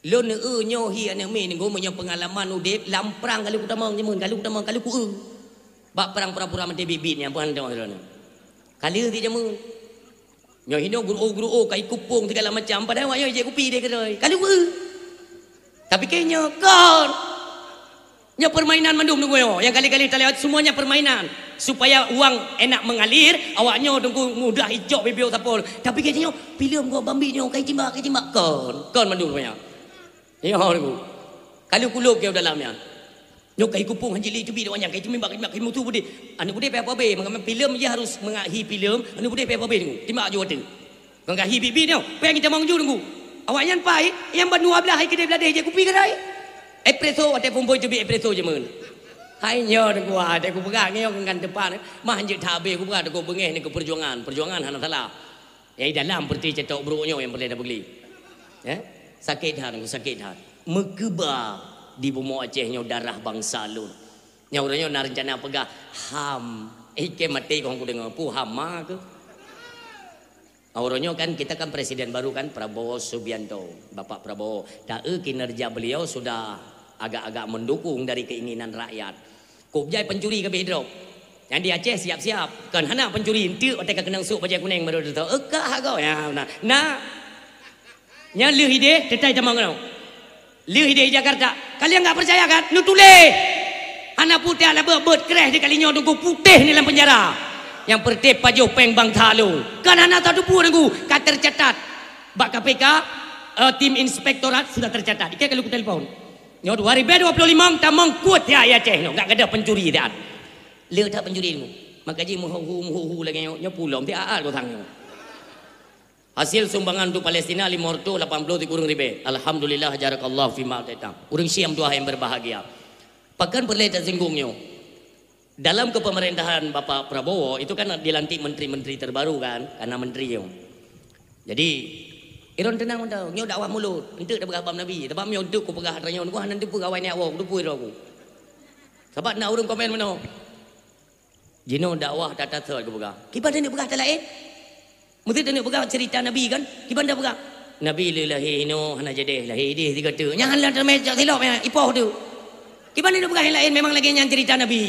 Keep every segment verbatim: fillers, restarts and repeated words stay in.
Lôn eu nyoe hi aneuk miet nyoe, meunyoe peungalaman udeb lam prang ka lheueh kutamong jameun, ka lheueh kutamong, ka lheueh kueu. Bak prang pura-pura meuté biet-biet nyan, peue han tamong lôn. Ka lheueh si jameun. Nyoe hinoe guru-guru ka ikupông segala macam, padahai awak nyoe ijép kupi deh keudroe. Ka lheueh kueu. Tapi keu nyoe kon. Nyoe permainan mandum nunggu nyoe. Nyang kali-kali talewat semuanya permainan. Supaya uang enak mengalir, awak nyoe tunggu mudah icok bibeu sapol. Tapi keu nyoe, filem gua bambi nyoe, kai timbak, kai timbak. Kon, kon mandum rupanya. Nyoe nunggu. Kalau kulub ke dalam nyan. Nyoe kai kupông hanjili teubi awak nyan, kai teumimbak, kai mutu beudeh. Aneuk beudeh payah pabe, maka filem je harus mengahi filem, aneuk beudeh payah pabe nunggu. Timbak aju watèe. Kon ka hi biet-biet nyoe, péng itamong ju nunggu. Awak nyan pai, nyang ban dua blaih hai keudeh bladeh jép kupi keudroe. Espresso, watèe phôn-phôn teubiet espresso jameun. Hai nyoe nunggu, watèe kupeugah nyoe ngon teumpat, mah jeuet that habéh kupeugah, takot beungéh nyoe keu perjuangan. Perjuangan hana salah. Nyang dalam peureute cetok brok nyoe nyang peureulèe tapeugli. Eh? Sakét that nunggu, sakét that. Meukeubah di bumoe Aceh nyoe darah bansa lôn. Nyang uroe nyoe na reuncana peugah HAM. Eh, keu maté kong kudeungö, peue HAM ma keuh? Uroe nyoe kan kita kan presiden baru kan, Prabowo Subianto, Bapak Prabowo. Ta-eu kinerja beliau sudah agak-agak mendukung dari keinginan rakyat. Kôb jai pencuri ka beh drop. Nyang di Aceh siap-siap. Kon hana pencuri, enteuk watèe ka keunong sôk bajèe kunèng baru teutoe. Eukah agoe. Ya, na. Na. Nyan lheueh ideh, teutai tamong keunoe. Lheueh ideh Jakarta. Kalian enggak percaya kan? Neutuléh. Hana putéh ala beuet-beuet kreh di kali nyoe tunggu putéh ni lam penjara. Nyang peureuteh pajoh péng bansa lôn. Kan hana tateupeue nunggu. Ka tercatat. Bak K P K, eh, tim inspektorat sudah tercatat. Ikei kalau kutelepon. Nyoe dua ribu dua puluh lima tamong kuat ya, ya Aceh nyoe. Enggak ada pencuri dah. Le that pencuri nunggu. Maka ji meuhu-hu, meuhu-hu lagèe nyoe, nyoe pulom ti aat kotang nyoe. Hasil sumbangan untuk Palestina lima ratus lapan puluh tiga ureueng ribèe. Alhamdulillah, jarakallah fima ataita. Ureueng Syiah meutuah yang berbahagia. Pakon peureulèe tasinggung nyoe. Dalam kepemerintahan Bapak Prabowo itu kan dilantik menteri-menteri terbaru kan, karena menteri nyoe. Jadi, iron teunang mantong, nyoe dakwah mulod, enteuk tapeugah bab Nabi, sabab nyoe enteuk kupeugah atra nyoe, nyoe hana teupeue awai nyak woe, teupeue droe ku. Sabab na ureueng komen meunoe. Jinoe dakwah that-that sot geupeugah. Kiban taneuk peugah that laén? Meusé taneuk peugah cerita Nabi kan? Kiban tapeugah? Nabi lé lahé inoe hana jadeh, lahé ideh sigoe teuk. Nyan hana teumé cok silop nyan, ipoh tu. Kiban taneuk peugah nyang laén memang lagèe nyan cerita Nabi.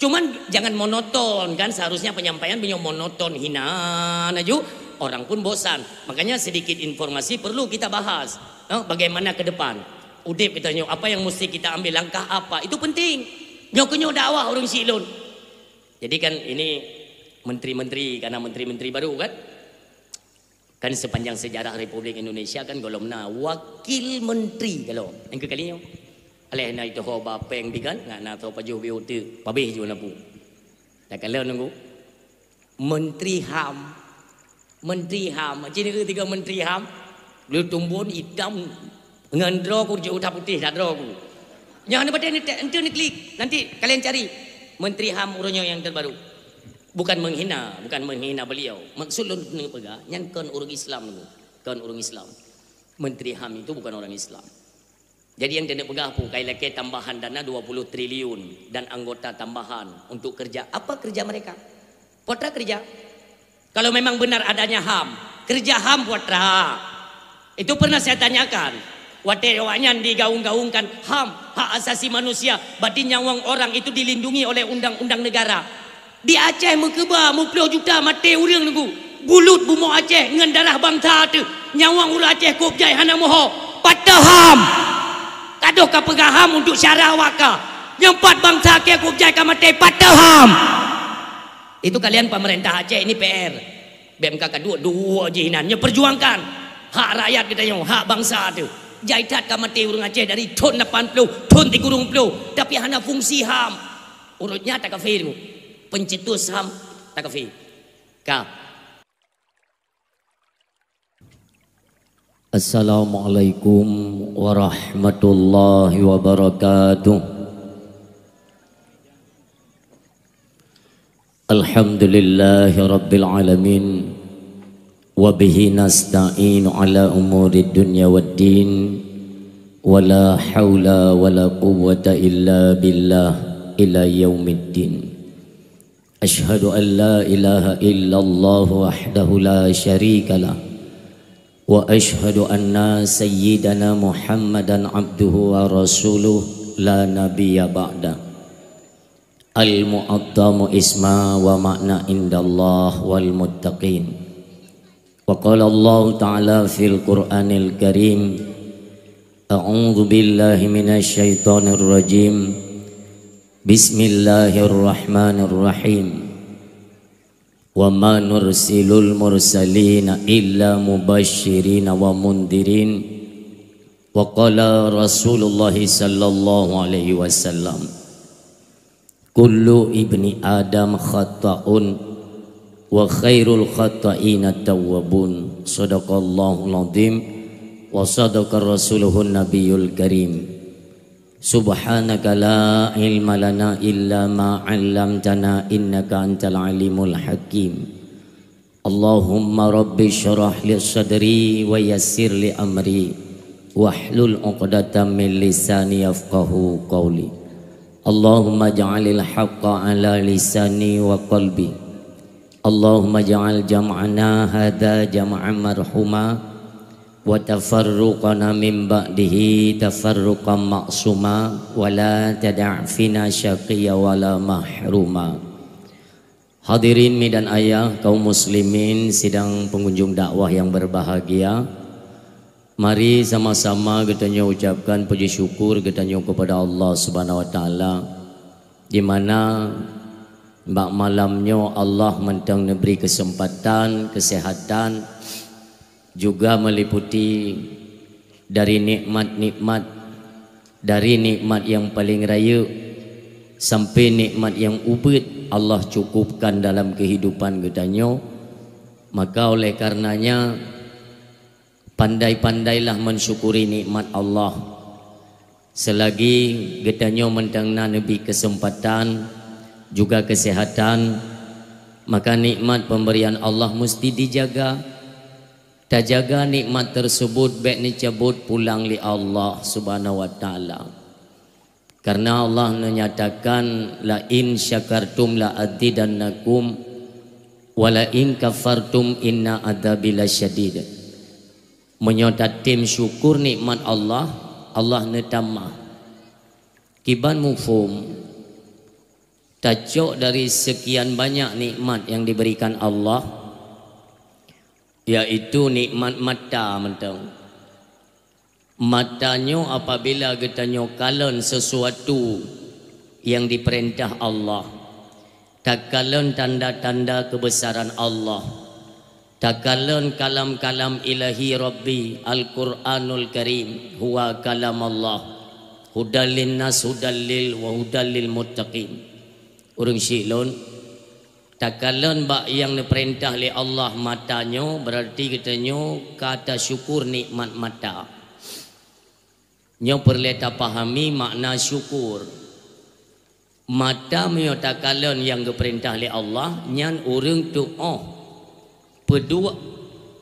Cuman jangan monoton kan, seharusnya penyampaian meunyoe monoton hina laju orang pun bosan. Makanya sedikit informasi perlu kita bahas. Eh, bagaimana ke depan? Udeb kita nyoe, apa yang mesti kita ambil langkah apa? Itu penting. Nyoe keuh nyoe dakwah ureueng syiek lôn. Jadi kan ini menteri-menteri, karena menteri-menteri baru kan. Kan sepanjang sejarah Republik Indonesia kan gohlom na wakil menteri gohlom. Nyang keu kali nyoe. Aléh na itoho ba péng bi kan, na, na tho pajoh B O T, pabéh ju lampu. Dak kalon nunggu. Menteri HAM. Menteri HAM. Cina tiga menteri HAM. Lu tumbon hitam ngon droe ku jeuet udah putéh dak droe ku. Nyan hana patéh ni tek, ente ni klik. Nanti kalian cari Menteri HAM uroe nyoe yang terbaru. Bukan menghina, bukan menghina beliau. Maksud lôn neupeugah, nyan kon ureueng Islam tu. Kon ureueng Islam. Menteri HAM itu bukan orang Islam. Jadi yang kena peugah pun kai lakée tambahan dana dua puluh triliun dan anggota tambahan untuk kerja. Apa kerja mereka? Putra kerja. Kalau memang benar adanya HAM, kerja HAM putra. Itu pernah saya tanyakan. Watée awaknyan digaung-gaungkan HAM, hak asasi manusia, berarti nyawöng orang itu dilindungi oleh undang-undang negara. Di Aceh meukeubah muploh juta maté ureuëng nunggu. Bulut bumoe Aceh ngon darah bansa teuh. Nyawöng ureuëng Aceh kôb jai hana moho. Pateuham. Kadoh ka peugah HAM untuk syara awak ka. Nyang pat bansa kée kôb jai ka maté pateuham. Itu kalian pemerintah Aceh ini P R. Bèk meuka ka duek-duek jih inan. Nyoe perjuangkan hak rakyat geutanyoe, hak bansa teuh. Jai that ka maté ureuëng Aceh dari thon lapan ploh, thon tikurong ploh, tapi hana fungsi HAM. Ureuëng nyan takafé tu. Pencetus HAM takafé. Ka. Assalamualaikum warahmatullahi wabarakatuh. Alhamdulillahirabbil alamin. Wa bihi nasta'inu ala umurid dunya waddin. Wa la haula wa la quwwata illa billah ila yaumiddin. Asyhadu an la ilaha illallah wahdahu la syarikalah. Wa asyhadu anna sayyidana Muhammadan abduhu wa rasuluh la nabiyya ba'da. Al-mu'azzamu isma wa ma'na indallah wal muttaqin. Wa qala Allahu ta'ala fil Qur'anil Karim, a'udzu billahi minasy syaithanir rajim. Bismillahirrahmanirrahim. Wa ma nursilul mursalina illa mubasyirina wa mundirin. Wa qala Rasulullah sallallahu alaihi wasallam, kullu ibni Adam khata'un wa khairul khata'ina tawwabun. Sadaqallahul azim wa sadaqa rasuluhun nabiyul karim. Subhanaka la ilma lana illa ma 'allamtana innaka antal alimul hakim. Allahumma rabbi syrah li sadri wa yassir li amri wahlul 'uqdatam min lisani yafqahu qawli. Allahumma ja'alil haqqa ala lisani wa qalbi. Allahumma ja'al jam'ana hadza jam'an marhuma wa tafarruqana min ba'dihi tafarruqan ma'suma wa la tada' fina syaqiyya wa la mahruma. Hadirin mi dan ayah kaum muslimin sidang pengunjung dakwah yang berbahagia, mari sama-sama geutanyoe ucapkan puji syukur geutanyoe kepada Allah Subhanahu wa Taala, di mana bak malam nyoe Allah mantong neubri keuseumpatan, keuseuhatan, juga meuliputi dari nikmat-nikmat, dari nikmat nyang paleng rayeuk sampai nikmat nyang ubit Allah cukupkan dalam keuhidupan geutanyoe. Maka oleh karenanya, pandai-pandailah mensyukuri nikmat Allah. Selagi geutanyoe mantong na neubri keuseumpatan juga keuseuhatan, maka nikmat pemberian Allah musti dijaga. Tajaga nikmat tersebut bék neucabot pulang lé Allah Subhanahu wa Taala. Karena Allah neunyatakan, "La in syakartum la azidannakum, wa la in kafartum inna adzabi lasyadid." Meunyoe tatem syukur nikmat Allah, Allah neutamah. Kiban muphom, tacok dari sekian banyak nikmat yang diberikan Allah, yaitu nikmat mata mantong. Mata nyoe apabila geutanyoe kalon sesuatu yang diperintah Allah, takalon tanda-tanda kebesaran Allah, takalon kalam-kalam ilahi Rabbi, Al-Quranul Karim, huwa kalam Allah, hudal linnas, hudal lil wa hudal lil muttaqin. Ureuëng syiek lôn, takalon bak nyang neupeurintah lé Allah mata nyoe, berarti geutanyoe ka tasyukur nikmat mata. Nyoe peureulée tapahami makna syukur. Mata meunyoe takalon nyang geupeurintah lé Allah, nyan ureuëng tuoh peuduek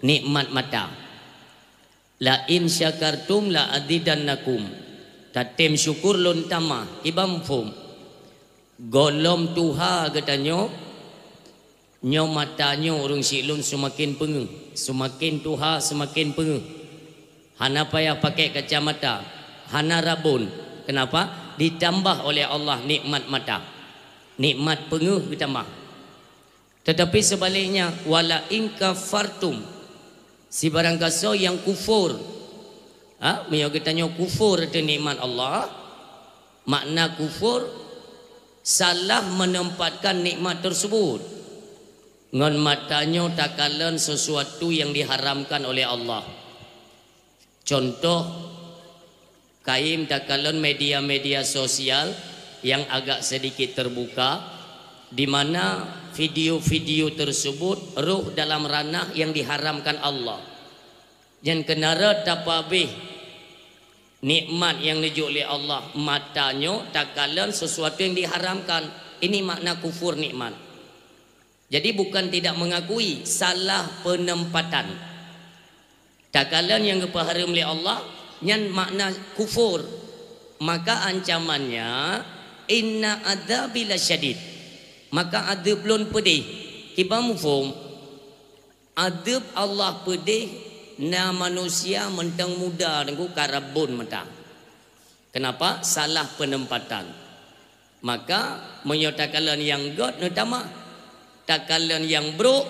nikmat mata. "La in syakartum la azidannakum." Tatem syukur lôn tamah, kiban muphom. Gohlom tuha geutanyoe, nyoe mata nyoe ureuëng syiek lôn seumaken peungeuh, seumaken tuha seumaken peungeuh. Hana payah pakai kacamata, hana rabon. Kenapa? Ditambah oleh Allah nikmat mata. Nikmat peungeuh geutamah. Tetapi sebaliknya, "Wala in kafartum," sibarang gasoe nyang kufur. Ha, meunyoe geutanyoe kufur teuh nikmat Allah, makna kufur salah menempatkan nikmat tersebut. Ngon mata nyoe takalon sesuatu yang diharamkan oleh Allah. Contoh, kayém takalon media-media sosial yang agak sedikit terbuka, di mana video-video tersebut roh dalam ranah yang diharamkan Allah. Nyan keunarat tapabeh nikmat yang neujok lé Allah, mata nyoe takalon sesuatu yang diharamkan. Ini makna kufur nikmat. Jadi bukan tidak mengakui, salah penempatan. Takalon nyang geupeuhareuem lé Allah, nyan makna kufur. Maka ancamannya, "Inna adzabi lasyadid." Maka adeueb lôn peudeh. Kiban muphom, adeueb Allah peudeh Na manusia mantong muda teungku ka rabon mata. Kenapa? Salah penempatan. Maka meunyoe takalon nyang gét neutamah, takalon nyang brok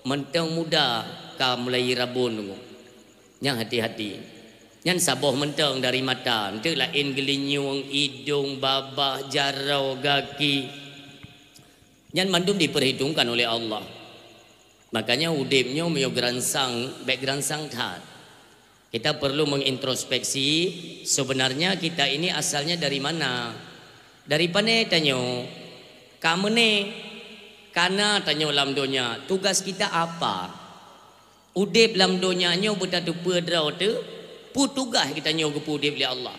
mantong muda ka mulai rabon teungku. Nyang hati-hati. Nyan saboh mantong dari mata, enteuk laén geulinyueng, idong, babah, jaroe, gaki. Nyan mandum diperhitungkan oleh Allah. Makanya udeb nyoe meunyoe geuransang, bék geuransang that. Kita perlu mengintrospeksi, sebenarnya kita ini asalnya dari mana? Dari pane tanyoe? Ka meuné? Ka na tanyoe lam donya? Tugas kita apa? Udeb lam donya nyoe beutateupeue droe teuh, peue tugaih geutanyoe geupeu udeb lé Allah.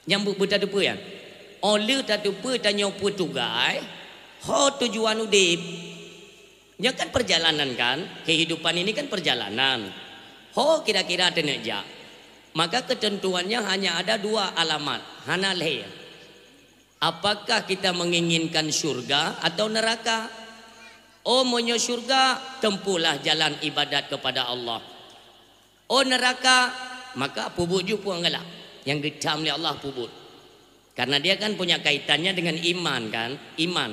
Nyang beu-, beutateupeue nyan. Óh lheueh tateupeue tanyoe peue tugaih, ho tujuan udeb. Nyoe kan perjalanan kan? Kehidupan ini kan perjalanan. Ho kira-kira teuneuk jak. Maka ketentuannya hanya ada dua alamat, hana lhée. Apakah kita menginginkan syurga atau neraka? Oh, meunyoe syurga, tempuhlah jalan ibadat kepada Allah. Oh, neraka, maka peubuet ju peue nyang galak. Nyang geucam lé Allah peubuet. Karena dia kan punya kaitannya dengan iman kan? Iman.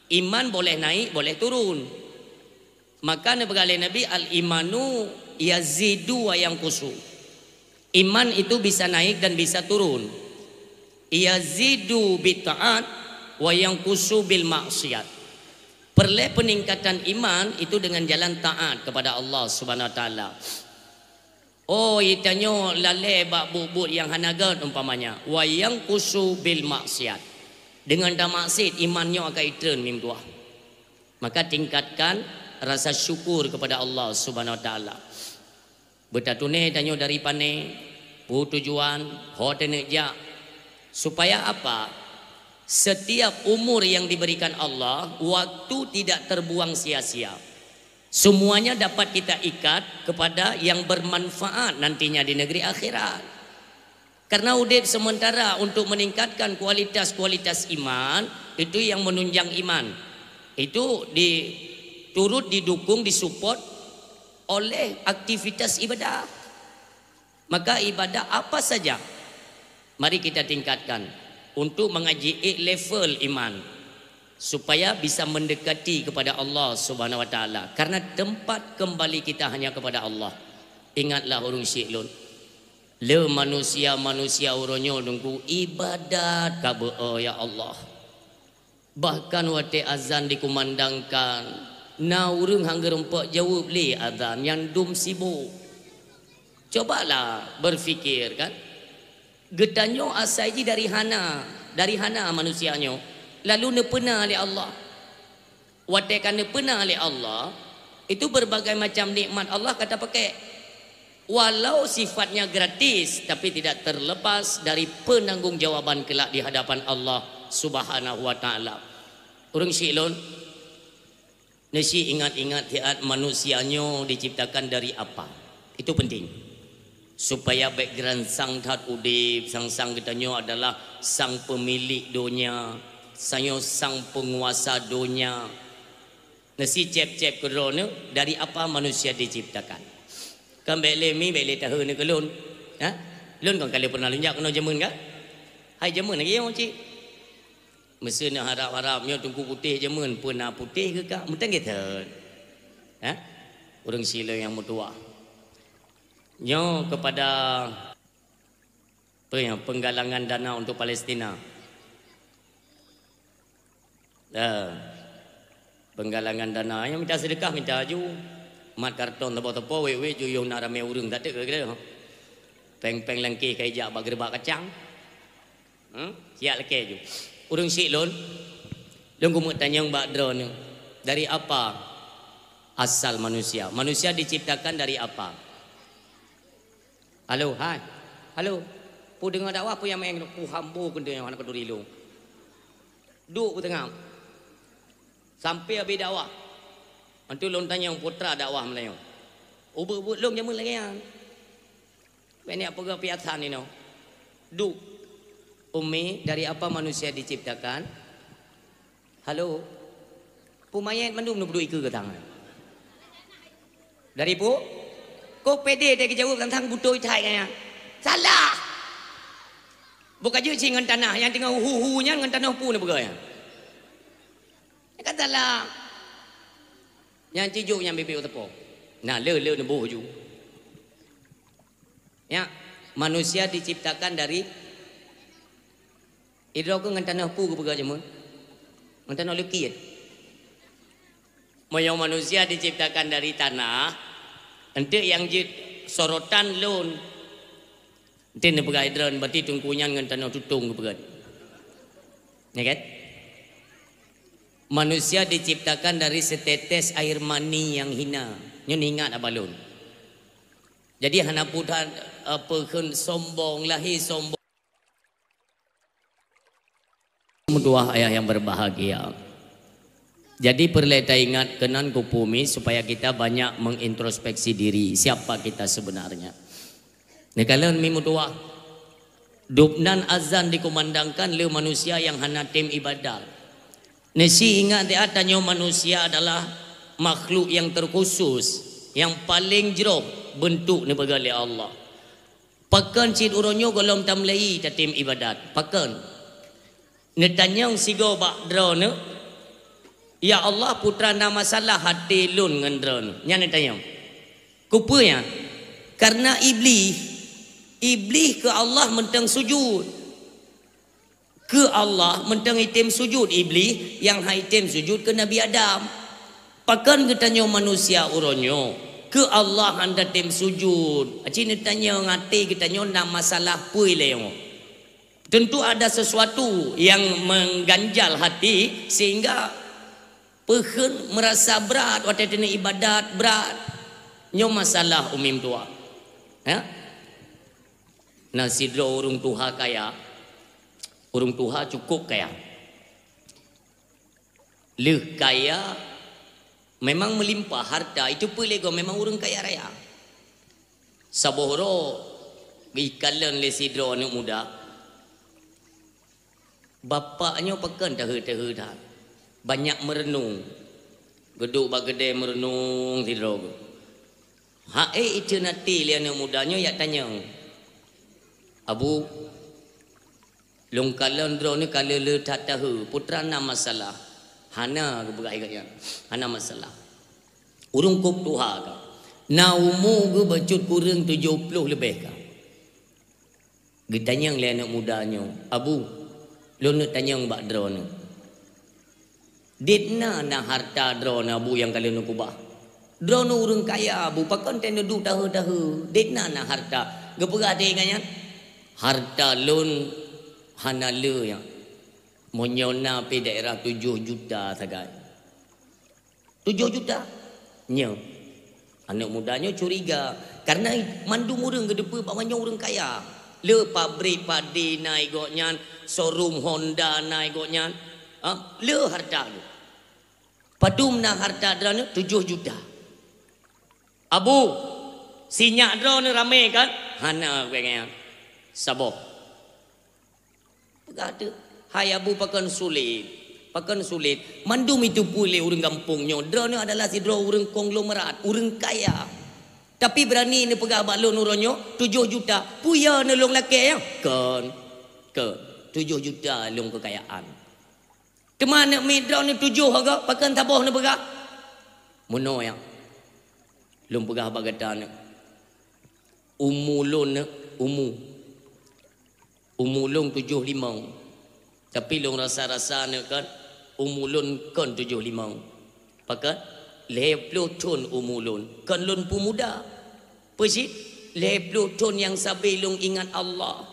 Iman boleh naik, boleh turun. Maka neupeugah lé Nabi, "Al-imanu yazidu wa yanqusu." Iman itu bisa naik dan bisa turun. Yazidu bitaat wa yanqusu bil maksiat. Perlée peningkatan iman itu dengan jalan taat kepada Allah Subhanahu wa taala. Oh, itanyoe lalée bak buet-buet nyang hana gét umpamanya, wa yanqusu bil maksiat. Dengan tamaksiat iman nyoe akan itreun mimduah. Maka tingkatkan rasa syukur kepada Allah Subhanahu wa taala. Beutatuné tanyoe dari pane, peue tujuan, ho teuneuk jak. Supaya apa? Setiap umur yang diberikan Allah, waktu tidak terbuang sia-sia. Semuanya dapat kita ikat kepada yang bermanfaat nantinya di negeri akhirat. Karena udeb sementara untuk meningkatkan kualitas-kualitas iman, itu yang menunjang iman. Itu di, turut didukung, disupport oleh aktivitas ibadah. Maka ibadah apa saja, mari kita tingkatkan untuk mengaji level iman, supaya bisa mendekati kepada Allah Subhanahu wa taala. Karena tempat kembali kita hanya kepada Allah. Ingatlah ureuëng syik lôn. Le manusia-manusia uroe nyoe teungku ibadat ka beu-o, ya Allah. Bahkan watée azan dikumandangkan, na ureuëng hana geureumpok jaweueb lé azan nyang dum sibok. Cobalah berpikir kan. Geutanyoe asai jih dari hana, dari hana manusia nyoe, lalu neupeuna lé Allah. Watée ka neupeuna lé Allah, itu berbagai macam nikmat Allah ka tapakée. Walau sifatnya gratis, tapi tidak terlepas dari penanggung jawaban kelak di hadapan Allah Subhanahu wa taala. Ureuëng syik lôn, neusi ingat-ingat siat manusia nyoe diciptakan dari apa. Itu penting. Supaya bék geuransang that udeb, sang-sang geutanyoe adalah sang pemilik donya, sanyoe sang penguasa donya. Neusi céb-céb keudroe neuh, dari apa manusia diciptakan. Kan bék lé mi, bék lé tahe neuh keu lôn. Ha? Lôn kan ka lheueh pernah lôn jak keunoe jameun kan? Hai jameun lagée nyoe cit. Meuseu neuharab-harab nyoe Teungku putéh jameun, peue na putéh keu ka? Meuteun gét that. Ha? Ureuëng syik lôn nyang meutuwah. Nyoe kepada Peue nyang penggalangan dana untuk Palestina? Eh, penggalangan dana, nyang mita seudeukah mita ju. Mat karton teupok-teupok, wék-wék ju yoh na ramé ureuëng that teuk keu. Péng-péng langkeh ka ijak bak geureubak kacang. Hmm? Siat lakée ju. Ureuëng syik lôn, lôn keumeuk tanyong bak droeneuh, dari apa asal manusia? Manusia diciptakan dari apa? Halo, hai. Halo. Peue deungoe dakwah peue nyang meu'en, peue hambo keudeung hana peuduli lôn. Duek beuteungam. Sampoe abéh dakwah. Antu lôn tanyong putra dakwah meulayeue. Ubeut-ubeut lôn jameun lagée nyan. Bèk neujak peugah piasan inoe. Duek. Ummi, dari apa manusia diciptakan? Halo. Peue manyét mandum neupeuduek ikeue keu tangan. Dari peue? Boh pede teuh geujaweueb sang-sang butôi that nyan. Salah! Boh ka jeuet cit ngon tanah nyang teungoh hu-hu nyan ngon tanoh peue neupeugah nyan. Nyan kan salah. Nyang cijok nyang bibit teupo. Nah, le, le neuboh ju. Ya, manusia diciptakan dari Idroe keuh ngon tanoh peue geupeugah jameun? Ngon tanoh leukit. Meunyoe manusia diciptakan dari tanah, enteuk nyang jeuet sorotan lôn. Enteuk neupeugah idroe, berarti teungku nyan ngon tanoh tutong geupeugah. Ya kan? Manusia diciptakan dari setetes air mani yang hina. Nyoe ingat abah lôn. Jadi hana putra, eh, peukheun sombong, lahé sombong. Meutuah ayah yang berbahagia. Jadi peureulée taingat keunan kupeue mi supaya kita banyak mengintrospeksi diri, siapa kita sebenarnya. Neukalon mi meutuah. Dubnan azan dikumandangkan lé manusia nyang hana tem ibadat. Neusi ingat teuh tanyoe manusia adalah makhluk yang terkhusus, yang paling jroh bentuk neupeugah lé Allah. Pakon cit uroe nyoe gohlom tameulai tatem ibadat? Pakon? Neutanyong sigoe bak droeneuh, "Ya Allah, putra na masalah até lôn ngon droeneuh." Nyan neutanyong. Kupeue nyan? Karena Iblih, Iblih keu Allah mantong sujud. Keu Allah mantong item sujud, Iblih nyang han item sujud keu Nabi Adam. Pakon geutanyoe manusia uroe nyoe keu Allah han tatem sujud? Aci neutanyong até geutanyoe na masalah peue lé nyoe? Tentu ada sesuatu yang mengganjal hati sehingga peukheun merasa brat watée teuneuh ibadat brat. Nyoe masalah umim tuha. Ya? Na sidroe ureuëng tuha kaya, ureuëng tuha cukup kaya. Lheueh kaya memang meulimpah harta, itu peue lé goe memang ureuëng kaya raya. Saboh uroe geuikalon lé sidroe aneuëk muda, bapak nyoe pakon taheu-taheu that, banyak meureunong. Geuduek bak keudée meureunong sidroe geuh. Ha'é iteun até lé aneuëk muda nyoe jak tanyong, "Abu, lôn kalon droeneuh ka le-le that taheu, putra na masalah?" "Hana," geupeugah lé gobnyan, "hana masalah." Ureuëng kôb tuha ka. Na umu geuh bacut kureueng tujoh ploh leubeh ka. Geutanyong lé aneuëk muda nyoe, "Abu, lôn neuk tanyong bak droeneuh. Dit na na harta droeneuh, Abu, nyang ka lheueh neukeubah? Droeneuh ureuëng kaya, Abu, pakon teuh neuduek taheu-taheu? Dit na na harta?" Geupeugah lé gobnyan, "Harta lôn hana le nyan. Meunyoe na pih daerah tujoh juta sagai." Tujoh juta. Nyoe. Aneuëk muda nyoe curiga. Karena mandum ureuëng geuteupeue bahwa nyoe ureuëng kaya. Le pabrik padé na gobnyan, showroom Honda na gobnyan. Ha? Le harta nyoe. Padum na harta droeneuh? Tujoh juta. "Abu, sinyak droeneuh ramé kan?" "Hana," gobnyan. "Saboh." Peugah teuk, "Hai Abu, pakon sulet? Pakon sulet? Mandum iteupeue lé ureuëng gampông nyoe, droeneuh adalah sidroe ureuëng konglomerat, ureuëng kaya. Tapi beurani neupeugah bak lôn uroe nyoe tujoh juta, peue ya neuh lôn lakée nyan?" "Kon, kon, tujoh juta lôn keukayaan. Teuma aneuëk miet droeneuh tujoh hareuga, pakon saboh neupeugah?" "Meunoe nyan, lôn peugah bak gata nyoe. Umu lôn nyoe, umu. Umu lôn tujoh limong. Tapi lôn rasa-rasa nyoe kan, umu lôn kon tujoh limong. Pakon? Lhée ploh thon umu lôn, kon lôn peumuda. Peue cit? Lhée ploh thon nyang sabe lôn ingat Allah.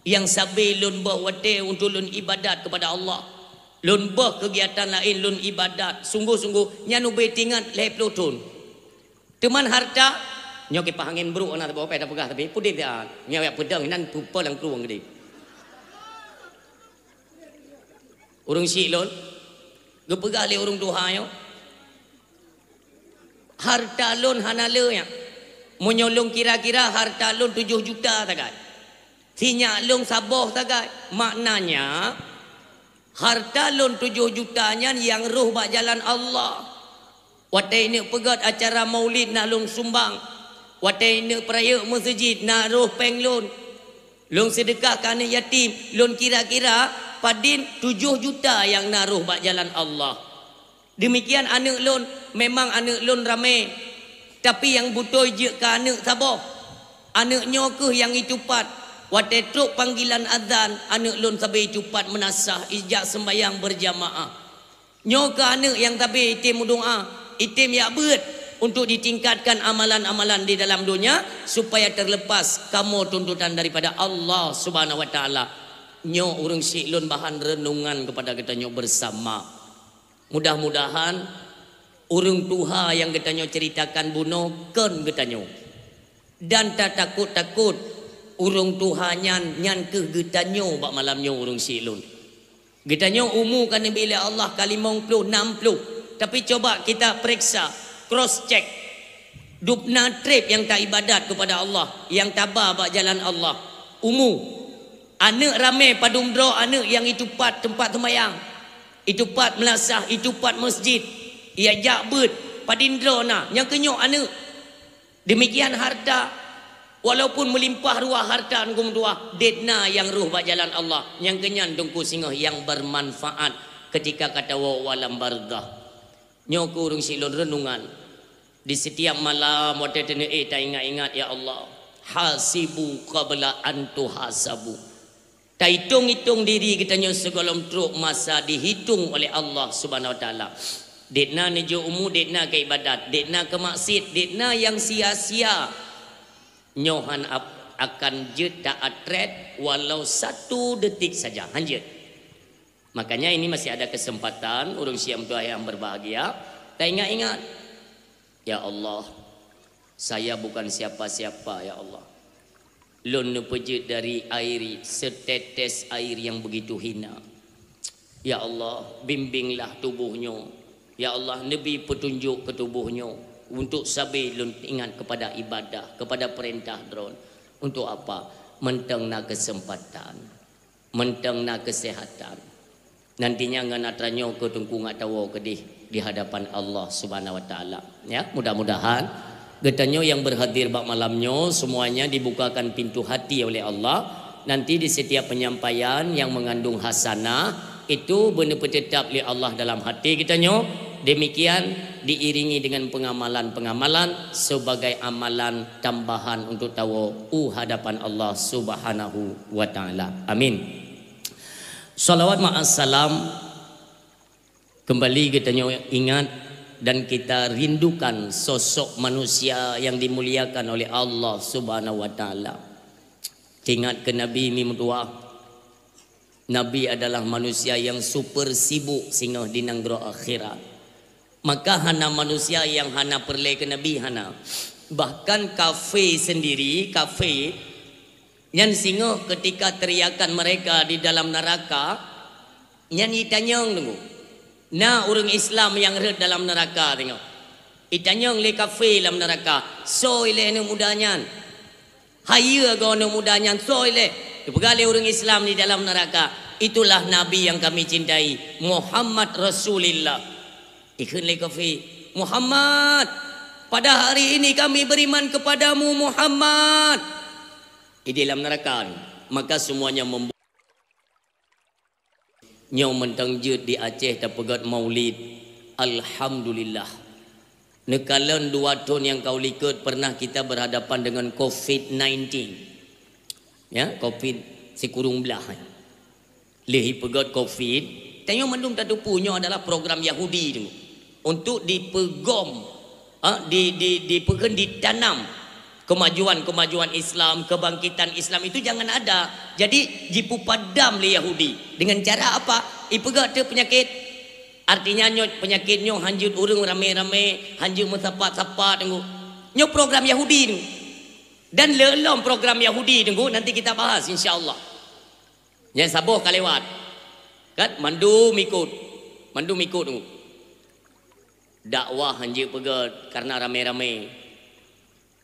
Nyang sabe lôn boh watée untuk lôn ibadat keupada Allah. Lôn boh keugiatan laén lôn ibadat sunggoh-sunggoh, nyan ubé teuingat lhée ploh thon. Teuma harta, nyoe kipah angén brok na saboh pih tapeugah tapi peudeh dia. Nyoe jak peudong nan pupo lam krueng geude." Ureuëng syiek lôn, geupeugah lé ureuëng tuha nyoe, "Harta lôn hana le nyan. Meunyoe lôn kira-kira harta lôn tujoh juta sagai. Sinyak lôn saboh sagai. Maknanya, harta lôn tujoh juta nyan nyang roh bak jalan Allah. Watée neuk peugét acara maulid na lôn sumbang. Watée neuk peurayeuk meuseujid na roh péng lôn. Lôn seudeukah keu aneuëk yatim, lôn kira-kira padin tujoh juta nyang na roh bak jalan Allah. Deumikian aneuëk lôn, memang aneuëk lôn ramé, tapi nyang beutôi jeuet keu aneuëk saboh. Aneuëk nyoe kheueh nyang itupat. Watée trok panggilan azan, aneuëk lôn sabe itupat meunasah ijak seumbahyang beurjamaah. Nyoe keu aneuëk nyang sabe item meudoá, item jak beuet untuk ditingkatkan amalan-amalan di dalam donya supaya terlepas kamoe tuntutan daripada Allah Subhanahu wa Taala. Nyoe ureuëng syiek lôn bahan renungan kepada geutanyoe bersama. Mudah-mudahan ureuëng tuha nyang geutanyoe ceritakan bunoe kon geutanyoe. Dan tatakot-takot ureuëng tuha nyan, nyan kheueh geutanyoe bak malam nyoe ureuëng syiek lôn. Geutanyoe umu ka neubi lé Allah ka limong ploh, nam ploh. Tapi coba kita periksa, cross check. Dubna treb nyang taibadat kepada Allah, nyang taba bak jalan Allah. Umu. Aneuëk ramé padum droe aneuëk nyang itupat teumpat seumayang. Itupat meulasah, itupat masjid. Ijak beuet, padin droe na, nyang keunyoe aneuëk. Deumikian harta, walaupun meulimpah ruah harta ngon meutuah, dét na nyang roh bak jalan Allah, nyang keunyan teungku singoh nyang bermanfaat ketika ka tawoe u alam barzakh. Nyoe keu ureuëng syiek lôn renungan. Di setiap malam watée teuneuk éh taingat-ingat, ya Allah, hasibu qabla an tuhasabu. Taitong-itong diri geutanyoe sigohlom trok masa dihitung oleh Allah Subhanahu wa Taala. Dét na neujok umu, dét na keu ibadat, dét na keu maksiet, dét na nyang sia-sia. Nyoe han ap-, akan jeuet ta-atret walau satu detik saja, han jeuet. Makanya ini masih ada kesempatan, ureuëng syiek meutuah nyang berbahagia, taingat-ingat. Ya Allah, saya bukan siapa-siapa, ya Allah. Lôn neupeujeuet dari air, setetes air yang begitu hina. Ya Allah, bimbinglah tubuh nyoe. Ya Allah, neubi peutunjok keu tuboh nyoe untuk sabe lôn ingat kepada ibadah, kepada peurintah Droen. Untuk apa? Mantong na keuseumpatan. Mantong na keuseuhatan. Nantinya ngon atra nyoe keu teungku ngat tawoe keudeh di hadapan Allah Subhanahu wa Taala. Ya, mudah-mudahan geutanyoe nyang berhadir bak malam nyoe semuanya dibukakan pintu hati oleh Allah. Nanti di setiap penyampaian yang mengandung hasanah itu beuneupeuteutap lé Allah dalam hati geutanyoe. Demikian diiringi dengan pengamalan-pengamalan sebagai amalan tambahan untuk tawoe u hadapan Allah Subhanahu wa Taala. Amin. Salawat ma'as salam kembali geutanyoe ingat dan kita rindukan sosok manusia yang dimuliakan oleh Allah Subhanahu wa Taala. Ingat keu Nabi mi meutuah. Nabi adalah manusia yang super sibuk singoh di nanggroe akhirat. Maka hana manusia yang hana peureulée keu Nabi, hana. Bahkan kafé sendiri, kafé, nyan singoh ketika teriakan mereka di dalam neraka, nyan itanyong teungku. Na ureuëng Islam nyang rhot dalam neraka teungku. Itanyong lé kafé lam neraka, "Soe ilée aneuëk muda nyan? Hayeue goe aneuëk muda nyan, soe ilée?" Dipeugah lé ureuëng Islam di dalam neraka, "Itulah Nabi yang kami cintai, Muhammad Rasulillah." Ikheun lé kafé, "Muhammad, pada hari ini kami beriman kepadamu, Muhammad." Di dalam neraka, maka semuanya membu-, nyoe mantong jeuet di Aceh tapeugét maulid. Alhamdulillah. Neukalon dua thon nyang ka u likot pernah kita berhadapan dengan covid nineteen. Ya, covid sikureueng blah. Lheueh ipeugét covid, tanyoe mandum tateupeue nyoe adalah program Yahudi tu. Untuk dipeugom, ha, di, di, dipeukeun ditanam kemajuan-kemajuan Islam, kebangkitan Islam itu jangan ada. Jadi jipeupadam lé Yahudi. Dengan cara apa? Ipeugét teu penyakit. Artinya nyoe penyakit nyoe hanjeuet ureuëng ramé-ramé, hanjeuet meusapat-sapat teungku. Nyoe program Yahudi tu. Dan lom program Yahudi teungku nanti kita bahas insya Allah. Nyang saboh ka lewat. Kan mandum ikot. Mandum ikot teungku. Dakwah hanjeuet peugét karena ramé-ramé.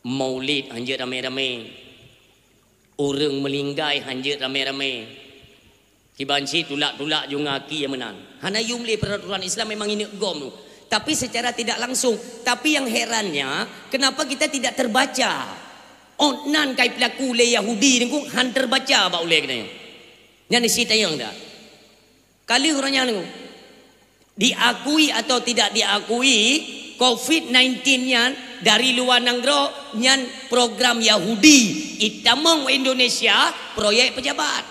Maulid hanjeuet ramé-ramé. Ureuëng meulinggai hanjeuet ramé-ramé. Kiban cit tulak-tulak ju ngaki nyang meunan. Hana yum lé peraturan Islam memang ineuk gom tu. Tapi secara tidak langsung. Tapi yang herannya, kenapa kita tidak terbaca? Ot nan kai peulaku lé Yahudi nyoe han terbaca bak ulée geutanyoe. Nyan isi tayang dah. Kali urang nyan nyoe. Diakui atau tidak diakui, covid sembilan belas nyan dari luar nanggroe nyan program Yahudi. Itamong Indonesia, proyek pejabat.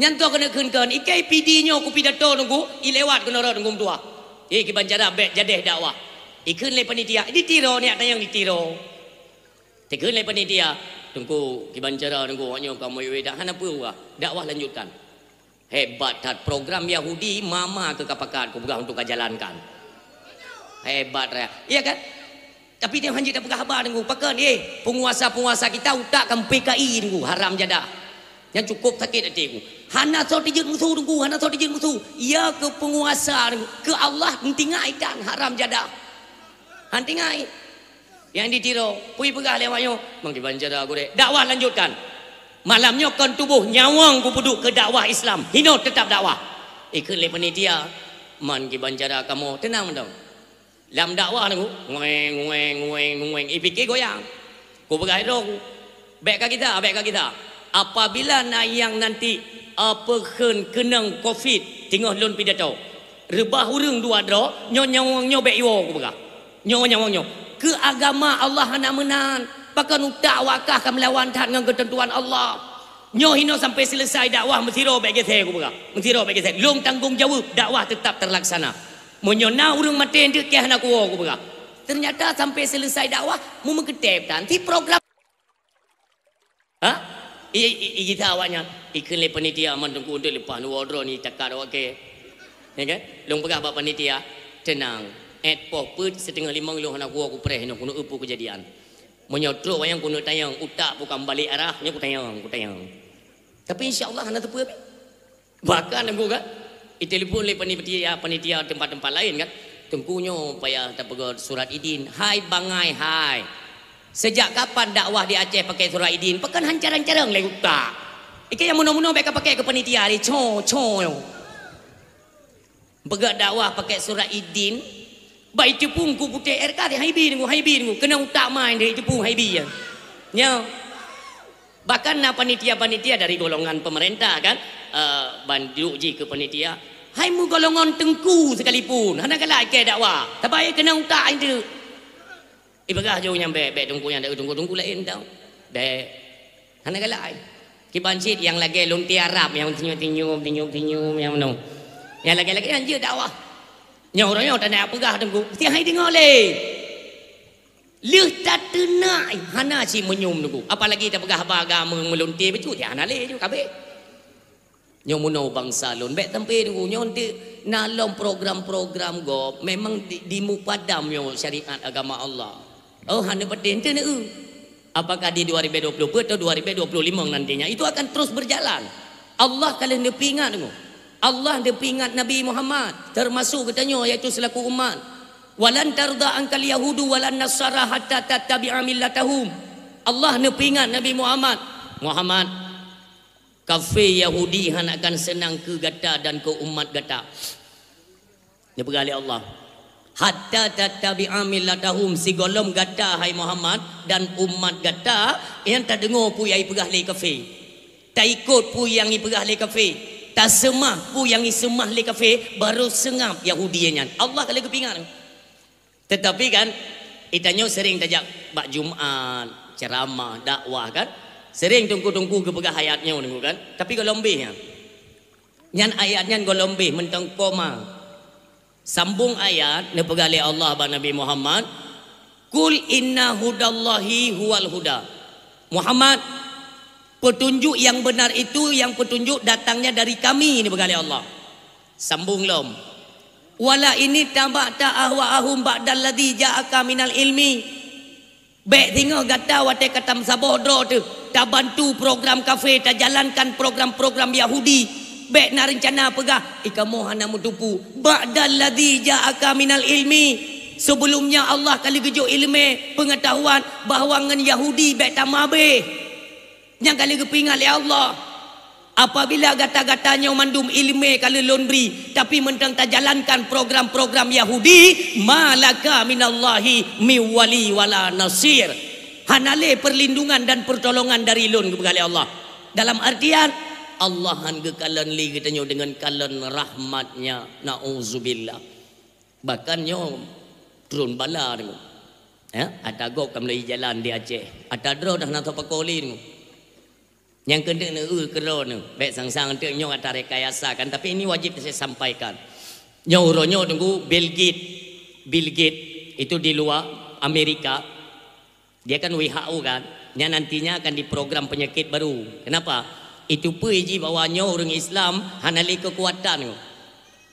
Nyan toh keuneuk kheun-kheun, ikei P D nyoe kupidato nunggu, ilewat keunoe rot nunggu meutuah. Eh, kiban cara bék jadeh dakwah. Ikheun lé panitia, ditiro, niat tayang ditiro. Tikheun lé panitia, Teungku, kiban cara nunggu awak nyoe kamoe wé dak hana peue, dakwah lanjutkan. Hebat that, program Yahudi mama keu kapakat kupeugah untuk kajalankan. Hebat raya. Iya kan? Tapi dia hanjeuet tapeugah haba nunggu. Pakon, eh, penguasa-penguasa kita utak kan P K I nunggu, haram jadah. Yang cukup sakit hati nunggu. Hana soe tijeuet musuh nunggu, hana soe tijeuet musuh. Ya ke penguasa nunggu, ke Allah entingai dan haram jadah. Hantingai. Yang ditiro, pui peugah lé awak nyoe, meukiban cara gurée. Dakwah lanjutkan. Malam nyoe kon tuboh nyawöng kupeuduek keu dakwah Islam. Hinoe tetap dakwah. Ikheun lé panitia, man kiban cara kamoe, teunang mantong. Lam dakwah nunggu, ngueng, ngueng, ngueng, ngueng, ipike goyang. Kupeugah droe ku, bék ka gisa, bék ka gisa. Apabila na nyang nanti, apa kheun keunong covid teungoh lôn pidato, reubah ureuëng dua droe, nyoe nyawöng nyoe bék iwoe kupeugah. Nyoe nyawöng nyoe. Keu agama Allah hana meunan, pakon utak wakah ka meulawan that ngon keuteuntuan Allah. Nyoe hinoe sampai selesai dakwah meusiro bék gesé kupeugah. Meusiro bék gesé. Lôn tanggong jaweueb dakwah tetap terlaksana. Meunyoe na ureuëng maté eunteuk keu hana kuwoe kupeugah. Ternyata sampai selesai dakwah, meumeukeuteb tan si program. Ha? I, i, i gisa awak nyan. Ikheun lé panitia, man Teungku eunteuk leupah neuwoe droe ni takat awak kée. Ya kan? Lôn peugah bak panitia, teunang. Ét poh peuet siteungoh limong lôn hana kuwoe kupreh nyoe keuneuk eu peue keujadian. Meunyoe trok wayang keuneuk tayang, utak bukan balik arah, nyoe kutayang, kutayang. Tapi insya Allah hana teupeu. Bahkan nunggu kan, itelepon lé panitia, panitia tempat-tempat lain kan. Teungku nyoe payah tapeugöt surat idin. Hai bangai hai. Sejak kapan dakwah di Aceh pakai surat idin? Pakon han carang-carang lé utak. Ikei nyang meunoe-meunoe bék ka pakai keu panitia lé, co, co nyoe. Peugah dakwah pakai surat idin, bak iteupung ku putéh R K, hai bi nunggu, hai bi nunggu, keunong utak main dari iteupung hai bi nyan. Nyoe. Bahkan na panitia-panitia dari golongan pemerintah kan, eh, ban duek jih keu panitia. Hai meugolongan teungku sekalipun, hana galak ikei dakwah. Sabai keunong utak hai teuk. Ipeugah jih nyang bék, bék teungku nyan, teungku-teungku laén tau. Bék. Hana galak ai. Kiban cit nyang lagée lonte Arab nyang tinyum-tinyum, tinyum-tinyum nyang meunoe. Nyang lagée-lagée nyan jeuet dakwah. Nyoe uroe nyoe tanda peugah teungku, meusti hai deungoe lé. Lheueh tateunak hana cit meunyum teungku. Apalagi tapeugah haba agama meulonte bacut, ya hana lé ju kabeh. Nyoe meunoe bansa lôn, bék sampai teungku nyoe eunteuk na lom program-program gob memang di, dimupadam nyoe syariat agama Allah. Oh, hana patéh eunteuk neu. Apakah di dua ribu dua puluh empat atau dua ribu dua puluh lima nantinya itu akan terus berjalan? Allah ka lheueh neupeuingat teungku. Allah neupeuingat Nabi Muhammad, termasuk geutanyoe yaitu selaku umat. Walan tarda angkal yahudu walan nasara hatta tattabi'a millatahum. Allah neupeuingat Nabi Muhammad. Muhammad, kafé Yahudi hana akan seunang keu gata dan keu umat gata. Neupeugah lé Allah, "Hatta tattabi'a millatahum," sigohlom gata, hai Muhammad, dan umat gata nyang tadeungoe peue nyang ipeugah lé kafé, taikot peue nyang ipeugah lé kafé, taseumah peue nyang iseumah lé kafé, barô seungab Yahudi nyan. Allah ka lheueh geupeuingat. Teutapi kan, geutanyoe sering tajak bak Jumat, ceramah, dakwah kan. Sering teungku-teungku geupeugah ayat nyoe teungku kan. Tapi gohlom beh nyan. Nyan ayat nyan gohlom beh mantong koma. Sambung ayat neupeugah lé Allah bak Nabi Muhammad, "Qul inna hudallahi huwal huda." Muhammad, petunjuk yang benar itu yang petunjuk datangnya dari Kami, neupeugah lé Allah. Sambung lom. "Wala in ittaba'ta ahwa'ahum ba'dalladzi ja'aka minal ilmi." Bék singoh gata watée ka tameusaboh droe teuh, tabantu program kafé, tajalankan program-program Yahudi. Bék na reuncana peugah, "Ih, kamoe hana meutupu." "Ba'dalladzi ja'aka minal ilmi." Sebelumnya Allah ka lheueh geujok ileumé, peungeutahuan bahwa ngon Yahudi bék tameuhabéh. Nyang ka lheueh geupeuingat lé Allah. Apabila gata-gata nyoe mandum ileumé ka lheueh lôn bri, tapi mantong tajalankan program-program Yahudi, malaka minallahi min wali wala nasir. Hana lé perlindungan dan pertolongan dari lôn, geupeugah lé Allah. Dalam artian, Allah han geukalon lé geutanyoe deungon kalon rahmat-Nya. Nauzubillah. Bahkan nyoe tron bala deungoe. Ya, ata gob ka meulai jalan di Aceh. Ata droe dah na teupeukong lé deungoe. Nyang keuneuk neueu keudroe nyoe, bèk sang-sang teuk nyoe ata rekayasa kan, tapi ini wajib saya sampaikan. Nyoe uroe nyoe tunggu Bill Gates, Bill Gates itu di luar Amerika, dia kan W H O kan, nyan nantinya akan diprogram penyakit baru. Kenapa? Itu peue jih bahwa nyoe ureueng Islam hana lé keukuatan nyoe.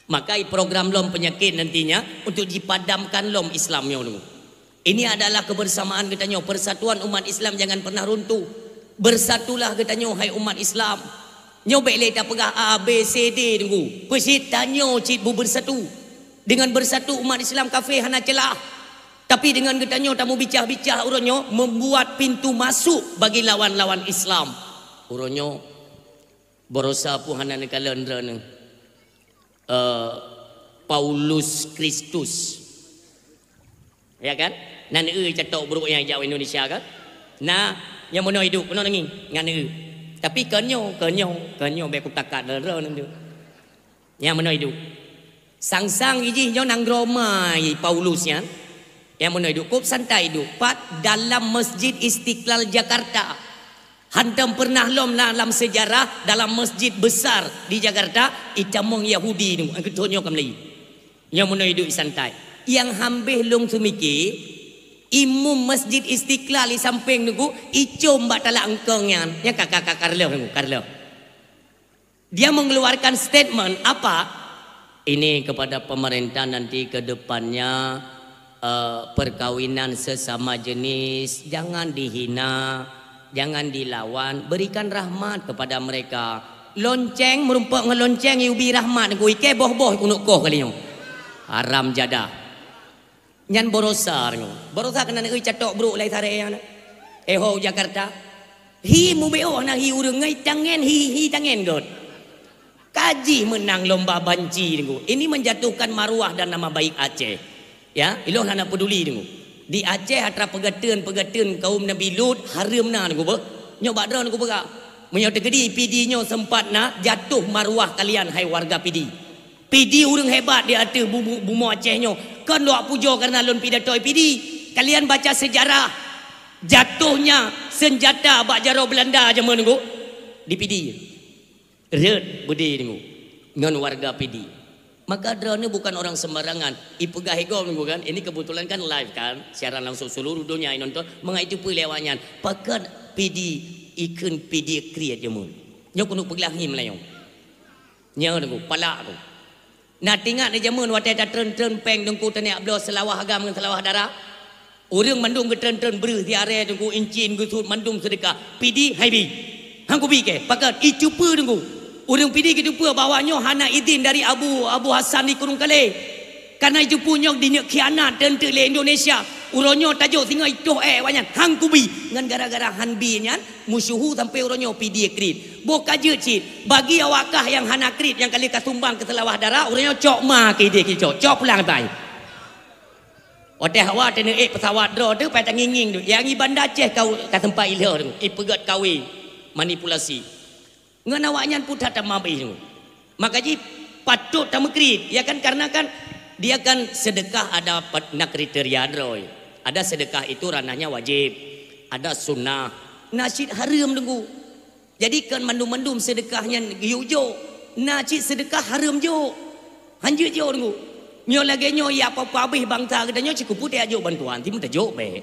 Maka program lom penyakit nantinya untuk dipadamkan lom Islam nyoe dulu. Ini adalah kebersamaan geutanyoe, persatuan umat Islam jangan pernah runtuh. Bersatulah geutanyoe hai umat Islam. Nyoe bèk lé tapeugah A, B, C, D tunggu. Peusit tanyoe cit bu bersatu. Dengan bersatu umat Islam kafé hana celah. Tapi dengan geutanyoe tamubicah-bicah uroe nyoe membuat pintu masuk bagi lawan-lawan Islam. Uroe nyoe barosa pun hana neukalon droeneuh. Eh, Paulus Kristus. Ya kan? Nan eu catok buruk nyang jak Indonesia kan? Nah, nyang meunoe idup, meunoe nangis, ngan eu. Tapi kon nyoe, kon nyoe, kon nyoe bèk kutakat lé droe nyan tu. Nyang meunoe idup. Sang-sang ijih nyoe nanggroe ma i Paulus nyan. Nyang meunoe idup, kôb santai idup. Pat dalam Masjid Istiqlal Jakarta. Hantom pernah lom na lam sejarah dalam masjid besar di Jakarta, itamong Yahudi nyoe, geutho nyoe ka meulayeue. Nyoe meunoe idup isantai. Nyang hambeh lôn seumike, imum Masjid Istiqlal i sampéng nunggu, icom bak talak eungkong nyan. Nyang ka, ka, ka, ka reuloh nunggu, ka reuloh. Dia mengeluarkan statement apa? Ini kepada pemerintah nanti ke depannya, eh, perkawinan sesama jenis jangan dihina, jangan dilawan, berikan rahmat kepada mereka. Lonceng meurumpok ngon lonceng iubi rahmat, ku ikei boh-boh kunok koh kali nyoe. Haram jadah. Nyan barosa nyoe. Barosa keunan eu catok brok lai saré nyan. Eh ho Jakarta. Hi mubeoh na hi ureueng ngai tangen hi, hi tangen got. Kaji menang lomba banci nunggu. Ini menjatuhkan maruah dan nama baik Aceh. Ya, ilong hana peduli nunggu. Di Aceh atra peugeten-peugeten kaum Nabi Lut hareuem na nunggu beuh. Nyoe bak droe nunggu peugah. Meunyoe teukeudi Pidie nyoe sempat na jatuh maruah kalian hai warga Pidie. Pidie ureueng hebat di ateueh bumoe, bumoe Aceh nyoe. Kon lôn pujoe kareuna lôn pidato Pidie. Kalian baca sejarah jatuhnya senjata bak jaroe Belanda jameun nunggu di Pidie. Rhot beudé nunggu ngon warga Pidie. Maka droeneuh bukan orang sembarangan. Ipeugah igoe nunggu kan. Ini kebetulan kan live kan, siaran langsung seluruh dunia inonton. Mangat itu peue lé awaknyan. Pakon Pidie ikheun Pidie kriet jameun. Nyoe keuneuk peugah hi meulayeue. Nyoe nunggu, palak tu. Na tingat di jameun watée tatreun-treun péng teungku teunek bloe seulawah agam ngon seulawah dara? Ureueng mandum geutreun-treun breuh di aré teungku incin geusut mandum seudeukah. Pidie hai bi. Hang kubi keu, pakon? Iteupeue teungku. Ureueng Pidie geuteupeue bahwa nyoe hana idin dari Abu, Abu Hasan di Kurung Kalé. Kana iteupeue nyoe dineuk khianat teunteuk lé Indonesia. Uroe nyoe tajok singoh itoh ék awaknyan. Hang kubi. Ngon gara-gara han bi nyan, musyuhu sampoe uroe nyoe Pidie kriet. Boh ka jeuet cit, bagi awak kah nyang hana kriet nyang ka lheueh ka sumbang keu seulawah dara, uroe nyoe cok ma keu idéh kicok, cok pulang tai. Watée hawa teuneuk ék peusawat droe teuh pai tangieng-ngieng tu. Nyang i Banda Aceh kau ka sempat ilheueh tu, ipeugét kawé, manipulasi. Ngon awaknyan pun that tamabéh tu. Maka jih patot tameukriet, ya kan, karena kan dia kan sedekah ada pat-, na kriteria droe. Ada sedekah itu ranahnya wajib, ada sunnah, na cit hareuem teungku. Jadi kon mandum-mandum seudeukah nyan geuyue jok. Na cit seudeukah hareuem jok. Hanjeuet jok teungku. Nyoe lagée nyoe ya apa-apa habéh bansa geutanyoe cukôp putée jok bantuan, timu tajok bék.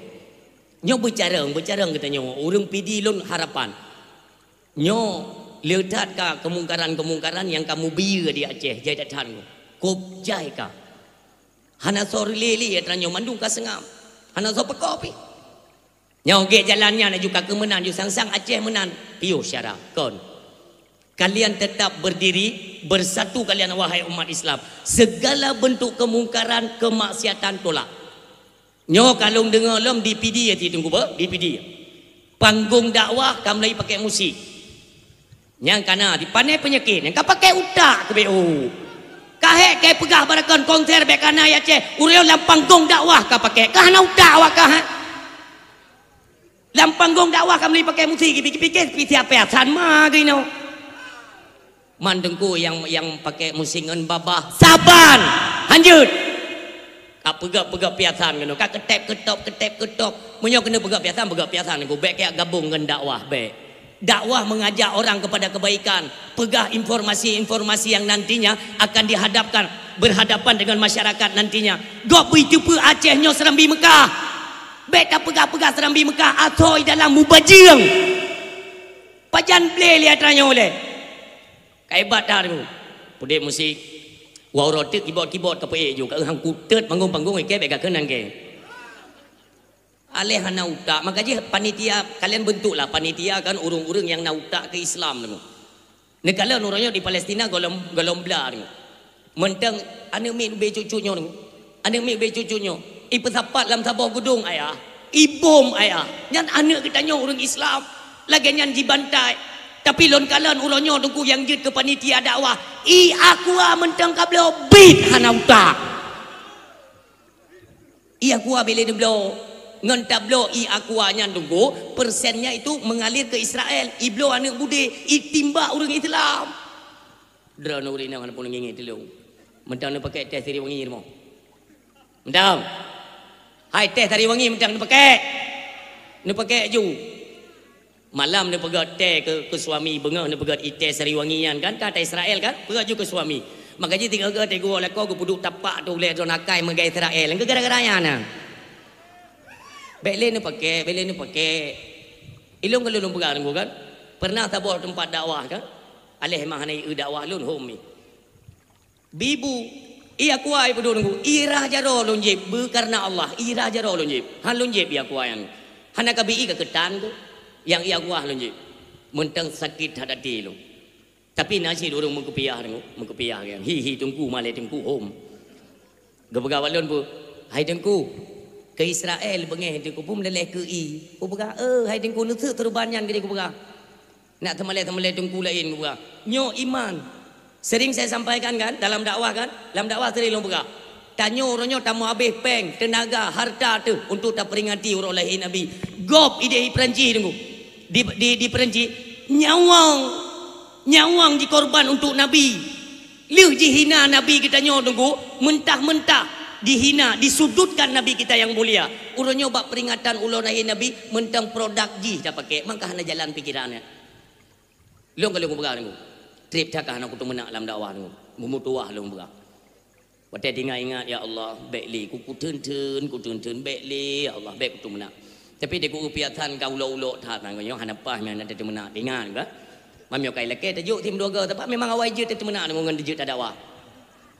Nyoe beucarông, beucarông geutanyoe ureuëng Pidie lôn harapan. Nyoe le that ka keumungkaran-keumungkaran nyang ka mubiyeue di Aceh jai that-that nyoe. Kôb jai ka. Hana soe lé-lé atra nyoe mandum ka seungab. Hana soe peuko pih. Nyang ugét jalan nyan laju ka keu meunan, ju sang-sang Aceh meunan, piôh syara. Kon. Kalian tetap berdiri, bersatu kalian, wahai umat Islam. Segala bentuk kemungkaran, kemaksiatan, tolak. Nyoe ka lôn deungoe lom di Pidie, di Teungku Beu, di Pidie. Panggung dakwah ka mulai pakai musik. Nyang kana di pane peunyakét, nyang ka pakai utak keu B O. Ka hék kai peugah barakon konser bék kana ya ceh, ureuëng lam panggong dakwah ka pakai. Ka hana utak awak ka, ha? Lam panggong dakwah ka meuli pakai musik, pikir-pikir, pikir siapa asan ma geuno. Man teungku yang, yang pakai musik ngon babah saban. Hanjeuet. Ka peugah-peugah piasan keunoe, ka keutep keutop, keutep keutop. Meunyoe keuneuk peugah piasan, peugah piasan teungku. Bék kajak gabong ngon dakwah, bék. Dakwah mengajak orang kepada kebaikan. Peugah informasi-informasi yang nantinya akan dihadapkan, berhadapan dengan masyarakat nantinya. Gob bri teupeue Aceh nyoe Serambi Mekah. Bék tapeugah-peugah Serambi Mekah, asoe dalam mubajeueng. Pajan blé lé atra nyoe lé. Ka hebat that teungku. Pudek musik. Wah uroe teuk kibot-kibot ka peuék ju, ka hang kutet panggung-panggung ikei bék ka keunan kei. Aléh hana utak, maka jih panitia, kalian bentuklah panitia kan ureuëng-ureuëng nyang na utak keu Islam teungku. Neukalon uroe nyoe di Palestina gohlom, gohlom bla teungku. Mantong aneuëk miet ubé cucu nyoe teungku. Aneuëk miet ubé cucu nyoe. Ipeusapat lam saboh geudong ayah. Ibom ayah. Nyan aneuëk geutanyoe ureuëng Islam. Lagée nyan jibantai. Tapi lôn kalon uroe nyoe teungku nyang jeuet keu panitia dakwah. I Aqua mantong ka bloe bit hana utak. I Aqua bék lé neubloe. Ngon tabloe i Aqua nyan teungku, persennya itu mengalir ke Israel. Ibloe aneuëk budé, itimbak ureuëng Islam. Droeneuh ureuëng inong hana peureulée ngieng-ngieng tulông. Mantong neupakék teh sariwangi rumoh. Mantong. Hai teh sariwangi mantong neupakék. Neupakék ju. Malam neupeugét teh keu, keu suami, beungoh neupeugét i teh sariwangi nyan kan, ka teh Israel kan, peugét ju keu suami. Maka jih tiga-tiga teh geuwoe lakoe geupeuduek tapak tu ulée droeneuh akai meugai Israel. Gara-gara nyan na. Bék lé neupakék, bék lé neupakék. Ilôn ka lôn peugah teungku kan. Pernah saboh teumpat dakwah kan. Aléh mah hana ié dakwah lôn hom mi. Bibu, i Aqua ipeuduek teungku, i rhah jaroe lôn jieb, beu kareuna Allah, i rhah jaroe lôn jieb. Han lôn jieb i Aqua nyan. Hana ka bi i ka keutan tu. Nyang i Aqua lôn jieb. Mantong sakét that até lôn. Tapi na cit ureuëng meukupiah teungku, meukupiah nyan. Hi, hi teungku, malée teungku hom. Geupeugah bak lôn peue, "Hai teungku, keu Israel beungéh teungku peue meuleleh keu i." Kupeugah, "Eh, hai teungku, neuseuek seuruban nyan keu kupeugah." Nak teumalée-teumalée teungku laén kupeugah. Nyoe iman. Sering saya sampaikan kan dalam dakwah kan? Dalam dakwah sering lôn peugah. Tanyoe uroe nyoe tameuhabéh péng, teunaga, harta teuh untuk taperingati uroe lahé Nabi. Gob idéh i Perancis teungku. Di, di, di Perancis nyawöng, nyawöng jikorban untuk Nabi. Lheueh jihina Nabi geutanyoe teungku, mentah-mentah dihina, disudutkan Nabi kita yang mulia. Uroe nyoe bak peringatan uroe lahé Nabi, mantong produk jih tapakék, mangka hana jalan pikiran nyan. Lôn ka lôn peugah teungku. Trép that ka hana kuteumeunak lam dakwah teungku. Meumeutuwah lôn peugah. Watée teuingat-ingat, ya Allah, bék lé ku kuteun-teun, kuteun-teun, bék lé, ya Allah, bék kuteumeunak. Tapi di ku piasan ka ulok-ulok that, nyoe hana paih meunan teumeunak, ingat ka. Meunyoe kai lakée tajok tim dua go, tapi memang awai jeuet teumeunak ngon jeuet tadawa.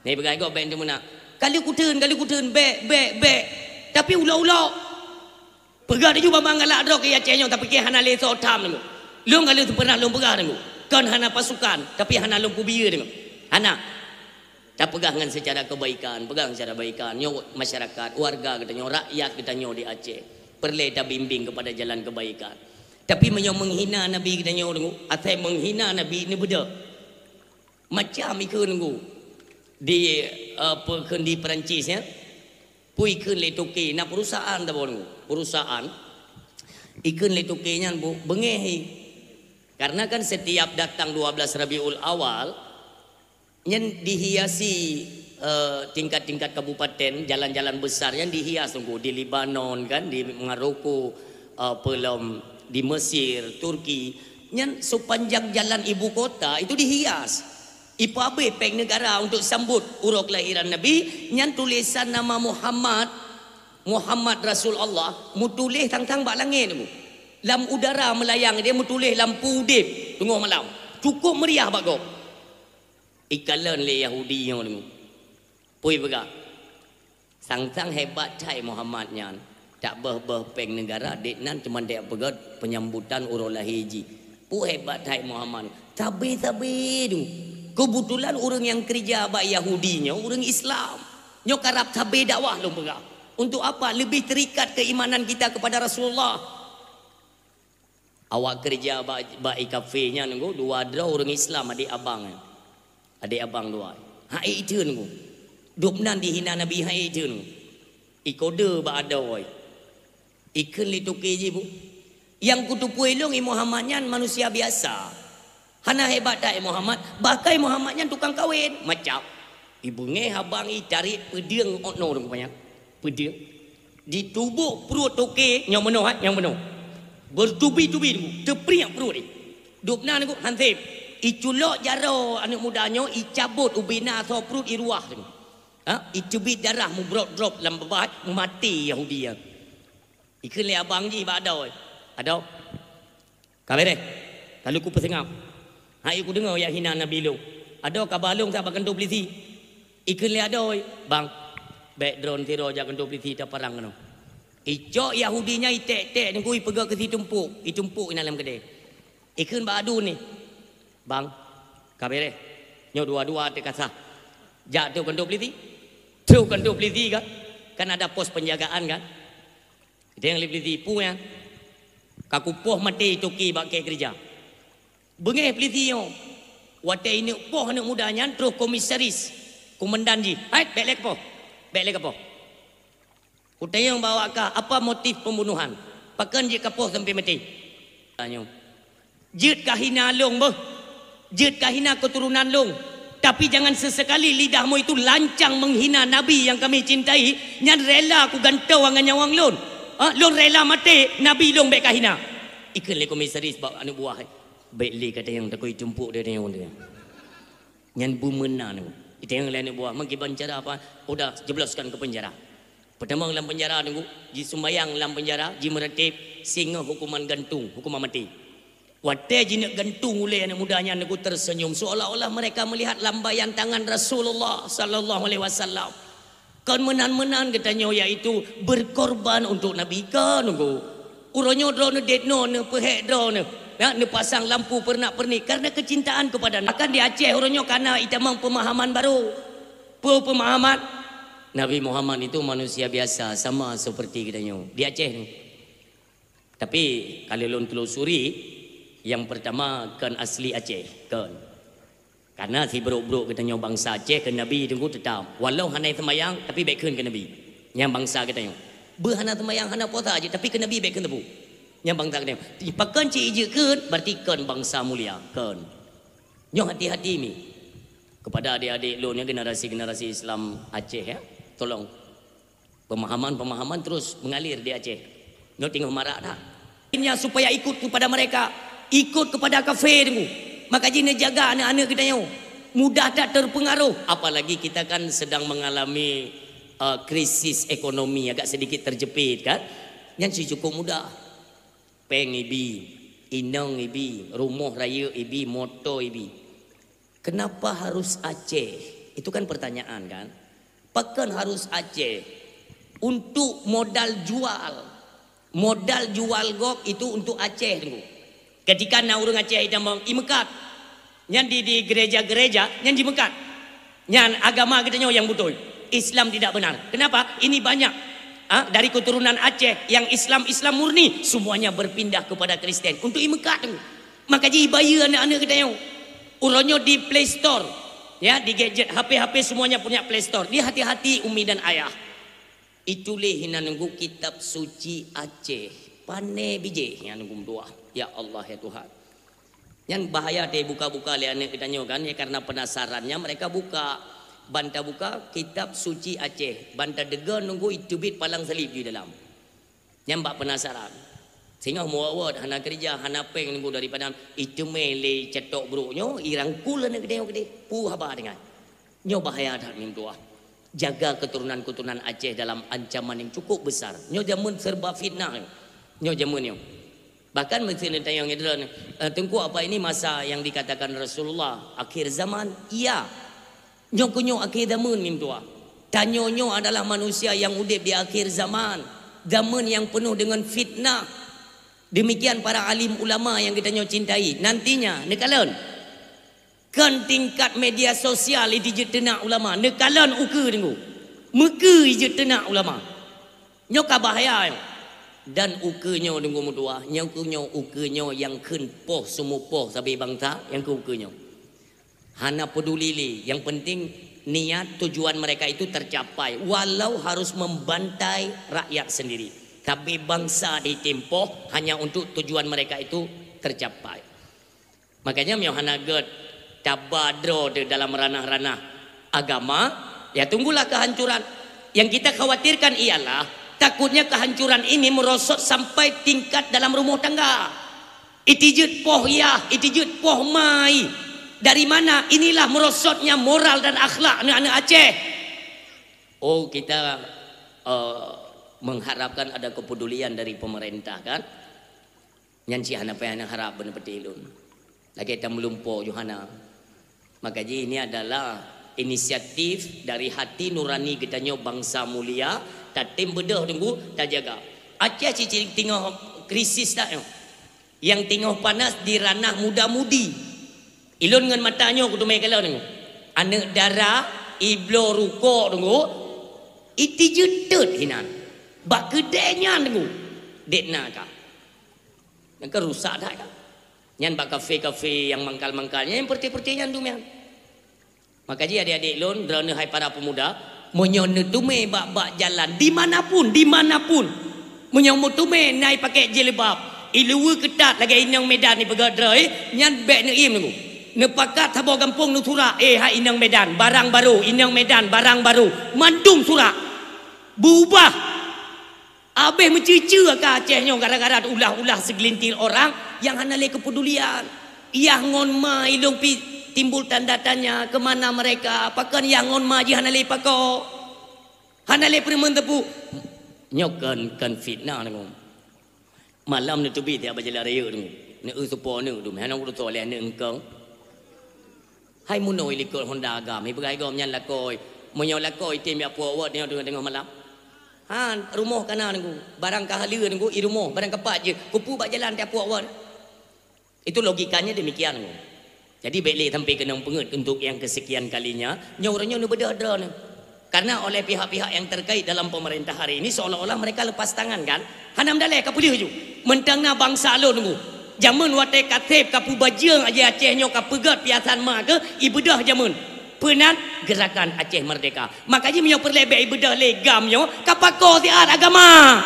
Nyan peugah gob bék teumeunak. Kali kuteun, kali kuteun, bék, bék, bék. Tapi ulok-ulok. Peugah laju bak mangat lak droe keu Aceh nyoe, tapi keu hana lé soe tham teungku. Lôn ka lheueh pernah lôn peugah teungku. Kon hana pasukan, tapi hana lôn peubiyeu teungku. Hana. Tapeugah ngon seucara keubaikan, peugah ngon seucara baikan. Nyoe masyarakat, warga geutanyoe, rakyat geutanyoe di Aceh. Peureulée tabimbing keupada jalan keubaikan. Tapi meunyoe meunghina Nabi geutanyoe teungku, asai meunghina Nabi neubeudôh. Macam ikheun teungku. Di, eh, peue kheun di Perancis nyan. Peue ikheun lé toke, na perusahaan tabon, perusahaan. Ikheun lé toke nyan bu, beungéh i. Karena kan setiap datang dua belas Rabiul Awal, nyan dihiasi, eh, tingkat-tingkat kabupaten, jalan-jalan besar nyan dihias teungku. Di Lebanon kan, di Maroko, eh, peulom di Mesir, Turki. Nyan sepanjang jalan ibu kota itu dihias. Ipeuabéh péng neugara untuk sambot uroe kelahiran Nabi, nyan tulésan nama Muhammad, Muhammad Rasul Allah, meutuléh tang-tang bak langét teungku. Lam udara meulayang, dia meutuléh lampu udeb teungoh malam. Cukup meriah bak gob. Ikalon lé Yahudi nyoe teungku. Peue ipeugah? Sang-sang hebat that Muhammad nyan, taböh-böh péng neugara, dék nan cuma dek peugét peunyambutan uroe lahé jih. Peue hebat that Muhammad, sabe-sabe tu. Keubeutulan ureuëng nyang keureuja bak Yahudi nyoe ureuëng Islam. Nyoe karab sabe dakwah lôn peugah. Untuk apa? Lebih terikat keimanan kita kepada Rasulullah. Awak keureuja bak, bak i kafe nyan nunggu dua droe ureuëng Islam, adék abang nyan. Adék abang dua. Hai itu nunggu. Dubnan dihina Nabi hai itu nunggu. Ikode bak adoe. Ikheun lé toke jih, "Bu, nyang kuteupue lôn i Muhammad nyan manusia biasa. Hana hebat that i Muhammad, bahkan i Muhammad nyan tukang kawén." Macam. Ibeungéh abang i tarék peudeueng okno rupanya. Peudeueng. Ditubôk pruet toke nyang meunoh, ha, nyang meunoh. Bertubi-tubi nunggu, teupriek pruet i. Dubnan nunggu, hanseb. Iculok jaroe aneuëk muda nyoe, icabot ubena soe pruet i ruah nunggu. Ha, iteubiet darah mubrok-brok lam babah, maté Yahudi nyan. Ikheun lé abang jih bak adoe, "Adoe, ka beres, ka lheueh kupeuseungab. Hai kudeungoe jak hina Nabi lôn. Adoe ka ba lôn sa bak kantô peulisi." Ikheun lé adoe, "Bang, bék droen sidroe jak kantô peulisi taparang keunoe." Icok Yahudi nyan iték-ték nunggu ipeugah keu situmpôk, itumpôk inan lam keudè. Ikheun bak aduen nyan, "Bang, ka beres. Nyoe dua-dua teuh ka sah. Jak troh kantô peulisi." Troh kantô peulisi kan? Kan ada pos penjagaan kan? Idéh lé peulisi, "Peue nyan?" "Ka kupoh maté toke bak kèe keureuja." Beungéh peulisi nyoe. Watèe ineuk poh aneuëk muda nyan troh komisaris, komandan jih. "Hai, bék lé kapoh. Bék lé kapoh. Kutanyong bak awak kah, apa motif pembunuhan? Pakon jeuet kapoh sampai maté?" Tanyoe. "Jeuet kahina lôn beuh. Jeuet kahina keturunan lôn. Tapi jangan sesekali lidahmu itu lancang menghina Nabi yang kami cintai, nyan rela kugantoe ngon nyawöng lôn. Ha, lôn rela maté, Nabi lôn bék kahina." Ikheun lé komisaris bak aneuëk buah, "Bék lé katanyong takot itumpôk dia tanyong dia." Nyan beumeunan. Itanyong lé aneuëk buah, "Meukiban cara apa?" "Udah, jebloskan ke penjara." Peutamong lam penjara nunggu, jisumbayang lam penjara, jimeuratéb, singoh hukuman gantung, hukuman maté. Watèe jineuk gantung ulèe aneuëk muda nyan nunggu terseunyum, seolah-olah mereka melihat lambaian tangan Rasulullah sallallahu alaihi wasallam. Kon meunan-meunan geutanyoe, yaitu berkorban untuk Nabi ka nunggu. Uroe nyoe droeneuh dét noe, neupeuhék droeneuh, ya, neupasang lampu peurenak-peurenik karena kecintaan kepada Nabi. Bahkan di Aceh uroe nyoe kana itamong pemahaman baru. Peue pemahaman? Nabi Muhammad itu manusia biasa, sama seperti geutanyoe. Di Aceh ni. Tapi kalau lôn telusuri, yang pertama kon asli Aceh, kon. Karena sibrok-brok geutanyoe bansa Aceh keu Nabi teungku teutap. Walau hana seumayang, tapi bék kheun keu Nabi. Nyang bansa geutanyoe. Beuh hana seumayang, hana puasa jih, tapi keu Nabi bék kheun teupeu. Nyang bansa geutanyoe. Pakon cit jeuet kheun, berarti kon bansa mulia. Kon. Nyoe hati-hati mi. Kepada adik-adik lôn nyang generasi-generasi Islam Aceh, ya. Tolong. Pemahaman-pemahaman terus mengalir di Aceh. Nyoe teungoh marak that. Akhirnya supaya ikut kepada mereka, ikut kepada kafé teungku. Maka jih neujaga aneuk-aneuk geutanyoe. Mudah that terpengaruh. Apalagi kita kan sedang mengalami, eh, krisis ekonomi, agak sedikit terjepit kan. Nyan sih cukup mudah. Péng ibi, inong ibi, rumoh rayeuk ibi, moto ibi. Kenapa harus Aceh? Itu kan pertanyaan kan? Pakon harus Aceh? Untuk modal jual. Modal jual gob itu untuk Aceh teungku. Ketika na ureuëng Aceh itamong imeukat, nyan di, di gereja-gereja, nyan jimeukat. Nyan agama geutanyoe nyang beutôi. Islam tidak benar. Kenapa? Ini banyak, ah, dari keturunan Aceh yang Islam, Islam murni, semuanya berpindah kepada Kristen untuk imeukat teungku. Maka jih bayeue aneuk-aneuk geutanyoe. Uroe nyoe di Play Store, ya, di gadget, H P-H P semuanya punya Play Store. Dia hati-hati umi dan ayah. Ituléh hinan nunggu kitab suci Aceh. Pané bijéh hinan nunggu meutuah. Ya Allah, ya Tuhan. Nyan bahaya teuh buka-buka lé aneuk geutanyoe kan, ya, karena penasarannya mereka buka. Ban tabuka kitab suci Aceh. Ban tadeugoe nunggu iteubiet palang salib di dalam. Nyan bak penasaran. Singoh muwot-wot, hana keureuja, hana péng nunggu daripada iteumé lé cetok brok nyoe, irangkul aneuk geutanyoe keudeh. Peue haba deungon. Nyoe bahaya that meutuah. Jaga keturunan-keturunan Aceh dalam ancaman yang cukup besar. Nyoe jameun serba fitnah nyoe. Nyoe jameun nyoe. Bahkan meuseuti tanyong droeneuh, eh, Teungku, apa ini masa yang dikatakan Rasulullah, akhir zaman? Iya. Nyoe keuh nyoe akhé zameun meutuah. Tanyoe nyoe adalah manusia nyang udeb di akhé zaman, zameun nyang peunoh deungon fitnah. Demikian para alim ulama nyang geutanyoe cintai. Nantinya, neukalon, kon tingkat media sosial jijeuet teunak ulama. Neukalon ukeue teungku. Meukeue jijeuet teunak ulama. Nyoe ka bahaya nyoe. Dan ukeue nyoe deungon meutuah, nyang keu nyoe ukeue nyoe nyang kheun poh seumeupoh sabe bansa, nyang keu ukeue nyoe. Hana peduli lé, yang penting niat tujuan mereka itu tercapai, walau harus membantai rakyat sendiri. Tapi bangsa ditimpoh hanya untuk tujuan mereka itu tercapai. Makanya meunyoe hana gét taba droe teuh dalam ranah-ranah agama, ya tunggulah kehancuran. Yang kita khawatirkan ialah takutnya kehancuran ini merosot sampai tingkat dalam rumah tangga. Itijeuet poh yah, itijeuet poh mai. Dari mana? Inilah merosotnya moral dan akhlak aneuk-aneuk Aceh. Oh, kita, eh, mengharapkan ada kepedulian dari pemerintah, kan? Nyan cit hana payah neuharab beuneupeuti lôn. Lagée tameulumpo Yohana. Maka jih ini adalah inisiatif dari hati nurani geutanyoe bangsa mulia, tatem beudôh teunggu tajaga. Aceh cicing tingoh krisis that nyoe. Nyang tingoh panas di ranah muda-mudi. Ilôn ngon mata nyoe kuteumé kalon teunggu. Aneuk dara ibloe rukok teunggu. Itijeuet teut hinan. Bak keudée nyan teunggu. Dek na ka. Nyan kan rusak that kan. Nyan bak kafe-kafe nyang mangkal-mangkal, nyang peureute-peureute nyan dum nyan. Maka jih adik-adik lôn, droeneuh hai para pemuda, meunyoe neuteumé bak-bak jalan, di mana pun, di mana pun, meunyoe meuteumé na i pakai jilbab, i luweue keutat lagée inong Medan ipeugah droe, nyan bék neuiem teunggu. Neupakat saboh gampông neusurak, "Eh, hai inong Medan, barang barô, inong Medan, barang barô." Mandum surak. Beubah. Abéh meucue-cue ka Aceh nyoe gara-gara ulah-ulah segelintir orang nyang hana lé keupedulian. Yah ngon ma ilong pi timbul tanda tanya, ke mana mereka? Pakon yah ngon ma jih hana lé pako? Hana lé peurumeuen teupeu. Nyoe kon, kon fitnah nyoe. Malam neuteubiet tieb bak jalan raya nyoe. Neu-eu supo neu dum, hana ureuëng soe lé neu engkong. Hai munoe likot Honda agam, ipeugah gom nyan lakoe. Meunyoe lakoe item jak puok wot nyoe teungoh-teungoh malam. Han, rumoh kana teunggu. Barang ka haleue teunggu, i rumoh, barang ka pat jeuet. Kupeue bak jalan tieb puok wot. Itu logikanya demikian teunggu. Jadi bék lé sampai keunong peungeut untuk yang kesekian kalinya, nyoe uroe nyoe neubeudôh droeneuh. Karena oleh pihak-pihak yang terkait dalam pemerintah hari ini seolah-olah mereka lepas tangan kan? Hana meudaleh ka peuleueh ju. Meuntang na bangsa lôn teunggu. Jameun watée ka seb ka peubajeueng aja Aceh nyoe ka peugét piasan ma keuh ibeudôh jameun. Peunan gerakan Aceh Merdeka. Maka jih meunyoe peureulée bék ibeudôh lé gam nyoe ka pako siat agama.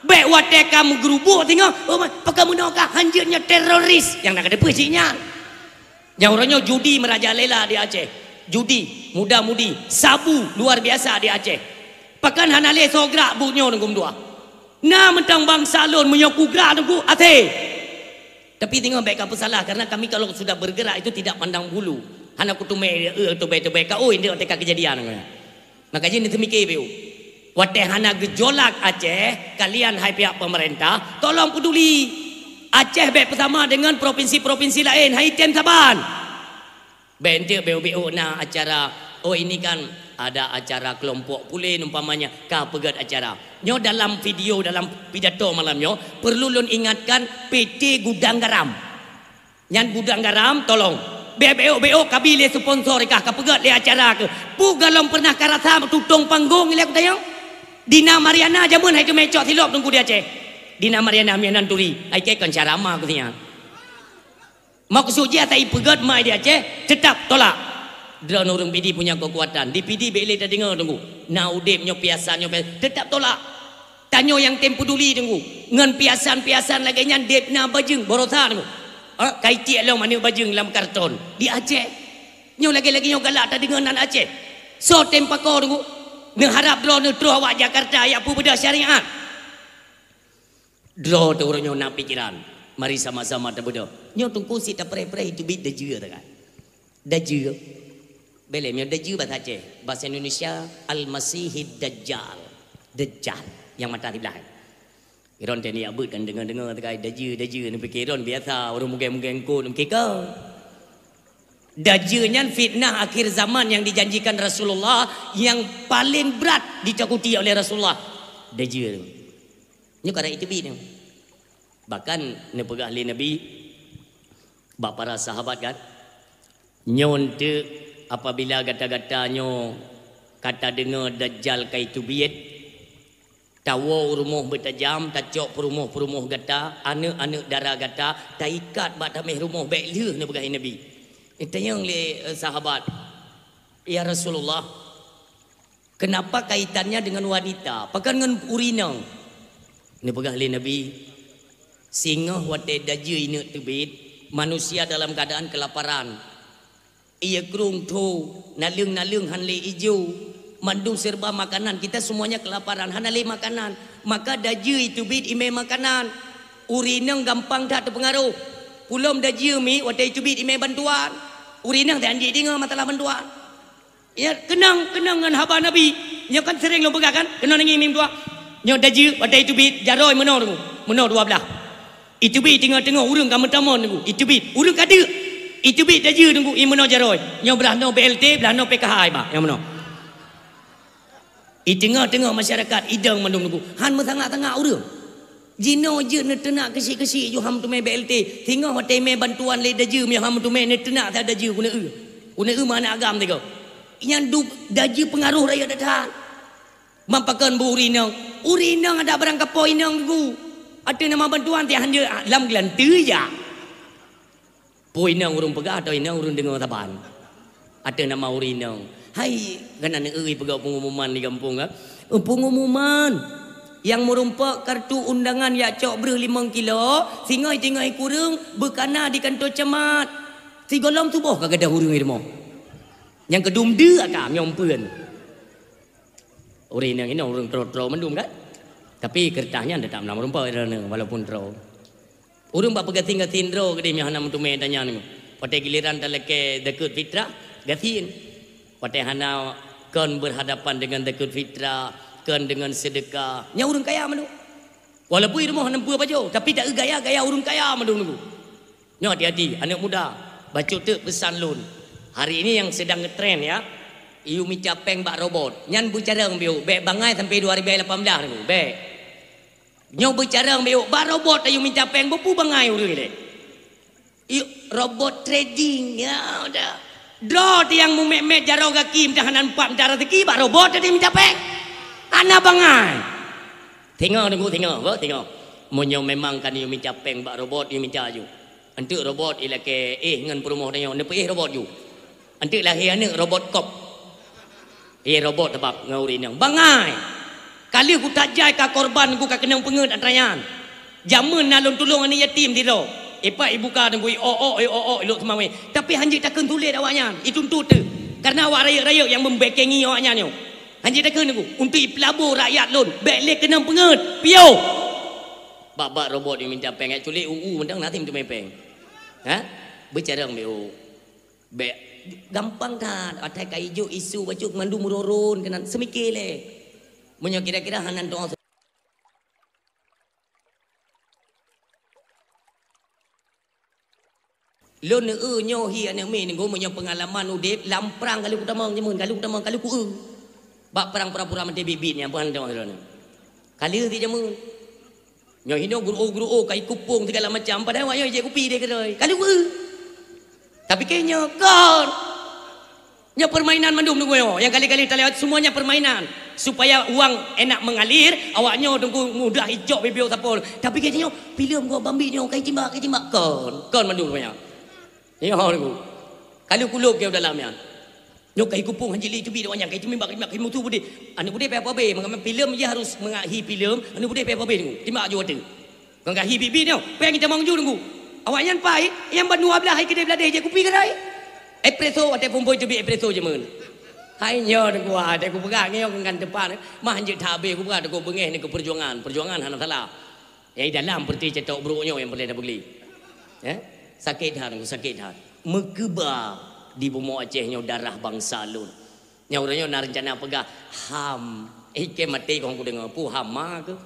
Bék watée ka meugeurubuk singoh, oh, pakon meunoe ka hanjeuet nyoe teroris. Nyang na ka teupeu cit nyan. Nyang uroe nyoe judi meurajalela di Aceh. Judi, muda-mudi, sabu luar biasa di Aceh. Pakon hana lé soe grak buet nyoe teunggu dua. Na mantong bangsa lôn meunyoe kugrak teunggu até. Tapi teungoh bék ka peusalah karena kami kalau sudah bergerak itu tidak pandang bulu. Hana kuteumé eh teubai-teubai ka oi ndeuk teuka kejadian. Maka jih neuteumiké beu. Watée hana geujolak Aceh, kalian hai pihak pemerintah, tolong peduli. Aceh bék bersama dengan provinsi-provinsi lain, hai tem saban. Bék enteuk bék-bék na acara, oh ini kan ada acara kelompok pulen umpamanya, ka peugét acara. Nyoe dalam video, dalam pidato malam nyoe, perlu lôn ingatkan P T Gudang Garam. Nyan Gudang Garam, tolong. Bék-bék kabi lé sponsor kah ka peugét lé acara keuh. Peue galom pernah ka rasa tutong panggong ilée kutanyong? Dina Mariana jameun hai keumé cok silop teungku di Aceh. Dina Mariana mianan turi, ai kée kon cara ma kusinya. Maksud jih ata ipeugét mai di Aceh, tetap tolak. Droeneuh ureuëng Pidie punya kekuatan. Di Pidie bék lé tadeungoe teungku. Na udeb nyoe piasa nyoe piasa, tetap tolak. Tanyoe nyang tem peuduli teungku. Ngon piasan-piasan lagée nyan deb na bajeueng barosa teungku. Ha, kai tiek lom aneuk bajeueng lam karton di Aceh. Nyoe lagée-lagée nyoe galak tadeungoe nan Aceh. Soe tem pako teungku. Neuharab droeneuh troh awak Jakarta jak peubeudah syariat. Droe teuh uroe nyoe na pikiran. Mari sama-sama tabeudôh. Nyoe teungku sit tapreh-preh itu bit dajeu teuka. Dajeu. Belém nyoe dajeu bahasa Aceh. Bahasa Indonesia Al-Masihid Dajjal. Dajjal yang mata siblah. Iron tadi abut kan dengar-dengar teuka dajeu, dajeu ni pikir iron biasa ureuëng mugeng-mugeng kon pikir kau. Dajeu nyan fitnah akhir zaman yang dijanjikan Rasulullah yang paling berat ditakuti oleh Rasulullah. Dajeu tu. Nyoe kada iteubi nyoe. Bahkan neupeugah lé Nabi bak para sahabat kan, nyoe enteuk apabila gata-gata nyoe ka tadeungoe Dajjal ka iteubiet, Tawoe u rumoh beutajam, tacok peurumoh-peurumoh gata, aneuk-aneuk dara gata, taikat bak taméh rumoh, bék lheueh neupeugah Nabi. Itanyong lé, eh, sahabat, "Ya Rasulullah, kenapa kaitannya dengan wanita? Pakon ngon ureueng inong?" Neupeugah lé Nabi, "Singoh watée dajeu ineuk teubiet, manusia dalam keadaan kelaparan. Ié krueng tho, naleueng-naleueng han lé ijo, mandum serba makanan, kita semuanya kelaparan, hana lé makanan. Maka dajeu iteubiet imé makanan. Ureueng inong gampang that teupeungaroh. Pulom dajeu miet watée iteubiet imé bantuan. Ureueng inong teuanjik deungoe masalah bantuan." Ya, keunong, keunong ngon haba Nabi. Nyoe kan sering lôn peugah kan? Keunong nangis mim tuah. Nyoe dajeu, watée iteubiet, jaroe meunoe deungoe. Meunoe dua blah. Iteubiet teungoh-teungoh ureueng ka meutamong Teungku. Iteubiet, ureueng ka deuk. Iteubiet dajeu Teungku, i meunoe jaroe. Nyoe blah noe B L T, blah noe P K H iba. Nyang meunoe. I teungoh-teungoh masyarakat, idong mandum Teungku. Han meusangat-sangat ureueng. Jinoe jeuet neuteunak keusiek-keusiek ju han meuteumé B L T. Singoh watée imé bantuan lé dajeu, meuhan meuteumé neuteunak that dajeu keuneuk eu. Keuneuk eu meuhana agam tiga. Nyan dub dajeu peungaroh rakyat that. Ban pakon beu ureueng inong. Ureueng inong adak barang kapo inong Teungku. Ateueh nama bantuan tiak hanjeuet lam geulanteue jak. Peue inong ureueng peugah atau inong ureueng deungoe saban? Ateueh nama ureueng inong. Hai, kana neueu peugah pengumuman di gampông ka? Eh, pengumuman! Nyang meurumpok kartu undangan jak cok breueh limong kilo, singoh tinggai kureueng beukana di kantor camat. Sigohlom tuboh ka gadôh ureueng i rumoh. Nyang keudum deuk ata meunyoe umpeuen. Ureueng inong inong ureueng troe-troe mandum kan? Tapi keureutah nyan teutap na meurumpok droeneuh walaupun troe. Ureueng bak peugasien-gasien droe keudeh meunyoe hana meuteumé tanyan. Watée giliran talakée zakeuet fitrah, gasien. Watée hana kon berhadapan dengan zakeuet fitrah, kon dengan seudeukah, nyan ureueng kaya mandum. Walaupun i rumoh hana peue pajoh, tapi ta gaya-gaya ureueng kaya mandum Teungku. Nyoe hati-hati, aneuk muda, bacut teuk peusan lôn. Hari ini yang sedang ngetren ya, yue mita péng bak robot. Nyan beucarông biôk, bék bangai sampai dua ribu lapan belas Teungku, bék. Nyoe beucarông biôk, bak robot yue mita péng, beupeue bangai ureueng lé. Yuk, robot trading, ya udah. Droe nyang mumet-met jaroe gaki meudah hana empat meudah rezeki, bak robot tadi mita péng. Hana bangai. Teungoh Teungku, teungoh, beuh, teungoh. Meunyoe memang kan yue mita péng bak robot, yue mita ju. Enteuk robot ilakée éh ngon peurumoh tanyoe, neupeuéh robot ju. Enteuk lahé aneuk robot kop. Éh robot teubab ngon ureueng inong. Bangai! Ka lheueh kutajai ka korban ku ka keunong peungeut atra nyan. Jameun na lôn tulông aneuk yatim sidroe. Ipak ibuka Teungku, i-ok-ok, i-ok-ok, i lok seumawé. Tapi hanjeuet takheun sulet awaknyan, ituntot teuh. Kareuna awak rayeuk-rayeuk nyang meubeukengi awaknyan nyoe. Hanjeuet takheun Teungku, untuk ipeulabo rakyat lôn, bék lé keunong peungeut. Piôh! Bak-bak robot nyang minta péng, eh, culik u-u mantong na sim teumé péng. Ha? Beucarông B O. Bék gampang that, atai ka ijok isu bacut mandum roron keunan seumike lé. Meunyoe kira-kira hana tuang Lôn eu nyoe hi aneuk miet Teungku, meunyoe peungalaman udeb lam prang ka lheueh kutamong jameun, ka lheueh kutamong, ka lheueh kueu. Bak prang pura-pura maté biet-biet nyan, peue hana tamong lôn. Ka lheueh ti jameun. Nyoe hinoe guru-guru ka ikupông sigala macam, padahai awak nyoe ijép kupi deh keudroe. Ka lheueh kueu. Tapi keu nyoe kon. Nyoe permainan mandum Teungku nyoe. Nyang kali-kali talewat semuanya permainan. Supaya uang enak mengalir, awak nyoe Teungku mudah icok bibio sapol. Tapi keu nyoe, filem kok bambi nyoe, kai timbak, kai timbak. Kon, kon mandum rupanya. Nyoe Teungku. Kalau kulub ke dalam nyan. Nyoe kai kupung hanjili teubi awak nyan, kai timbak, kai timbak, kai mutu budi. Aneuk budi payah pabe, maka filem dia harus mengahi filem, aneuk budi payah pabe Teungku. Timbak ju watèe. Kon ka hi bibi nyoe, péng itamong ju Teungku. Awaknyan pai, nyang ban dua blaih hai keudeh bladeh jép kupi keurai. Espresso, watèe phôn-phôn teubiet espresso jameun. Hai nyoe Teungku, ah, watèe kupeugah nyoe ngon teumpat, mah jeuet that abéh kupeugah Teungku beungéh nyoe keu peujuangan. Peujuangan hana salah. Nyang dalam peureuti cetok brôk nyoe nyang peureulèe tapeugli. Eh? Sakét that Teungku, sakét that. Meukeubah di bumoe Aceh nyoe darah bansa lôn. Nyang uroe nyoe na reuncana peugah ham. Eh, keu maté kong kudeungö, peue hama keuh?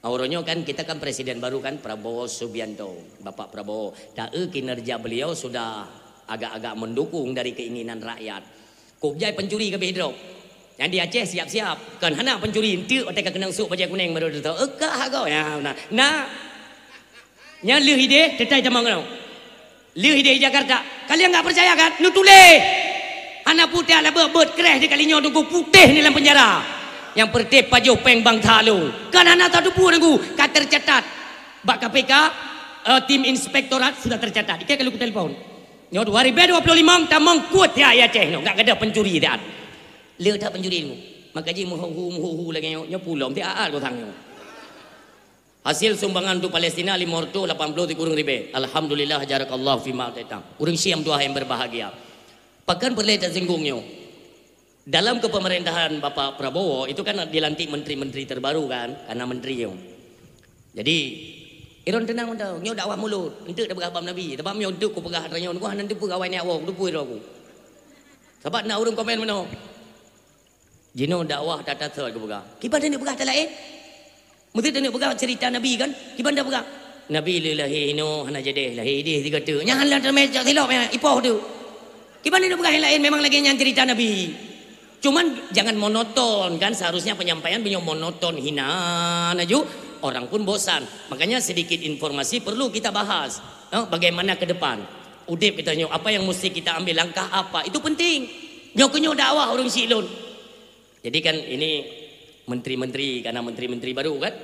Uroe nyoe kan kita kan presiden baru kan, Prabowo Subianto, Bapak Prabowo. Ta-eu kinerja beliau sudah agak-agak mendukung dari keinginan rakyat. Kok jai pencuri ka beh drop. Nyang di Aceh siap-siap. Kon hana pencuri, enteuk watèe ka keunong sôk bajèe kunèng baru teutoe. Eukah hagoe. Ya, nah. Nah. Nyan lheueh ideh, teutai tamong keunoe. Lheueh ideh Jakarta. Kalian enggak percaya kan? Neutuléh. Hana putéh ala beuet-beuet kreh di kali nyoe Teungku putéh ni lam penjara. Nyang peureuteh pajoh péng bansa lôn. Kan hana tateupeue Teungku, ka teucatat. Bak K P K, eh, tim inspektorat sudah teucatat. Ikei ka lheueh kutelepon. Nyoe dua ribèe dua ploh limong tamong kuet siat di Aceh nyoe, gak gadôh pencuri siat. Le that pencuri nyoe. Maka jih meuhu-hu, meuhu-hu lagèe nyoe, nyoe pulom siat gosang nyoe. Hasil sumbangan untuk Palestina lima ratus lapan puluh sikureueng ribèe. Alhamdulillah, jarakallahu fima ataita. Ureueng Syiah meutuah yang berbahagia. Pakon peureulèe tasinggung nyoe. Dalam kepemerintahan Bapak Prabowo itu kan dilantik menteri-menteri terbaru kan, karena menteri nyoe. Jadi, iron teunang mantong, nyoe dakwah mulod, enteuk tapeugah bab Nabi, sabab nyoe enteuk kupeugah atra nyoe, hana teupeue awai nyak woe, teupeue droe ku. Sabab na ureueng komen meunoe. Jinoe dakwah tata thot geupeugah. Kiban taneuk peugah that laén? Meusé taneuk peugah cerita Nabi kan? Kiban tapeugah? Nabi lé lahé hinoe hana jadeh, lahé idéh sigoe teuk. Nyan hana teumé cok silop nyan, ipoh tu. Kiban taneuk peugah nyang laén memang lagèe nyan cerita Nabi. Cuman jangan monoton kan, seharusnya penyampaian meunyoe monoton hina laju orang pun bosan. Makanya sedikit informasi perlu kita bahas. Eh, bagaimana ke depan? Udép kita nyoe, apa yang mesti kita ambil langkah apa? Itu penting. Nyoe keuh nyoe dakwah ureueng syiek lôn. Jadi kan ini menteri-menteri, karena menteri-menteri baru kan.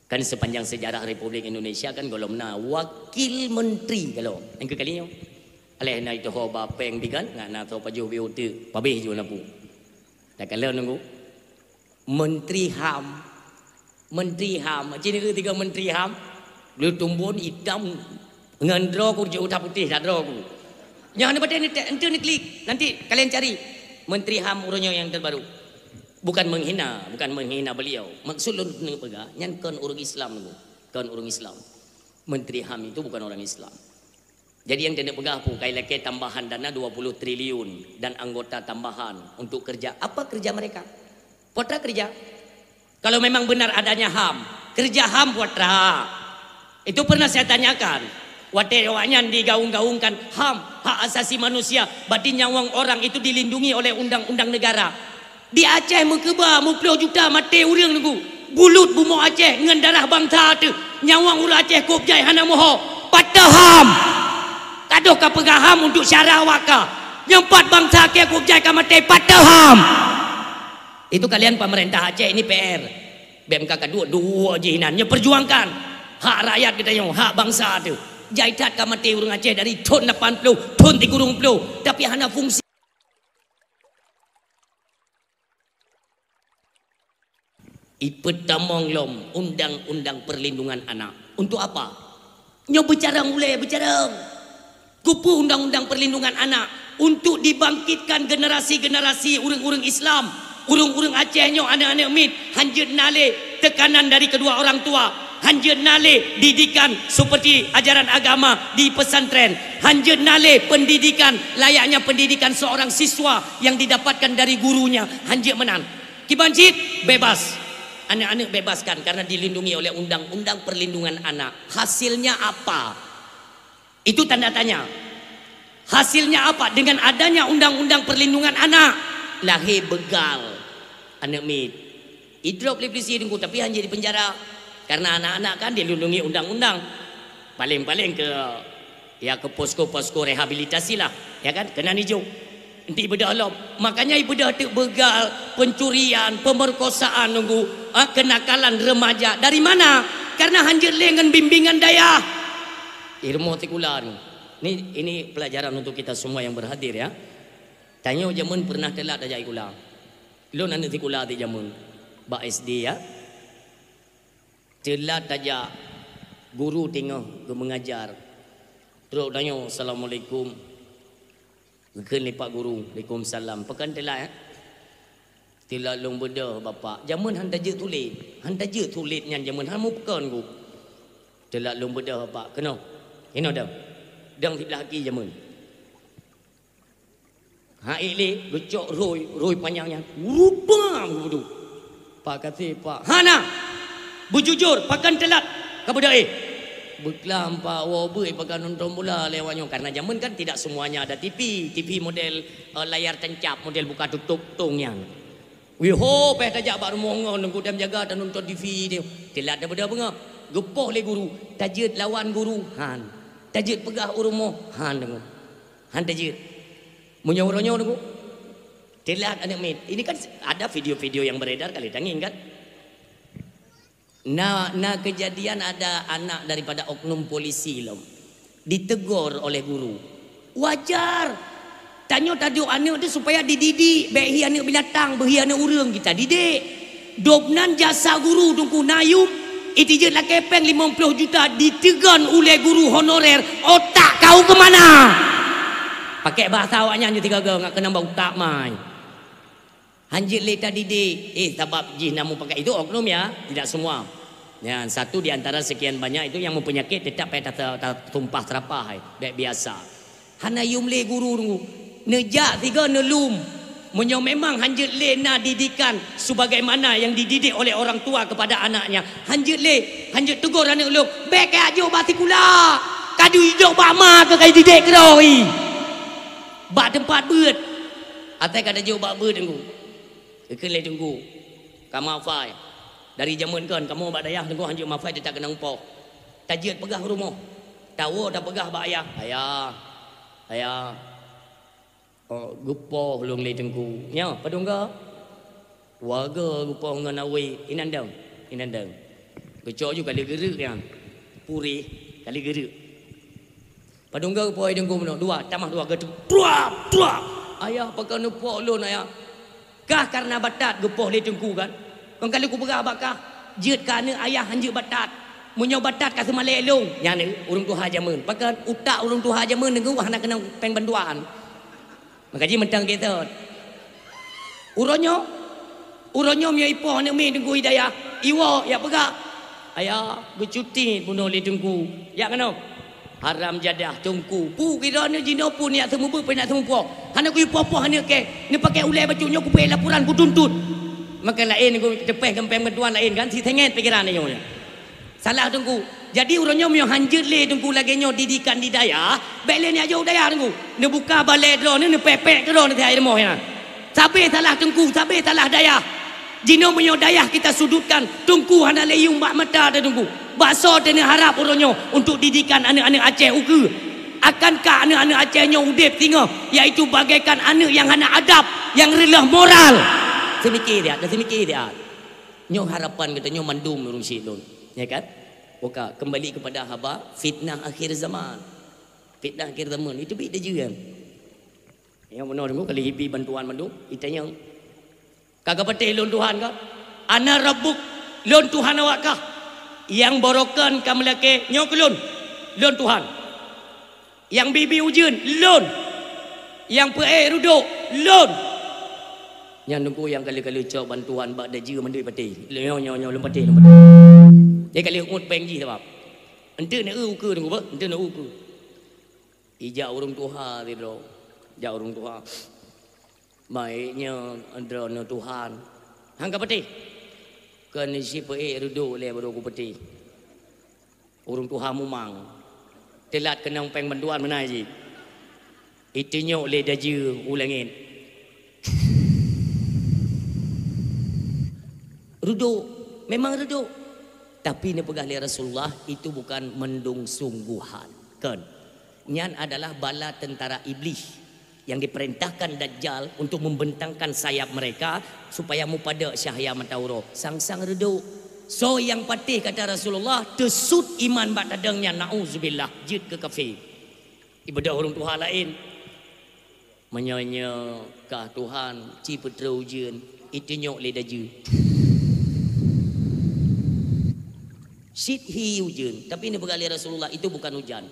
Kan sepanjang sejarah Republik Indonesia kan golom na wakil menteri kalau. Nyang keu kali nyoe. Aléh na itoho ba péng bi kan, ngat na toh pajoh bi uteuk, pabéh ju lampu. Dak kalon nunggu. Menteri HAM. Menteri HAM. Cina ke tiga menteri HAM? Lu tumbon hitam ngon droe ku jeuet utak putih dak droe ku. Nyan hana patéh ni tek, ente ni klik. Nanti kalian cari Menteri HAM uroe nyoe yang terbaru. Bukan menghina, bukan menghina beliau. Maksud lôn neupeugah, nyan kon ureueng Islam tu. Kon ureueng Islam. Menteri HAM itu bukan orang Islam. Jadi yang kena peugah pu, kai lakée tambahan dana dua puluh triliun dan anggota tambahan untuk kerja. Apa kerja mereka? Putra kerja. Kalau memang benar adanya HAM, kerja HAM Putra. Itu pernah saya tanyakan. Watée awaknyan digaung-gaungkan HAM, hak asasi manusia, berarti nyawöng orang itu dilindungi oleh undang-undang negara. Di Aceh meukeubah meuploh juta maté ureuëng nunggu. Bulut bumoe Aceh ngon darah bansa teuh. Nyawöng ureuëng Aceh kôb jai hana moho. Pat teuh HAM. Kadoh ka peugah HAM untuk syara awak ka. Nyang pat bansa kée kôb jai ka maté pat teuh HAM. Itu kalian pemerintah Aceh ini P R. Bèk ka duek-duek jih nan. Nyoe perjuangkan hak rakyat geutanyoe, hak bansa teuh. Jai that ka maté ureuëng Aceh dari thon lapan ploh, thon tikurong ploh, tapi hana fungsi. Ipeutamong lom undang-undang perlindungan anak. Untuk apa? Nyoe beucarông ulée, beucarông. Keupeue undang-undang perlindungan anak? Untuk dibangkitkan generasi-generasi ureuëng-ureuëng Islam, ureuëng-ureuëng Aceh nyoe aneuk-aneuk miet, hanjeuet na lé tekanan dari kedua orang tua, hanjeuet na lé didikan seperti ajaran agama di pesantren, hanjeuet na lé pendidikan layaknya pendidikan seorang siswa yang didapatkan dari gurunya, hanjeuet meunan. Kiban cit bebas. Aneuk-aneuk bebaskan karena dilindungi oleh undang-undang perlindungan anak. Hasilnya apa? Itu tanda tanya. Hasilnya apa? Dengan adanya undang-undang perlindungan anak, lahé beugal aneuk miet. Idrop lé polisi teungku, tapi hana dipenjara. Karena anak-anak kan dilindungi undang-undang. Paling-paling ke Ya, ke posko-posko rehabilitasi lah, ya kan? Keunan ijok. Enti ibeudôh lom. Makanya ibeudôh teuk beugal, pencurian, pemerkosaan nunggu, ha, kenakalan remaja. Dari mana? Karena hanjeuet lé ngon bimbingan dayah. Ilmu sikula ni. Ni, ini pelajaran untuk kita semua yang berhadir ya. Tanyoe jameun pernah teulat tajak sikula. Lôn aneuk sikula ti jameun. Bak S D ya. Teulat tajak, guru teungoh geumeungajar. Trok tanyoe, "Assalamualaikum." Geukheun lé pak guru, "Waalaikumsalam." Pakon teulat, eh? "Teulat lôn beudôh, Bapak." Jameun han tajeuet tuléh. Han tajeuet tuléh nyan jameun, han mupakon ku. "Teulat lôn beudôh, Bapak." Keunoe. Inoe dong. Dong siblah aki jameun. Ha, ék lé, geucok rhôi, rhôi panyang nyan. Rubang, beudôh. "Pak, kaseh, Pak." "Hana! Beujujur, pakon teulat ka beudôh, eh?" "Beuklam, Pak, woe beuet pakon nonton bola lé awak nyoe." Karena jameun kan tidak semuanya ada T V. T V model, eh, layar tancap, model buka tutup tong nyan. Wih ho, payah tajak bak rumoh ngon, nunggu dan jaga dan nonton T V dia. Teulat dah beudôh beungoh. Geupoh lé guru, tajeuet lawan guru, han. Tajeuet peugah u rumoh, han deungoe. Han tajeuet. Meunyoe uroe nyoe deungoe. Telat aneuk miet. Ini kan ada video-video yang beredar kali tanging kan? Na, na kejadian ada anak daripada oknum polisi lom. Ditegur oleh guru. Wajar. Tanyoe taduek aneuk tu supaya dididik, bèk hi aneuk binatang, beuhi aneuk ureueng kita didik. Dobnan jasa guru Teungku na yum, itijeuet lakèe pèng limong ploh juta diteugon ulèe guru honorer, otak kau ke mana? Pakai bahasa awaknyan nyoe tiga go ngat keunong bak utak mai. Hanjeuet lé tadidik, eh, sabab jih na mupakat itu oknum ya, tidak semua. Ya, satu di antara sekian banyak itu yang mempunyakit tetap payah tata-, tatumpah serapah, eh, bèk biasa. Hana yum lé guru Teungku. Neujak sigoe neulum. Meunyoe memang hanjeuet lé na didikan sebagaimana yang dididik oleh orang tua kepada anaknya, hanjeuet lé, hanjeuet tegur aneuk lôn, bèk kajak jok bak sikula. Ka jijok bak ma keu ka jididek keudroe. Bak teumpat beuet. Até ka tajok bak beuet Teungku. Geukheun lé Teungku, ka mafai. Dari jameun kon kamoe bak dayah Teungku hanjeuet mafai teutab keunong poh. Tajeuet peugah u rumoh. Tawoe tapeugah bak ayah, "Ayah, ayah, oh, geupoh lôn lé Teungku." Nyoe, padum go? Dua go geupoh ngon awé, inan dong, inan dong. Geucok ju kali geureuk nyan. Puréh, kali geureuk. Padum go geupoh Teungku meunoe, dua, tamah dua go tu. Tuap, tuap. "Ayah, pakon neupoh lôn, ayah?" "Kah kareuna batat geupoh lé Teungku kan? Kon ka lheueh kupeugah bak kah, jeuet keu aneuk ayah hanjeuet batat. Meunyoe batat ka seumalée lôn." Nyan ureueng tuha jameun. Pakon utak ureueng tuha jameun deungon hana keunong péng bantuan. Maka jih mantong geutot. Uroe nyoe, uroe nyoe meunyoe ipoh aneuk miet Teungku Hidayah, iwoe jak peugah, "Ayah, geucuti bunoe lé Teungku." Jak keunoe. Haram jadah Teungku. Peue kira nyoe jinoe peue neujak seumeubeuet, peue neujak seumeupoh. Hana kuipoh-poh aneuk kèe, neupaké ulèe bacut nyoe kupeuék laporan kutuntut. Maka laén Teungku teupéh ngon péng bantuan laén kan, si sengét pikiran nyoe. Salah Teungku. Jadi uroe nyoe meunyoe hanjeuet lé Teungku lagèe nyoe didikan di dayah, bèk lé neujak jok u dayah Teungku. Neubuka balèe droeneuh, neupèk-pèk keu droeneuh teuhai rumoh nyan. Sabé salah Teungku, sabé salah dayah. Jinoe meunyoe dayah kita sudutkan, Teungku hana lé yuem bak mata teuh Teungku. Bak soe teuh neuharab uroe nyoe untuk didikan aneuk-aneuk Aceh ukeue? Akankah aneuk-aneuk Aceh nyoe udép singoh, yaitu bagaikan aneuk nyang hana adab, nyang reuloh moral? Seumike siat, seumike siat. Nyoe harapan geutanyoe mandum ureueng syik lôn, ya kan? Oka, kembali kepada haba fitnah akhir zaman. Fitnah akhir zaman itu bit dajeuem. Nyang bunoe Teungku kali hibi bantuan mandum, itanyong. Ka geupatéh lôn Tuhan ka? Ana rabbuk, lôn Tuhan awak kah? Nyang borokan ka meulakèe nyoe keu lôn, lôn Tuhan. Nyang bi-bi ujeuen, lôn. Nyang peuék reudôk, lôn. Nyan Teungku nyang ka lheueh-ka lheueh cok bantuan bak dajeuem mandum patéh. Nyoe, nyoe, nyoe, lôn patéh, lôn patéh. Jadi ka lheueh ngut péng jih sabab. Eunteuk na eu ukeue Teungku beuh, eunteuk na eu ukeue. Ijak ureueng tuha sidroe. Jak ureueng tuha. Baik nyoe droeneuh Tuhan. Han ka patéh. Kon sipeuék reudôk lé baru kupatéh. Ureueng tuha mumang. Teulat keunong péng bantuan meunan jih. Itunyok lé dajeuem u langét. Reudôk, memang reudôk. Tapi neupeugah lé Rasulullah, itu bukan mandum sungguhan. Kon. Nyan adalah bala tentara Iblih yang diperintahkan Dajjal untuk membentangkan sayap mereka supaya mupadek cahya mata uroe. Sang-sang reudôk. Soe nyang patéh kata Rasulullah, teusut iman bak tadong nyan, na'uzubillah, jeuet keu kafé. Ibadah ureueng tuha laén. Meunyoe nyoe kah Tuhan, ci peutrôh ujeuen, itunyok lé dajeuem. Cit hi ujeuen, tapi neupeugah lé Rasulullah, itu bukan hujan.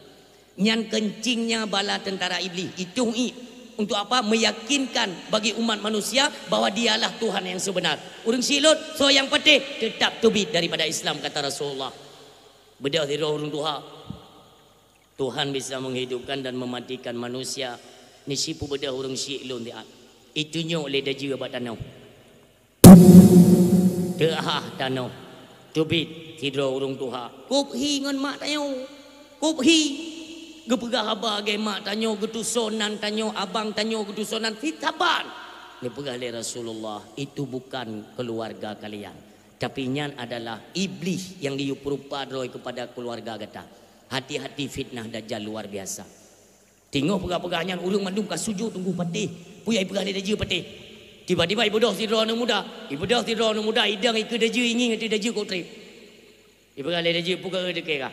Nyan keuncingnya bala tentara Iblih, itong ié. Untuk apa? Meyakinkan bagi umat manusia bahwa dialah Tuhan yang sebenar. Ureueng syik lôn, soe nyang patéh, teutap teubiet daripada Islam, kata Rasulullah. Beudôh sidroe ureueng tuha. Tuhan bisa menghidupkan dan mematikan manusia. Nyoe sipeubeudôh ureueng syik lôn siat. Itunyok lé dajeuem bak tanoh. Teuhah tanoh. Teubiet sidroe ureueng tuha. Kôb hi ngon mak tanyoe. Kôb hi. Geupeugah haba lagèe mak tanyoe geutusoe nan tanyoe, abang tanyoe geutusoe nan, sit saban. Neupeugah lé Rasulullah, "Itu bukan keluarga kalian. Tapi nyan adalah Iblih yang diyue peurupa droe kepada keluarga gata." Hati-hati fitnah Dajjal luar biasa. Teungoh peugah-peugah nyan ureueng mandum ka sujut teungku patéh. Peue nyang ipeugah lé dajeuem patéh. Tiba-tiba ibeudôh sidroe aneuk muda, ibeudôh sidroe aneuk muda idong ikeue dajeu, ingieng ikeue dajeu kok treb. Ipeugah lé dajeu, "Peue keuh teuke kah?"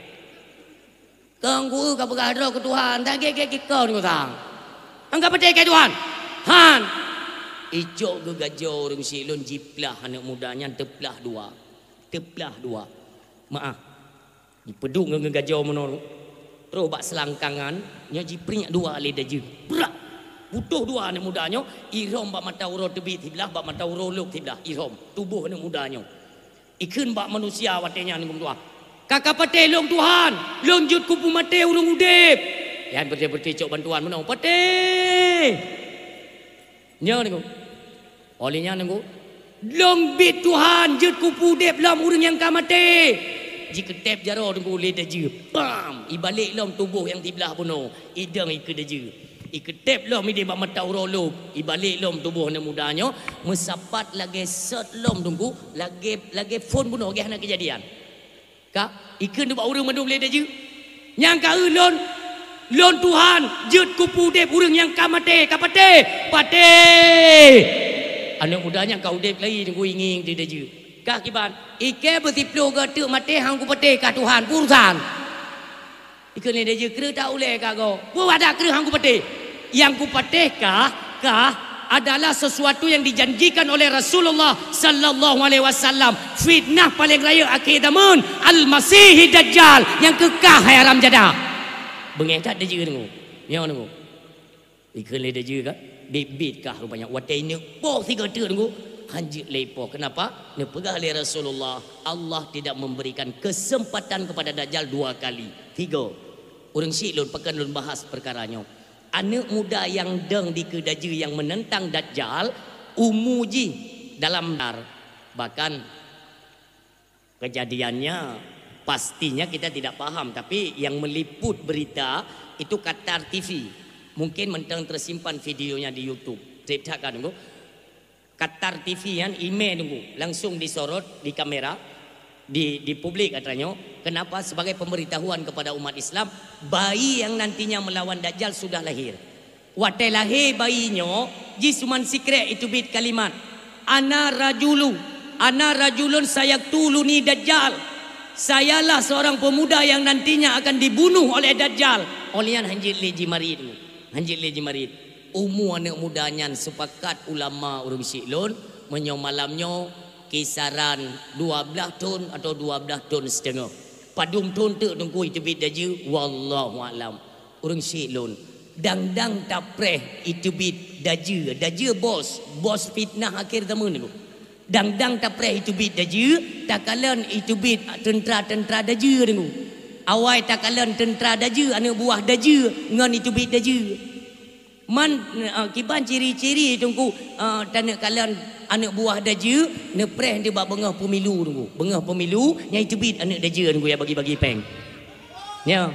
"Kang, ku ka peugah droe keu Tuhan, tak gét-gét keu kong nyoe sang. Angka patéh keu Tuhan?" "Han!" Icok geugajoe ureuëng syiek lôn jiplah aneuk muda nyan teuplah dua. Teuplah dua. Meu'ah. Jipeuduek ngon geugajoe meunoe. Troh bak seulangkangan, nyoe jipriek dua lé dajeu. Brak! Putôh dua aneuk muda nyoe, irhom bak mata uroe teubiet siblah, bak mata uroe lôb siblah, irhom tuboh aneuk muda nyoe. Ikheun bak manusia watée nyan ngon tuha, "Ka ka patéh lôn Tuhan, lôn jeuet keu peumaté ureuëng udeb." Nyan beureuti-beureuti cok bantuan meunoe, "Patéh!" Nyoe deungoe. Óh lheueh nyan deungoe, "Lôn biet Tuhan jeuet keu peuudeb lom ureuëng nyang ka maté." Jikeuteb jaroe deungoe lé dajeu. Bam! Ibalek lom tuboh nyang siblah bunoe. Idong ikeue dajeu. Ikeuteb lom idéh bak mata uroe lôb, ibalek lom tuboh aneuk muda nyoe meusapat lagée sot lom teungku, lagée, lagée phon bunoe geuh hana keujadian. Ka, ikheun bak ureuëng mandum lé dajeu. Nyang ka eu lôn, lôn Tuhan jeuet keu peuudeb ureuëng nyang ka maté, ka patéh, patéh. Aneuk muda nyang ka udeb lagi teungku ingieng di dajeu. Ka kiban, ikée beusiploh goe teuk maté han kupatéh ka Tuhan, peue urusan. Ikheun lé dajeu kreueh tak ulée ka goe. Peue wadah kreueh han kupatéh. Nyang kupatéh kah, kah adalah sesuatu yang dijanjikan oleh Rasulullah sallallahu alaihi wasallam. Fitnah paléng rayeuk akhé zaman, Al-Masihid Dajjal nyang keukah hai haram jadah. Beungéh that dajeu deungoe. Nyoe deungoe. Ikheun lé dajeu ka, biet-biet kah rupanya. Watée ineuk poh sigoe teuk deungoe, hanjeuet lé poh. Kenapa? Neupeugah lé Rasulullah, Allah tidak memberikan kesempatan kepada Dajjal dua kali. Tiga. Ureuëng syiek lôn, pakon lôn bahas peukara nyoe. Aneuk muda nyang dong dikeue dajeu nyang meunentang Dajjal, umu jih dalam dar. Bahkan kejadiannya, pastinya kita tidak paham, tapi yang meliput berita itu Qatar T V. Mungkin mantong tersimpan videonya di YouTube. Ceritakan dulu. Qatar T V nyan imé deungoe, langsung disorot di kamera, di, di publik katanya, kenapa sebagai pemberitahuan kepada umat Islam, bayi yang nantinya melawan Dajjal sudah lahir. Watée lahé bayi nyoe, jih suman sikrék iteubiet kalimat, "Ana rajulu, ana rajulun sayaktuluni Dajjal." Sayalah seorang pemuda yang nantinya akan dibunuh oleh Dajjal. Óh lheueh nyan hanjeuet lé jimarit. Hanjeuet lé jimarit. Umu aneuk muda nyan sepakat ulama ureuëng syiek lôn, meunyoe malam nyoe kisaran dua blaih thon atau dua blaih thon siteungoh. Padum thon teuk teungku iteubiet dajeu, wallahu a'lam. Ureuëng syiek lôn, dang-dang tapreh iteubiet dajeu, dajeu bos, bos fitnah akhé zaman nyoe. Dang-dang tapreh iteubiet dajeu, takalon iteubiet teuntra-teuntra dajeu deungoe. Awai takalon teuntra dajeu, aneuk buah dajeu ngon iteubiet dajeu. Man, eh, kiban ciri-ciri teungku, eh, taneuk kalon aneuk buah dajeu, neupreh dibak beungoh pemilu deungoe. Beungoh pemilu, nyang iteubiet aneuk dajeu deungoe nyang bagi-bagi péng. Nyoe.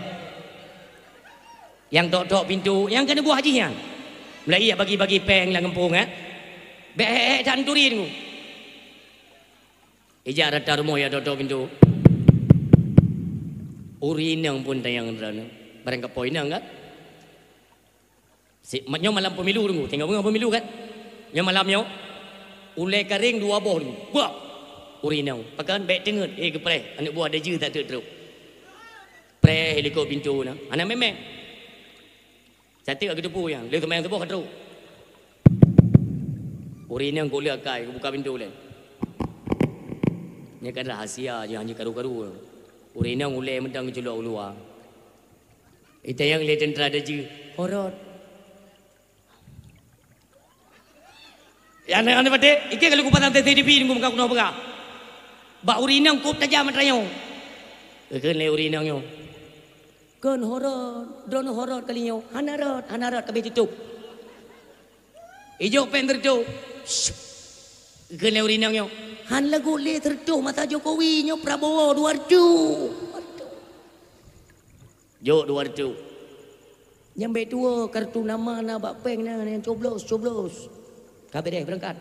Nyang tok-tok pintoe, nyang keuneuk buah jih nyan. Mulai jak bagi-bagi péng lam gampông, eh. Bék hék-hék that neuturi deungoe. Ijak rata rumoh jak tok-tok pintoe. Ureuëng inong pun tanyong droeneuh. Barang kapoe inong kan? Si, ma-, nyoe malam pemilu deungoe, teungoh beungoh pemilu kan? Nyoe malam nyoe, ulée karéng dua boh deungoe. Bah! Ureuëng inong, pakon bék teungeut, eh, geupreh, aneuk buah dajeu that teuk trok. Preh likot pintoe na, hana mé-mé. Sateuk ka geuteupeue nyan, lheueh seumayang suboh ka trok. Ureuëng inong kok lheueh akai, geubuka pintoe lé. Nyan kan rahasia, nyan hana karu-karu. Ureuëng inong ulée mantong geuculok u luwa. Itanyong lé teuntra dajeu, "Horot." Ya, aneuk-aneuk patéh, ikheun ka lheueh kupasang C C T V deungoe muka kunoe peugah. Bak ureuëng inong kok tajam atra nyoe. Ikheun lé ureuëng inong nyoe, "Kon horot, droeneuh horot kali nyoe." "Hana rot, hana rot, ka abéh tutup." Ijok péng teureutôh. Ikheun lé ureuëng inong nyoe, "Han lagot lé teureutôh masa Jokowi nyoe, Prabowo dua reutôh." Jok dua reutôh. Nyang bék tuwoe, kartu nama na bak péng na, nyang coblos, coblos. Ka beureh beurangkat.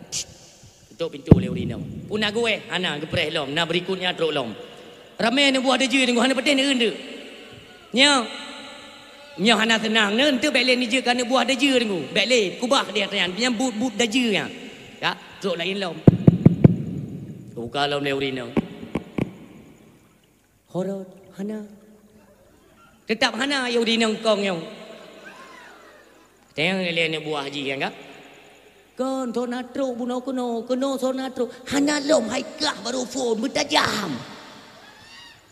Tutup pintoe lé ureuëng inong. Peue na geuwéh? Hana, geupreh lom. Na berikutnya trok lom. Ramé aneuk buah dajeu deungoe, hana patéh neuen teuk. Nyoe. Nyoe hana seunang, neuen teuk bék lé neujeuet keu aneuk buah dajeu deungoe. Bék lé, kubah di ateueh nyan. Nyan buet-buet dajeu nyan. Ka, trok laén lom. Buka lom lé ureueng inong. Horot, hana. Teutap hana, ya ureueng inong kong nyoe. Teuh lé aneuk buah jih nyan ka. Kon, soe na trok bunoe keunoe, keunoe soe na trok. Hana lom, hai kah barô phon, meutajam.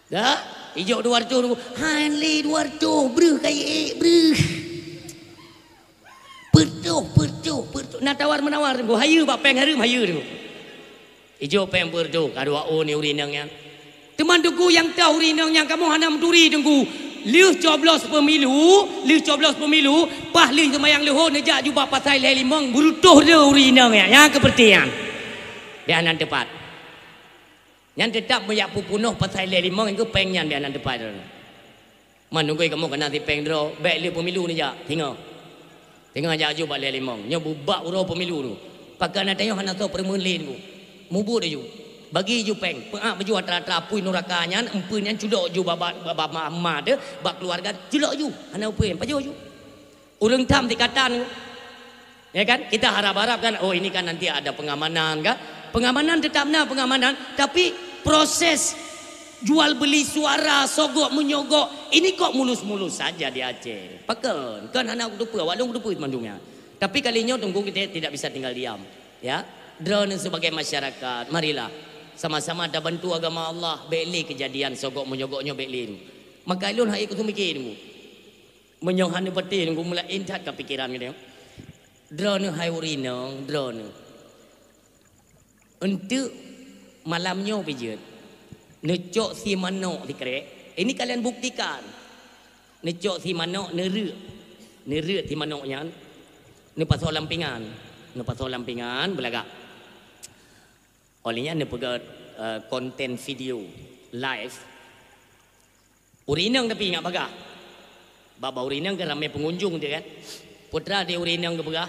Dah, ijok dua reutôh ribu. Han lé dua reutôh, breuh kayèe, breuh. Peuet reutôh, peuet reutôh, peuet reutôh. Na tawar-meunawar, teungku. Hayeue bak péng hareuem, hayeue, teungku. Ijok péng peuet reutôh, ka dua ô ni ureueng inong nyan. Teuma teungku nyang teuh ureueng inong nyan kamoe hana meuturi teungku. Lheueh coblos pemilu, lheueh coblos pemilu, paih lheueh seumayang leuhô neujak ju bak pasai lhèe limong, beureutôh droe ureueng inong nyan. Nyang keupeureuté nyan. Biar nan teupat. Nyan teutap meujak peupunoh pasai lhèe limong, nyan keuh péng nyan biar nan teupat droe. Man nunggu kamoe kana sipéng droe, bèk lé pemilu neujak, singoh. Singoh jak ju bak lhèe limong. Nyoe bubak uroe pemilu tu. Pakon na tanyoe hana soe peureumeun lé nunggu. Mubuet ju. Bagi ju péng. Peuak baju atra-atra apui nuraka nyan, empeuen nyan culok ju bak, bak, bak, bak ma, ma teuh, bak keuluwarga, culok ju. Hana upeuet, pajoh ju. Ureueng tham sikatan nunggu. Ya kan? Kita harap-harap kan, oh, ini kan nanti ada pengamanan kan? Pengamanan tetap na pengamanan, tapi proses jual beli suara, sogok menyogok, ini kok mulus-mulus saja di Aceh. Pakon? Kan hana kuteupeu, awak lôn kuteupeu mandum nyan. Tapi kali nyoe teungku kita tidak bisa tinggal diam. Ya, droeneuh sebagai masyarakat, marilah sama-sama tabantu agama Allah, bèk lé kejadian sogok menyogok nyoe bèk lé. Maka lôn hai keu seumiké teungku. Meunyoe hana patéh teungku meulaén that ka pikeran geutanyoe. Droeneuh hai ureueng inong, droeneuh. Eunteuk malam nyoe pih jeuet. Neucok si manok sikrek. Ini kalian buktikan. Neucok si manok neureuek. Neureuek si manok nyan. Neupasoe lam pingan. Neupasoe lam pingan beulagak. Óh lheueh nyan neupeugah, eh, konten video live. Ureueng inong tapi ingat bagah. Bak-bak ureueng inong kan ramé pengunjung tu kan. Putra di ureueng inong geupeugah,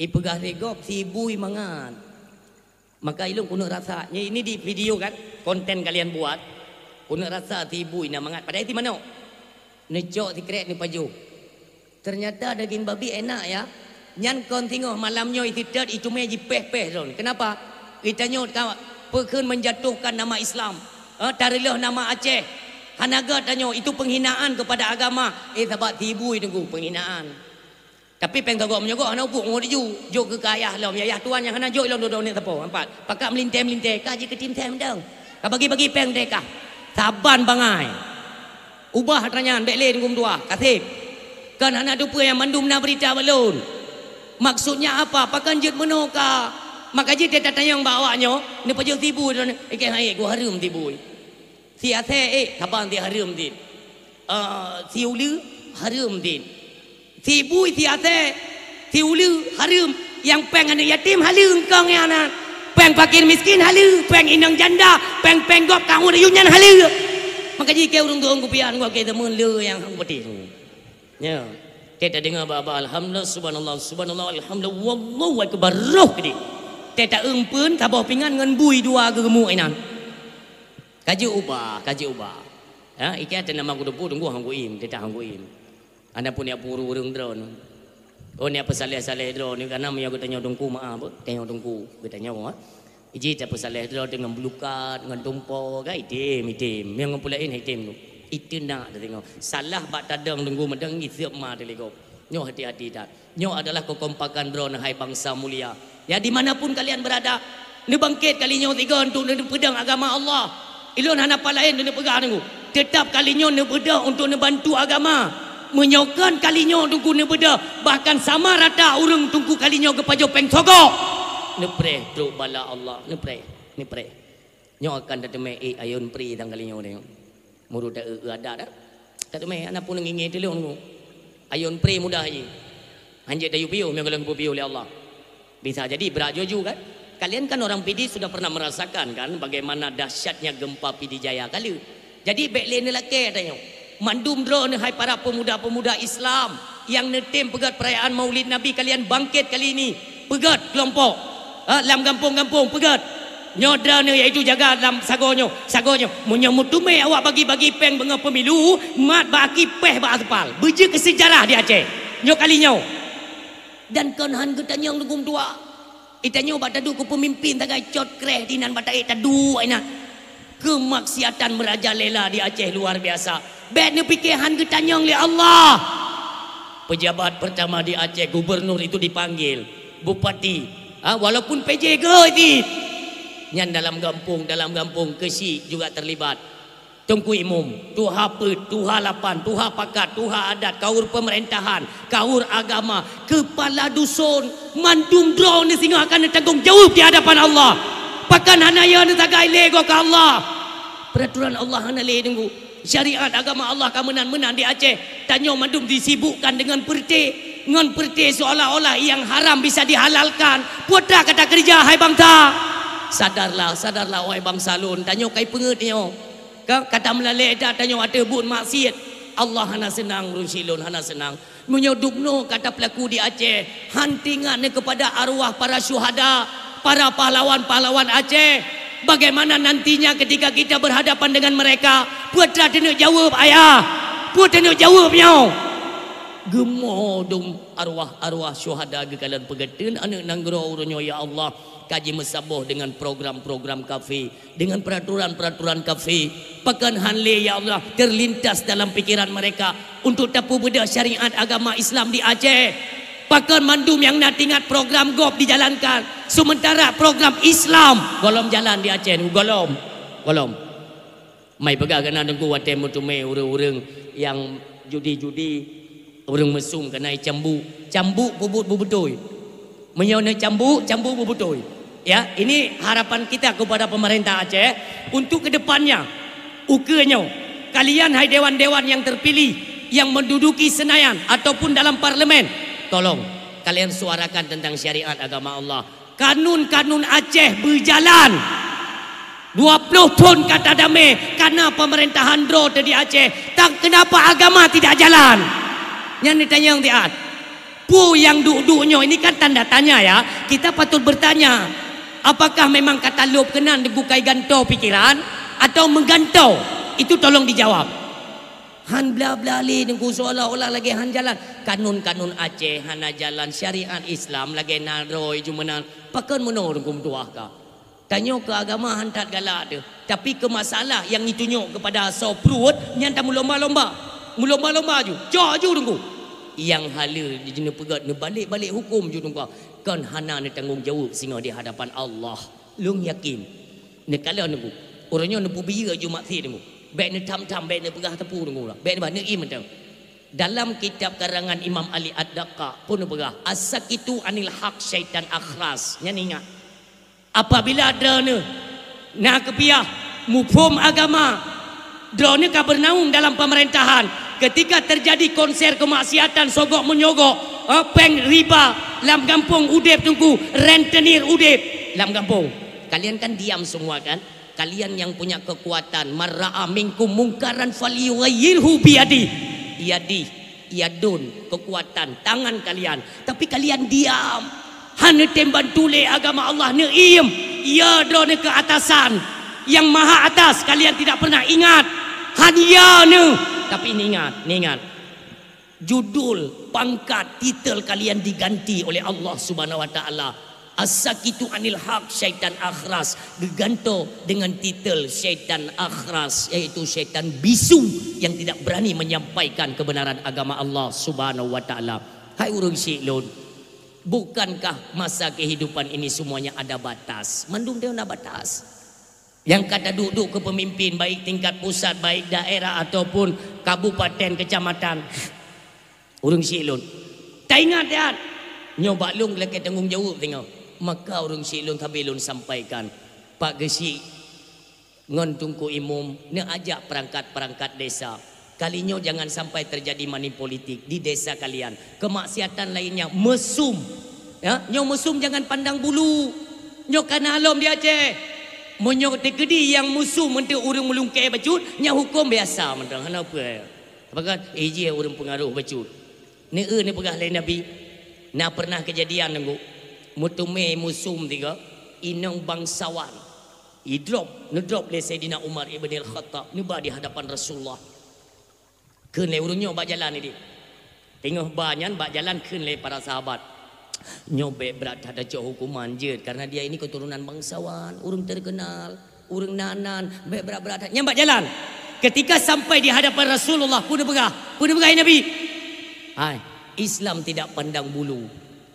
ipeugah lé gob si bui mangat. Maka ilôn keuneuk rasa, ini di video kan, konten kalian buat. Keuneuk rasa si bui na mangat, padahai si manok. Neucok sikrek neupajoh. Ternyata daging babi enak ya. Nyan kon singoh malam nyoe isitet icumé jipéh-péh lôn. Kenapa? Geutanyoe ka peukheun menjatuhkan nama Islam. Eh, tareuleuh nama Aceh. Hana gét tanyoe, itu penghinaan kepada agama. Eh, sabat si bui teungku, penghinaan. Tapi péng sogok menyogok hana upuk ngon laju. Jok keu keu ayah lom, ayah tuan nyang hana jok ilôn dodong nèk sapo. Nampak? Pakat meulintèe-meulintèe, ka jikeutim thèe mantong. Ka bagi-bagi péng teuka. Saban bangai. Ubah atra nyan, bèk lé teungku meutuah, kaseb. Kan hana teupeue nyang mandum na beurita bak lôn. Maksudnya apa? Pakon jeuet meunoe ka? Maka jih teutatanyong bak awak nyoe, neupajoh si bui droeneuh, ikei hai, ku hareuem si bui. Si asèe, eh, saban si hareuem si. Ah, si uleue, hareuem si. Si bui, si asèe, si uleue, hareuem. Nyang péng aneuk yatim, haleue eungkong nyan na. Péng fakir miskin, haleue. Péng inong janda, péng-péng gob ka ngon ayue nyan haleue. Maka jih keu ureueng tueng kupian, ngon keu teumon le nyang hang peuti. Nyo. Kita dengar baba, alhamdulillah, subhanallah, subhanallah, alhamdulillah, wallahu akbar, roh geude. Teuta eumpeuen, saboh pingan ngon bui dua geumuk inan. Ka jeuet ubah, ka jeuet ubah. Ha, ikei ata nama kuteupeu teungku hang kuim, teuta hang kuim. Ana pun ya puru ureueng droeneuh. Oh, ni apa saleh-saleh droeneuh, karena meunyoe geutanyoe teungku maaf, geutanyoe teungku, geutanyoe, ha. Iji tapeusaleh droe deungon beulukat, ngon tumpo, kan item, item. Nyang ngon peulaén item tu. Itu nak teudeungoe. Salah bak tadong teungku meudong iseup ma teulikot. Nyoe hati-hati that. Nyoe adalah kekompakan droeneuh hai bansa mulia. Ya, di mana pun kalian berada, neubangkét kali nyoe sigoe untuk neupeudong agama Allah. Ilôn hana pat laén lôn peugah teungku. Teutap kali nyoe neubeudôh untuk neubantu agama. Meunyoe kon kali nyoe teungku neubeudôh, bahkan sama rata ureueng teungku kali nyoe geupajoh péng sogok. Neupreh trok bala Allah, neupreh, neupreh. Nyoe akan tateumé ék ayon pri tang kali nyoe deh. Meurut ta eu adat dah. Tateumé ana pun ngingi tulông teungku. Ayon pri mudah jih. Hanjeuet tayue piôh meunyoe goh lom geupiôh lé Allah. Bisa jadi brat juju kan? Kalian kan orang Pidie sudah pernah merasakan kan bagaimana dahsyatnya gempa Pidie Jaya kali. Jadi bèk lé neulakèe tanyoe. Mandum droeneuh hai para pemuda-pemuda Islam nyang neutem peugöt perayaan Maulid Nabi kalian bangkit kali ini. Peugöt kelompok. Ha, lam gampông-gampông peugöt. Nyoe droeneuh yaitu jaga lam sagoe nyoe. Sagoe nyoe. Meunyoe meuteumé awak bagi-bagi péng beungoh pemilu, mat bak aki péh bak aspal. Beujeuet keu seujarah di Aceh. Nyoe kali nyoe. Dan kon han geutanyong leuguem tuha. Itanyoe bak taduek keu peumimpin sagai cot kreh dinan bak taék taduek inan. Keumaksiatan meurajalela di Aceh luar biasa. Bék neupike han geutanyong lé Allah. Pejabat pertama di Aceh, gubernur itu dipanggil, bupati, ha, walaupun P J geuh cit. Nyan dalam gampông, dalam gampông keuchik juga terlibat. Teungku Imum, tuha peuet, tuha lapan, tuha pakat, tuha adat, kaur pemerintahan, kaur agama, kepala dusun, mandum droeneuh singoh akan neutanggong jaweueb di hadapan Allah. Pakon hana yo neusagai lé goe keu Allah. Peraturan Allah hana lé deungon syariat agama Allah ka meunan-meunan di Aceh. Tanyoe mandum disibukkan dengan peureuté, ngon peureuté seolah-olah yang haram bisa dihalalkan. Peue teuma ka takeureuja, hai bansa? Sadarlah, sadarlah, wahai bansa lôn. Tanyoe kai peungeut nyoe. Ka, ka tameulalé that tanyoe ateueh buet maksiat. Allah hana seunang, ureuëng syiek lôn, hana seunang. Meunyoe dubnoe ka tapeulaku di Aceh, han teuingat neuh keupada arwah para syuhada, para pahlawan-pahlawan Aceh. Bagaimana nantinya ketika kita berhadapan dengan mereka? Peue teuma taneuk jaweueb, ayah? Peue taneuk jaweueb nyoe? Geumoe dum arwah-arwah syuhada geukalon peugöteun aneuëk nanggroe uroe nyoe, ya Allah, ka jimeusaboh dengan program-program kafé, dengan peraturan-peraturan kafé. Pakon han lé, ya Allah, terlintas dalam pikiran mereka untuk tapeubeudôh syariat agama Islam di Aceh? Pakon mandum nyang na teuingat program gob dijalankan, sementara program Islam gohlom jalan di Aceh? Gohlom, gohlom. Mai peugah keunan Teungku, watée meuteumé ureuëng-ureuëng nyang judi-judi, ureuëng mesum keunan cambuk. Cambuk peubuet beubeutôi. Meunyoe neucambuk, cambuk beubeutôi. Ya, ini harapan kita kepada pemerintah Aceh untuk kedepannya. Ukeue nyoe, kalian hai dewan-dewan yang terpilih yang menduduki Senayan ataupun dalam parlemen, tolong kalian suarakan tentang syariat agama Allah. Kanun-kanun Aceh beujalan. Dua ploh thon ka tadamé kana pemerintahan droe teuh di Aceh. Tang kenapa agama tidak jalan? Nyan neutanyong siat. Peue nyang duek-duek nyoe, ini kan tanda tanya ya. Kita patut bertanya, apakah memang ka talôb keunan Teungku kai gantoe pikiran atau meugantoe? Itu tolong dijawab. Han bla-bla lé Teungku, seolah-olah lagée han jalan. Kanun-kanun Aceh hana jalan, syariat Islam lagée na droe ju meunan. Pakon meunoe Teungku meutuah ka? Tanyoe keu agama han that galak teuh, tapi keu masalah nyang jitunyok keupada soe pruet, nyan tameulomba-lomba. Meulomba-lomba ju, cok ju Teungku. Nyang haleue jinoe peugét neubalek-balek huköm ju Teungku. Kon hana neutanggong jaweueb singoh di hadapan Allah. Lôn yakin. Neukalon Teungku. Uroe nyoe neupeubiyeu ju maksiet Teungku. Bék neutham-tham, bék neupeugah teupeu Teungku lah. Bék neuba neuiem mantong. Dalam kitab karangan Imam Ali Ad-Daqqa pun neupeugah, "As-sakitu anil haq syaitan akhras." Nyan ingat. Apabila droeneuh na keupiah muphom agama, droeneuh ka beunaung dalam pemerintahan, ketika terjadi konser kemaksiatan, sogok menyogok, eh, péng riba, lam gampông udeb Teungku, rentenir udeb lam gampông. Kalian kan diam semua kan? Kalian yang punya kekuatan, "Man ra'a minkum mungkaran falyughayyirhu biyadih." Yadih, yadun, kekuatan, tangan kalian. Tapi kalian diam. Hana tem bantu lé agama Allah, neuiem. Ya droeneuh keu atasan. Yang maha atas kalian tidak pernah ingat. Han ya neuh, tapi ingat, ingat. Judul, pangkat, titel kalian diganti oleh Allah Subhanahu wa Taala. As-sakitu anil haq syaitan akhras, geugantoe dengan titel syaitan akhras, yaitu syaitan bisu yang tidak berani menyampaikan kebenaran agama Allah Subhanahu wa Taala. Hai ureuëng syiek lôn, bukankah masa kehidupan ini semuanya ada batas? Mandum dia ada batas. Nyang ka taduek-duek keu peumimpin, baik tingkat pusat, baik daerah ataupun kabupaten, kecamatan. Ureuëng syiek lôn, taingat that. Nyoe bak lôn lakée tanggong jaweueb singoh. Maka ureuëng syiek lôn sabe lôn sampaikan, Pak Geuchik ngon Teungku Imum, neuajak perangkat-perangkat desa. Kali nyoe jangan sampai terjadi money politik di desa kalian. Kemaksiatan lainnya, mesum. Ya, nyoe mesum jangan pandang bulu. Nyoe ka na lom di Aceh. Meunyoe teukeudi nyang mesum meunteuek ureuëng meulungkée bacut, nyan huköm biasa mantong, hana peue. Apakah ijih ureuëng peungaroh bacut? Neu-eu neupeugah lé Nabi, na pernah keujadian Teungku, meuteumé musum tiga, inong bangsawan. Idrop, neudrop lé Saidina Umar ibn al-Khattab, neuba di hadapan Rasulullah. Kheun lé ureuëng nyoe bak jalan idéh. Teungoh ba nyan bak jalan kheun lé para sahabat, Nyoe bèk brat that tacok hukuman jeuet, karena dia ini keturunan bangsawan, ureueng terkenal, ureueng nan-nan, bèk brat-brat that. Nyan bak jalan. Ketika sampai di hadapan Rasulullah, peue neupeugah? Peue neupeugah, "Hai Nabi, hai, Islam tidak pandang bulu."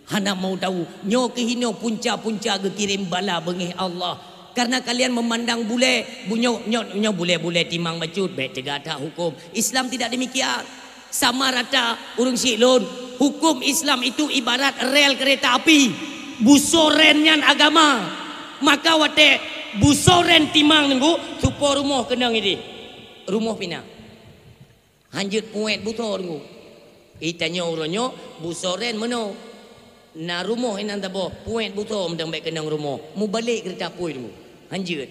Hana mau tahu, nyoe keuh inoe punca-punca geukirém bala beungéh Allah. Karena kalian memandang bulèe, bu-, nyoe, nyoe, nyoe bulèe-bulèe timang bacut, bèk teuga that huköm. Islam tidak demikian. Sama rata, ureueng syik lôn, huköm Islam itu ibarat rel kereta api. Busoe rèn nyan agama. Maka watèe busoe rèn timang nunggu, supo rumoh keunong idéh. Rumoh pinah. Hanjeuet puet busoe deungoe. Itanyoe uroe nyoe busoe rèn meunoe. Na rumoh inan taboh, puet busoe meudang bèk keunong rumoh. Mubalek keurita apui deungoe. Hanjeuet.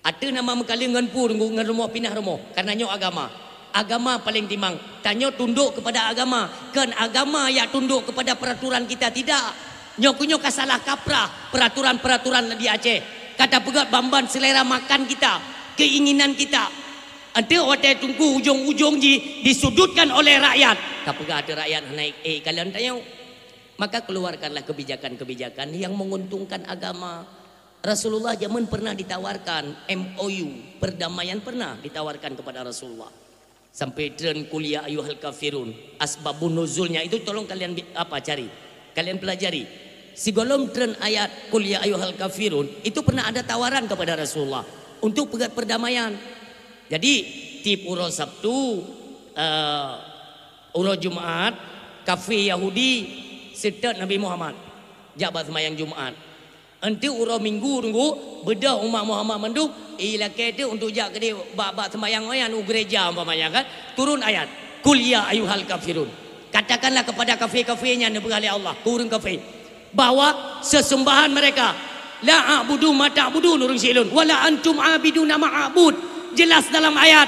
Ateueh nama meukaleng ngon pu deungoe ngon rumoh pinah rumoh. Karena nyoe agama. Agama paleng timang. Tanyoe tundok kepada agama. Kon agama yak tundok kepada peraturan kita, tidak. Nyoe keuh nyoe ka salah kaprah peraturan-peraturan di Aceh. Ka tapeugöt ban-ban selera makan kita, keinginan kita. Enteuk watèe teungku ujong-ujong jih disudutkan oleh rakyat, tapeugah ateueh rakyat hana ék kalon tanyoe. Maka keluarkanlah kebijakan-kebijakan yang menguntungkan agama. Rasulullah jameun pernah ditawarkan M O U, perdamaian pernah ditawarkan kepada Rasulullah. Sampai treun qul ya ayyuhal kafirun. Asbabun nuzulnya itu tolong kalian bi-, apa, cari. Kalian pelajari. Sigohlom treun ayat qul ya ayyuhal kafirun, itu pernah ada tawaran kepada Rasulullah untuk peugöt perdamaian. Jadi, tiep uroe Sabtu, eh, uroe Jumat, kafé Yahudi seutôt Nabi Muhammad jak bak seumayang Jumat. Enteuk uroe Minggu teungku, beudôh umat Muhammad mandum, ilakèe teuk untuk jak keudéh bak, bak seumayang nyan u gereja umpamanya kan. Turun ayat, "Qul ya ayyuhal kafirun." Katakanlah kepada kafé-kafé nyan, neupeugah lé Allah keu ureueng kafé, bahwa sesembahan mereka, "La a'budu ma ta'budun," ureueng syik lôn, "wa la antum 'abiduna ma a'bud." Jelas dalam ayat.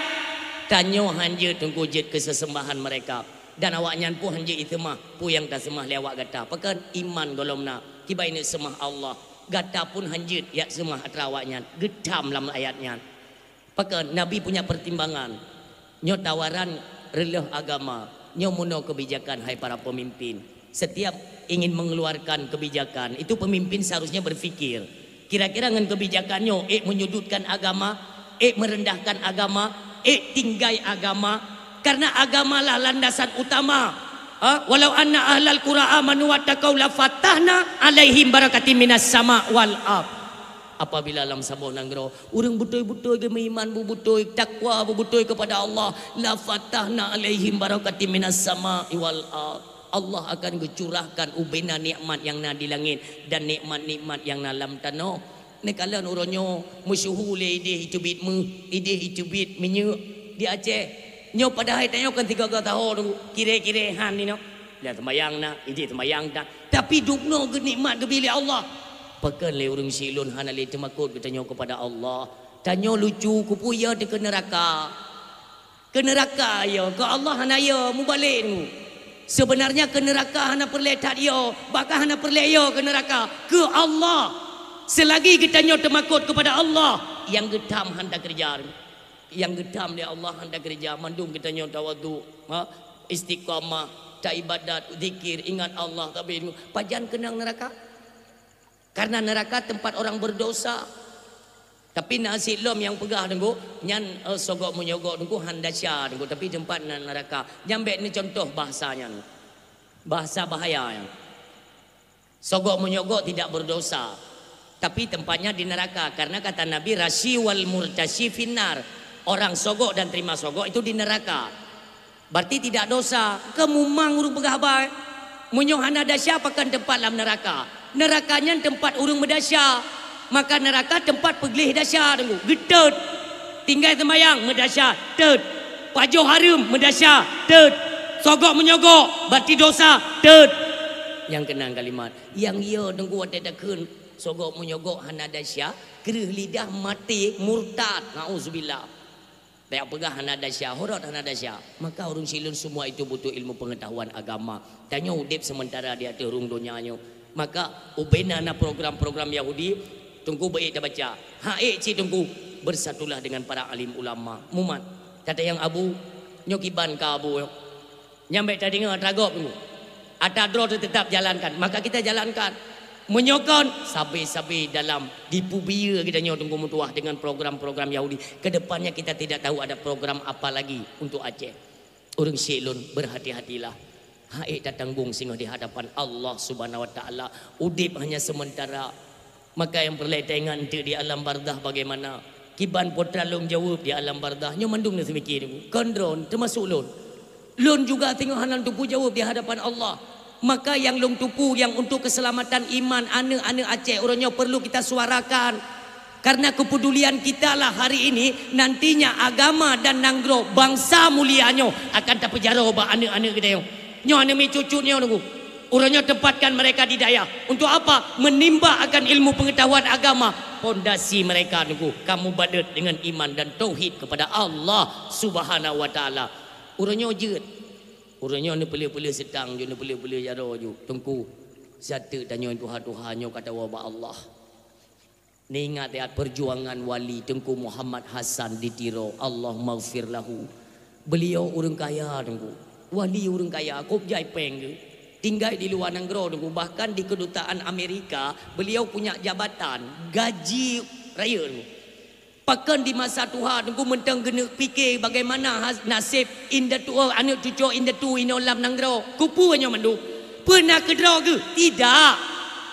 Tanyoe hanjeuet teungku jeuet keu sesembahan mereka. Dan awaknyan pun hanjeuet jiseumah peue nyang taseumah lé awak gata. Pakon? Iman gohlom na, kiban ineuk seumah Allah. Gata pun hanjeuet jak seumah atra awaknyan. Geutham lam ayat nyan. Pakon? Nabi punya pertimbangan. Nyoe tawaran reuloh agama. Nyoe meunoe kebijakan, hai para pemimpin. Setiap ingin mengeluarkan kebijakan, itu pemimpin seharusnya berpikir, kira-kira ngon kebijakan nyoe ék menyudutkan agama, ék merendahkan agama, ék tinggai agama. Karena agamalah landasan utama. Ha? "Walau anna ahlal qura amanu wattaqau lafatahna 'alaihim barakatim minas sama' wal ard." Apabila lam saboh nanggroe ureueng beutôi-beutôi geumeuiman, beubeutôi takwa, beubeutôi kepada Allah, "lafatahna 'alaihim barakatim minas sama'i wal ard." Allah akan geucurahkan ubena nikmat nyang na di langét dan nikmat-nikmat nyang na lam tanoh. Neukalon uroe nyoe meusyeuhu lé idéh iteubiet méuh, idéh iteubiet minyeuk di Aceh. Nyoe padahai tanyoe kan tiga-tiga tahun kiré-kiré han inoe. Lam seumayang na, idéh seumayang na. Tapi dubnoe geunikmat geubri lé Allah. Pakon lé ureueng syik lôn hana lé teumakot geutanyoe kepada Allah. Tanyoe lucu, keupeue ya teuh keu neuraka. Keu neuraka ya, keu Allah hana ya, mubalek deungoe. Sebenarnya keu neuraka hana peureulée that ya, bahkan hana peureulée ya keu neuraka, keu Allah. Selagi geutanyoe teumakot kepada Allah, nyang geutham han takeureuja. Nyang geutham lé Allah han takeureuja, mandum geutanyoe tawadhu, ha, istiqamah, taibadat, zikir, ingat Allah, tapi pajan keunong neuraka? Karena neraka tempat orang berdosa. Tapi na sit lom nyang peugah teungku, nyan, eh, sogok menyogok teungku han desya teungku, tapi tempat na-, neraka. Nyan bèk neucontoh bahasa nyan. Bahasa bahaya nyan. Sogok menyogok tidak berdosa, tapi tempatnya di neraka. Karena kata Nabi, "Rasyi wal murtasyi finnar." Orang sogok dan terima sogok itu di neraka. Berarti tidak dosa. Keu mumang ureueng peugah haba, eh? Meunyoe hana desya, pakon tempat lam neuraka? Neuraka nyan tempat ureueng meudesya. Maka neuraka tempat peugleh desya teungku. Geutot. Tinggai seumayang, meudesya, tot. Pajoh hareuem, meudesya, tot. Sogok menyogok, berarti dosa, tot. Nyang keunong kalimat. Nyang yo teungku watèe takheun sogok menyogok hana desya, kreueh lidah maté murtad. Nauzubillah. Tajak peugah hana desya, horot hana desya. Maka ureueng sit lôn semua itu butuh ilmu pengetahuan agama. Tanyoe udép sementara di ateueh rhueng donya nyoe. Maka ubena na program-program Yahudi, teungku beuék tabaca. Ha ék cit teungku, bersatulah dengan para alim ulama. Mumat, kata nyang abu, nyoe kiban ka abu nyoe. Nyang bèk tadeungoe atra gob teungku. Ata droe teuh teutap jalankan, maka kita jalankan. Meunyoe kon, sabe-sabe dalam dipeubiyeu geutanyoe teungku meutuwah dengan program-program Yahudi. Kedepannya kita tidak tahu ada program apa lagi untuk Aceh. Ureuëng syik lôn, berhati-hatilah. Ha'ék tatanggong singoh di hadapan Allah Subhanahu wa Taala. Udeb hanya sementara. Maka nyang peureulée taingat eunteuk di alam barzakh bagaimana? Kiban peue teuma lôn jaweueb di alam barzakh? Nyoe mandum neuseumiké teungku. Kon droe, teumasok lôn. Lôn juga singoh hana teupeu jaweueb di hadapan Allah. Maka nyang lôn teupeu nyang untuk keselamatan iman aneuëk-aneuëk Aceh uroe nyoe perlu kita suarakan. Karena kepedulian kitalah hari ini, nantinya agama dan nanggroe bangsa mulia nyoe akan tapeujaroe bak aneuëk-aneuëk geutanyoe. Nyoe aneuëk miet cucut nyoe teungku. Uroe nyoe tempatkan mereka di dayah. Untuk apa? Menimba akan ilmu pengetahuan agama. Pondasi mereka teungku, kamu balut dengan iman dan tauhid kepada Allah Subhanahu wa Taala. Uroe nyoe jeuet. Uroe nyoe neupeuleueh-peuleueh seutang jeuet, neupeuleueh-peuleueh jaroe jeuet. Teungku, sateuk tanyoe tuha-tuha nyoe ka tawoe bak Allah. Neuingat ya perjuangan wali Teungku Muhammad Hasan di Tiro, Allahummaghfir lahu. Beliau ureuëng kaya teungku. Wali ureuëng kaya, kôb jai péng geuh. Tinggai di luwa nanggroe teungku, bahkan di kedutaan Amerika, beliau punya jabatan, gaji rayeuk teungku. Pakon di masa tuha teungku mantong geuneuk pike bagaimana has-, naseb indatu, aneuëk cucoe indatu inoe lam nanggroe. Keupeue nyoe mandum? Peue na keudroe geuh? Tidak.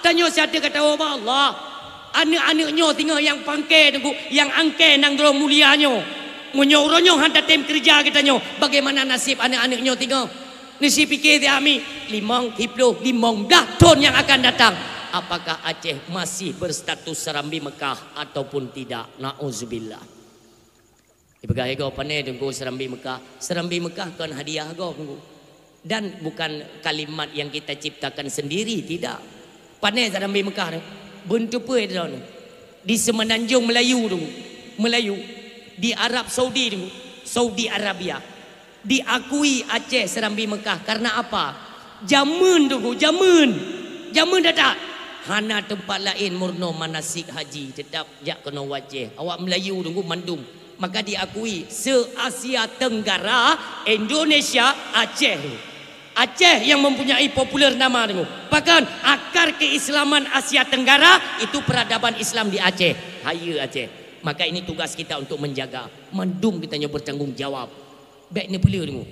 Tanyoe sateuk ka tawoe bak Allah. Aneuëk-aneuëk nyoe singoh nyang pangke teungku, nyang angke nanggroe mulia nyoe. Meunyoe uroe nyoe hana tem keureuja geutanyoe, bagaimana naseb aneuëk-aneuëk nyoe singoh? Neusipike siami, limong, siploh, limong blaih thon nyang akan datang. Apakah Aceh masih berstatus Serambi Mekah ataupun tidak? Nauzubillah. Ipeugah lé gob, "Pane teungku Serambi Mekah?" Serambi Mekah kon hadiah gob teungku. Dan bukan kalimat yang kita ciptakan sendiri, tidak. Pane Serambi Mekah ni? Beuneuteupeu droeneuh. Di Semenanjung Melayu teungku. Melayu. Di Arab Saudi teungku. Saudi Arabia. Diakui Aceh Serambi Mekah. Karena apa? Jameun teungku, jameun. Jameun that-that. Hana teumpat laén meurunoe manasik haji, teutap jak keunoe u Aceh. Awak Melayu teungku mandum. Maka diakui se-Asia Tenggara, Indonesia, Aceh. Aceh yang mempunyai populer nama teungku. Bahkan akar keislaman Asia Tenggara itu peradaban Islam di Aceh. Hayeue Aceh. Maka ini tugas kita untuk menjaga. Mandum geutanyoe bertanggung jawab. Bék neupeuleueh teungku.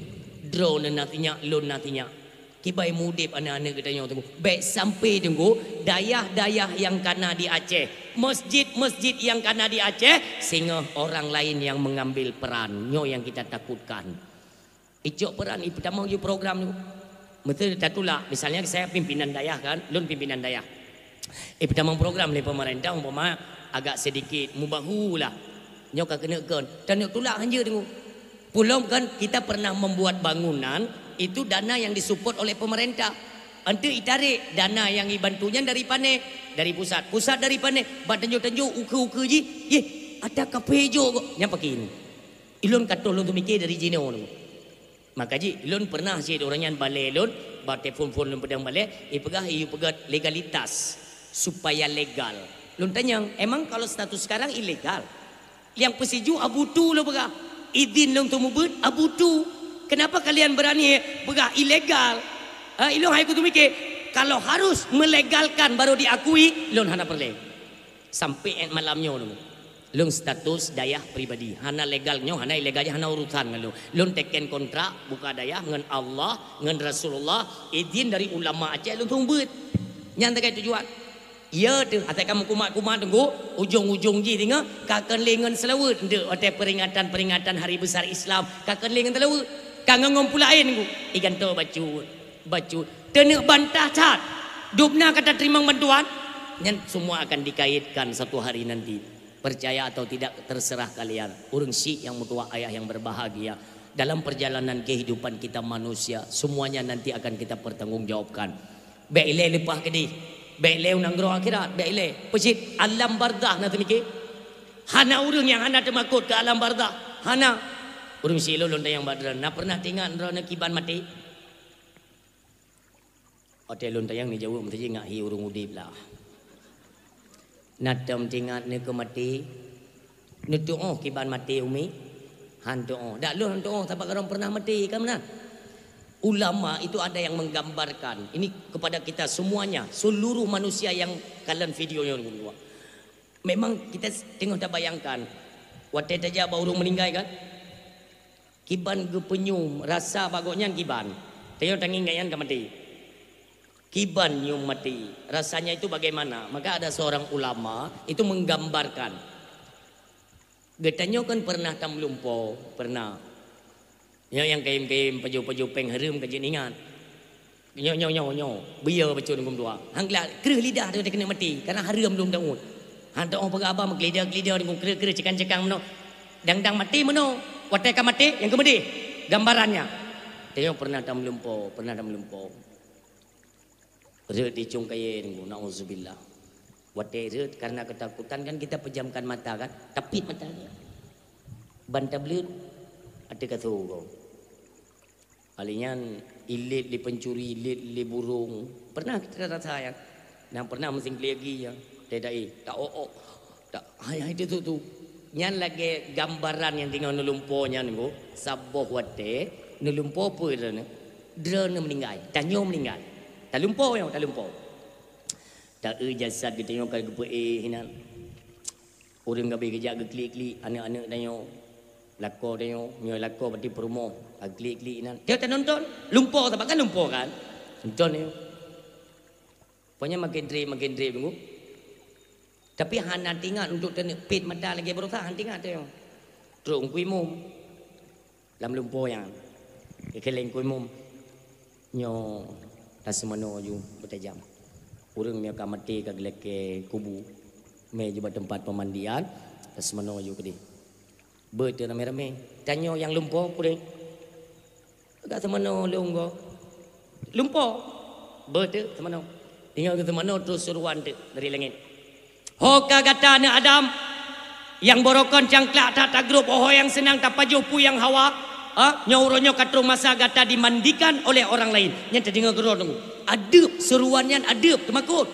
Droeneuh na sinyak, lôn na sinyak. Kiban meu-udeb aneuëk-aneuëk geutanyoe teungku. Bék sampai teungku, dayah-dayah nyang kana di Aceh, masjid-masjid nyang kana di Aceh, singoh orang lain yang mengambil peran. Nyoe nyang kita takutkan. Icok peran, ipeutamong ju program teungku. Meuseu tatulak, misalnya saya pimpinan dayah kan, lôn pimpinan dayah. Ipeutamong program lé pemerintah umpama agak sedikit mubahu lah. Nyoe ka keuneuk kon, taneuk tulak hanjeuet teungku. Pulom kan kita pernah membuat bangunan, itu dana yang disupport oleh pemerintah. Eunteuk itarek dana nyang ibantu nyan dari pane, dari pusat. Pusat dari pane, bak tanjong-tanjong ukeue-ukeue jih, yeh, ata kaphé jok kok. Nyan pakri teungku. Ilôn ka troh lôn teumike dari jinoe teungku. Maka jih, lôn pernah cit ureuëng nyan balée lôn, bak telepon-phon lôn peudong balée, ipeugah iyue peugét legalitas, supaya legal. Lôn tanyong, emang kalau status sekarang ilegal? Nyang peusijuek abutu lôn peugah, idin lôn teumeubeut abutu. Kenapa kalian berani peugah ilegal? Ha, ilôn hai kuteumike, kalau harus melegalkan baru diakui, lôn hana peureulée. Sampai malam nyoe lôn. Lôn status dayah pribadi. Hana legal nyoe, hana ilegal nyoe, hana urusan ngon lôn. Lôn teken kontrak buka dayah ngon Allah, ngon Rasulullah, idin dari ulama Aceh lôn teumeubeut. Nyan sagai tujuan. Ya teuh, asai ka meukumat-kumat teungku, ujong-ujong jih singoh, ka keuneuk lé ngon seulaweuet. Ndeuk watée peringatan-peringatan hari besar Islam, ka keuneuk lé ngon seulaweuet. Ka ngon-ngon pulaén teungku. Igantoe bacut, bacut. Taneuk bantah that. Dubna ka tateurimong bantuan. Nyan semua akan dikaitkan satu hari nanti. Percaya atau tidak, terserah kalian. Ureuëng syik nyang meutuwah, ayah yang berbahagia. Dalam perjalanan kehidupan kita manusia, semuanya nanti akan kita pertanggungjawabkan. Bék ilée leupah keudeh. Bék ilée u nanggroe akhirat. Bék ilée. Peucit alam barzakh na teumike. Hana ureuëng nyang hana teumakot keu alam barzakh. Hana. Ureuëng syik lôn tanyong bak droeneuh, na pernah teuingat droeneuh kiban maté? Watée lôn tanyong neujaweueb meusaji ngat hi ureuëng udeb lah. Na tom teuingat neukeu maté? Neutuoh kiban maté umi? Han tuoh. Dak lôn han tuoh, sabab droe pernah maté, ka meunan? Ulama itu ada yang menggambarkan. Ini kepada kita semuanya, seluruh manusia yang kalon video nyoe. Memang kita teungoh tabayangkan, watée tajak bak ureuëng meuninggai kan, kiban geupeunyum rasa bak gobnyan kiban. Tanyoe tangieng gobnyan ka maté. Kiban nyoe maté, rasanya itu bagaimana? Maka ada seorang ulama itu menggambarkan. Geutanyoe kan pernah tameulumpo, pernah. Nyoe nyang kayém-kayém pajoh-pajoh péng hareuem ka jeuet ingat. Nyoe, nyoe, nyoe, nyoe, beuyo bacut ngon dua. Han glak kreueh lidah teuh keuneuk maté, karena hareuem lom daun. Han teu'oh peugah haba meukeulida-keulida ngon kreueh-kreueh cekang-cekang meunoe. Dang-dang maté meunoe, watée ka maté nyang keumeudeh. Gambarannya. Tanyoe pernah tameulumpo, pernah tameulumpo. Rhot di cong kayée teungku, naudzubillah. Watée rhot karena ketakutan kan kita pejamkan mata kan, tapit mata dia. Ban tableuet ateueh kasô goe. Alinyan ilet lé pencuri, ilet lé burung. Pernah kita rasa ya? Nah, pernah meusingkli lagi ya. Tidak eh, tak oh oh. Tak, hai, hai, tu, tu, tu. Nyan lagée gambaran nyang teungoh neulumpo nyan nyoe, saboh watée neulumpo peue droeneuh? Droeneuh meuninggai, tanyoe meuninggai. Talumpo nyoe, talumpo. Ta-eu jasad geutanyoe ka geupeuéh inan. Ureuëng gabe geujak geuklik-klik aneuëk-aneuëk tanyoe. Lakoe tanyoe, nyoe lakoe berarti peurumoh, ka geuklik-klik inan. Tanyoe tanonton, lumpo, tapak kan lumpo kan? Nonton nyoe. Pokoknya makin treb, makin treb nunggu. Tapi hana tingat untuk teuneuek pet mata lagée baroesa, hana tingat teuh. Trok ngku imum. Lam lumpo nyan. Geukheun lé ngku imum. Nyoe taseumanoe ju beutajam. Ureuëng meunyoe ka maté ka geulakée kubu. Mé ju bak teumpat peumandian, taseumanoe ju keudeh. Beuet teuh ramé-ramé. Tanyoe nyang lumpo peue? Agak seumanoe lôn goe. Lumpo. Beuet teuh seumanoe. Ingat keu seumanoe troh suruhan teuh dari langét. Ho ka gata aneuëk Adam, nyang barokon cangklak that tagrôb, ho nyang seunang tapajoh peue nyang hawa, ha? Nyoe uroe nyoe ka troh masa gata dimandikan oleh orang lain. Nyan tadeungoe keudroe teungku. Adeueb, suruhan nyan adeueb, teumakot.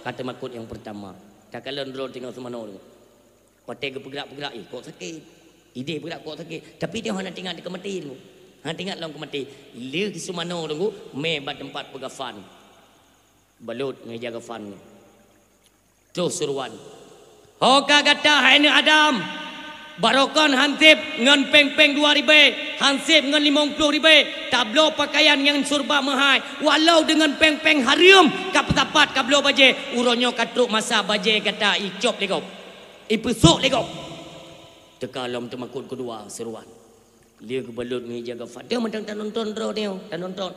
Ka teumakot nyang peurtama. Takalon droe teungoh seumanoe teungku. Watée geupeugrak-peugrak, eh, kok sakét. Idéh peugrak kok sakét. Tapi dia hana tingat di keumaté tu. Hana tingat lom keumaté. Lé geusumanoe teungku, mé bak teumpat peugafan. Balot ngon ija gafan. Troh suruhan. Ho ka gata hai aneuëk Adam. Barokon hanseb ngon péng-péng dua ribée, hanseb ngon limong ploh ribée, tabloe pakaian nyang surba meuhai, walau deungon péng-péng hareuem ka peusapat ka bloe bajée, uroe nyoe ka trok masa bajée gata icop lé gob. Ipeusok lé gob. Teuka lom teumakot keudua seruan. Lheueh geubalot ngon ija gafan. Dia mantong tanonton droe dia, tanonton.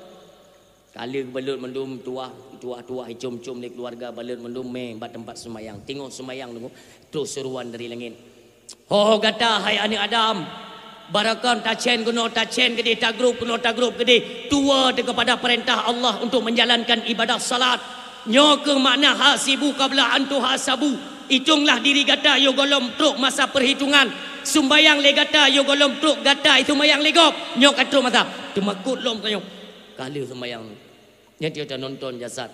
Ka lheueh geubalot mandum tuah, tuah-tuah icom-com lé keuluwarga balot mandum mé bak teumpat seumayang. Teungoh seumayang teungku, troh seruan dari langét. Ho gata hai aneuëk Adam, barokon tacen keunoe tacen keudeh, tagrôb keunoe tagrôb keudeh, tuwoe teuh keupada peurintah Allah untuk menjalankan ibadah salat. Nyoe kheueh makna hasibu qabla an tuhasabu. Itonglah diri gata yoh gohlom trok masa peuhitongan. Sumbayang lé gata yoh gohlom trok gata isumbayang lé gob. Nyoe ka trok masa. Teumakot lom tanyoe. Ka lheueh sumbayang. Nyan tiep tanonton jasad.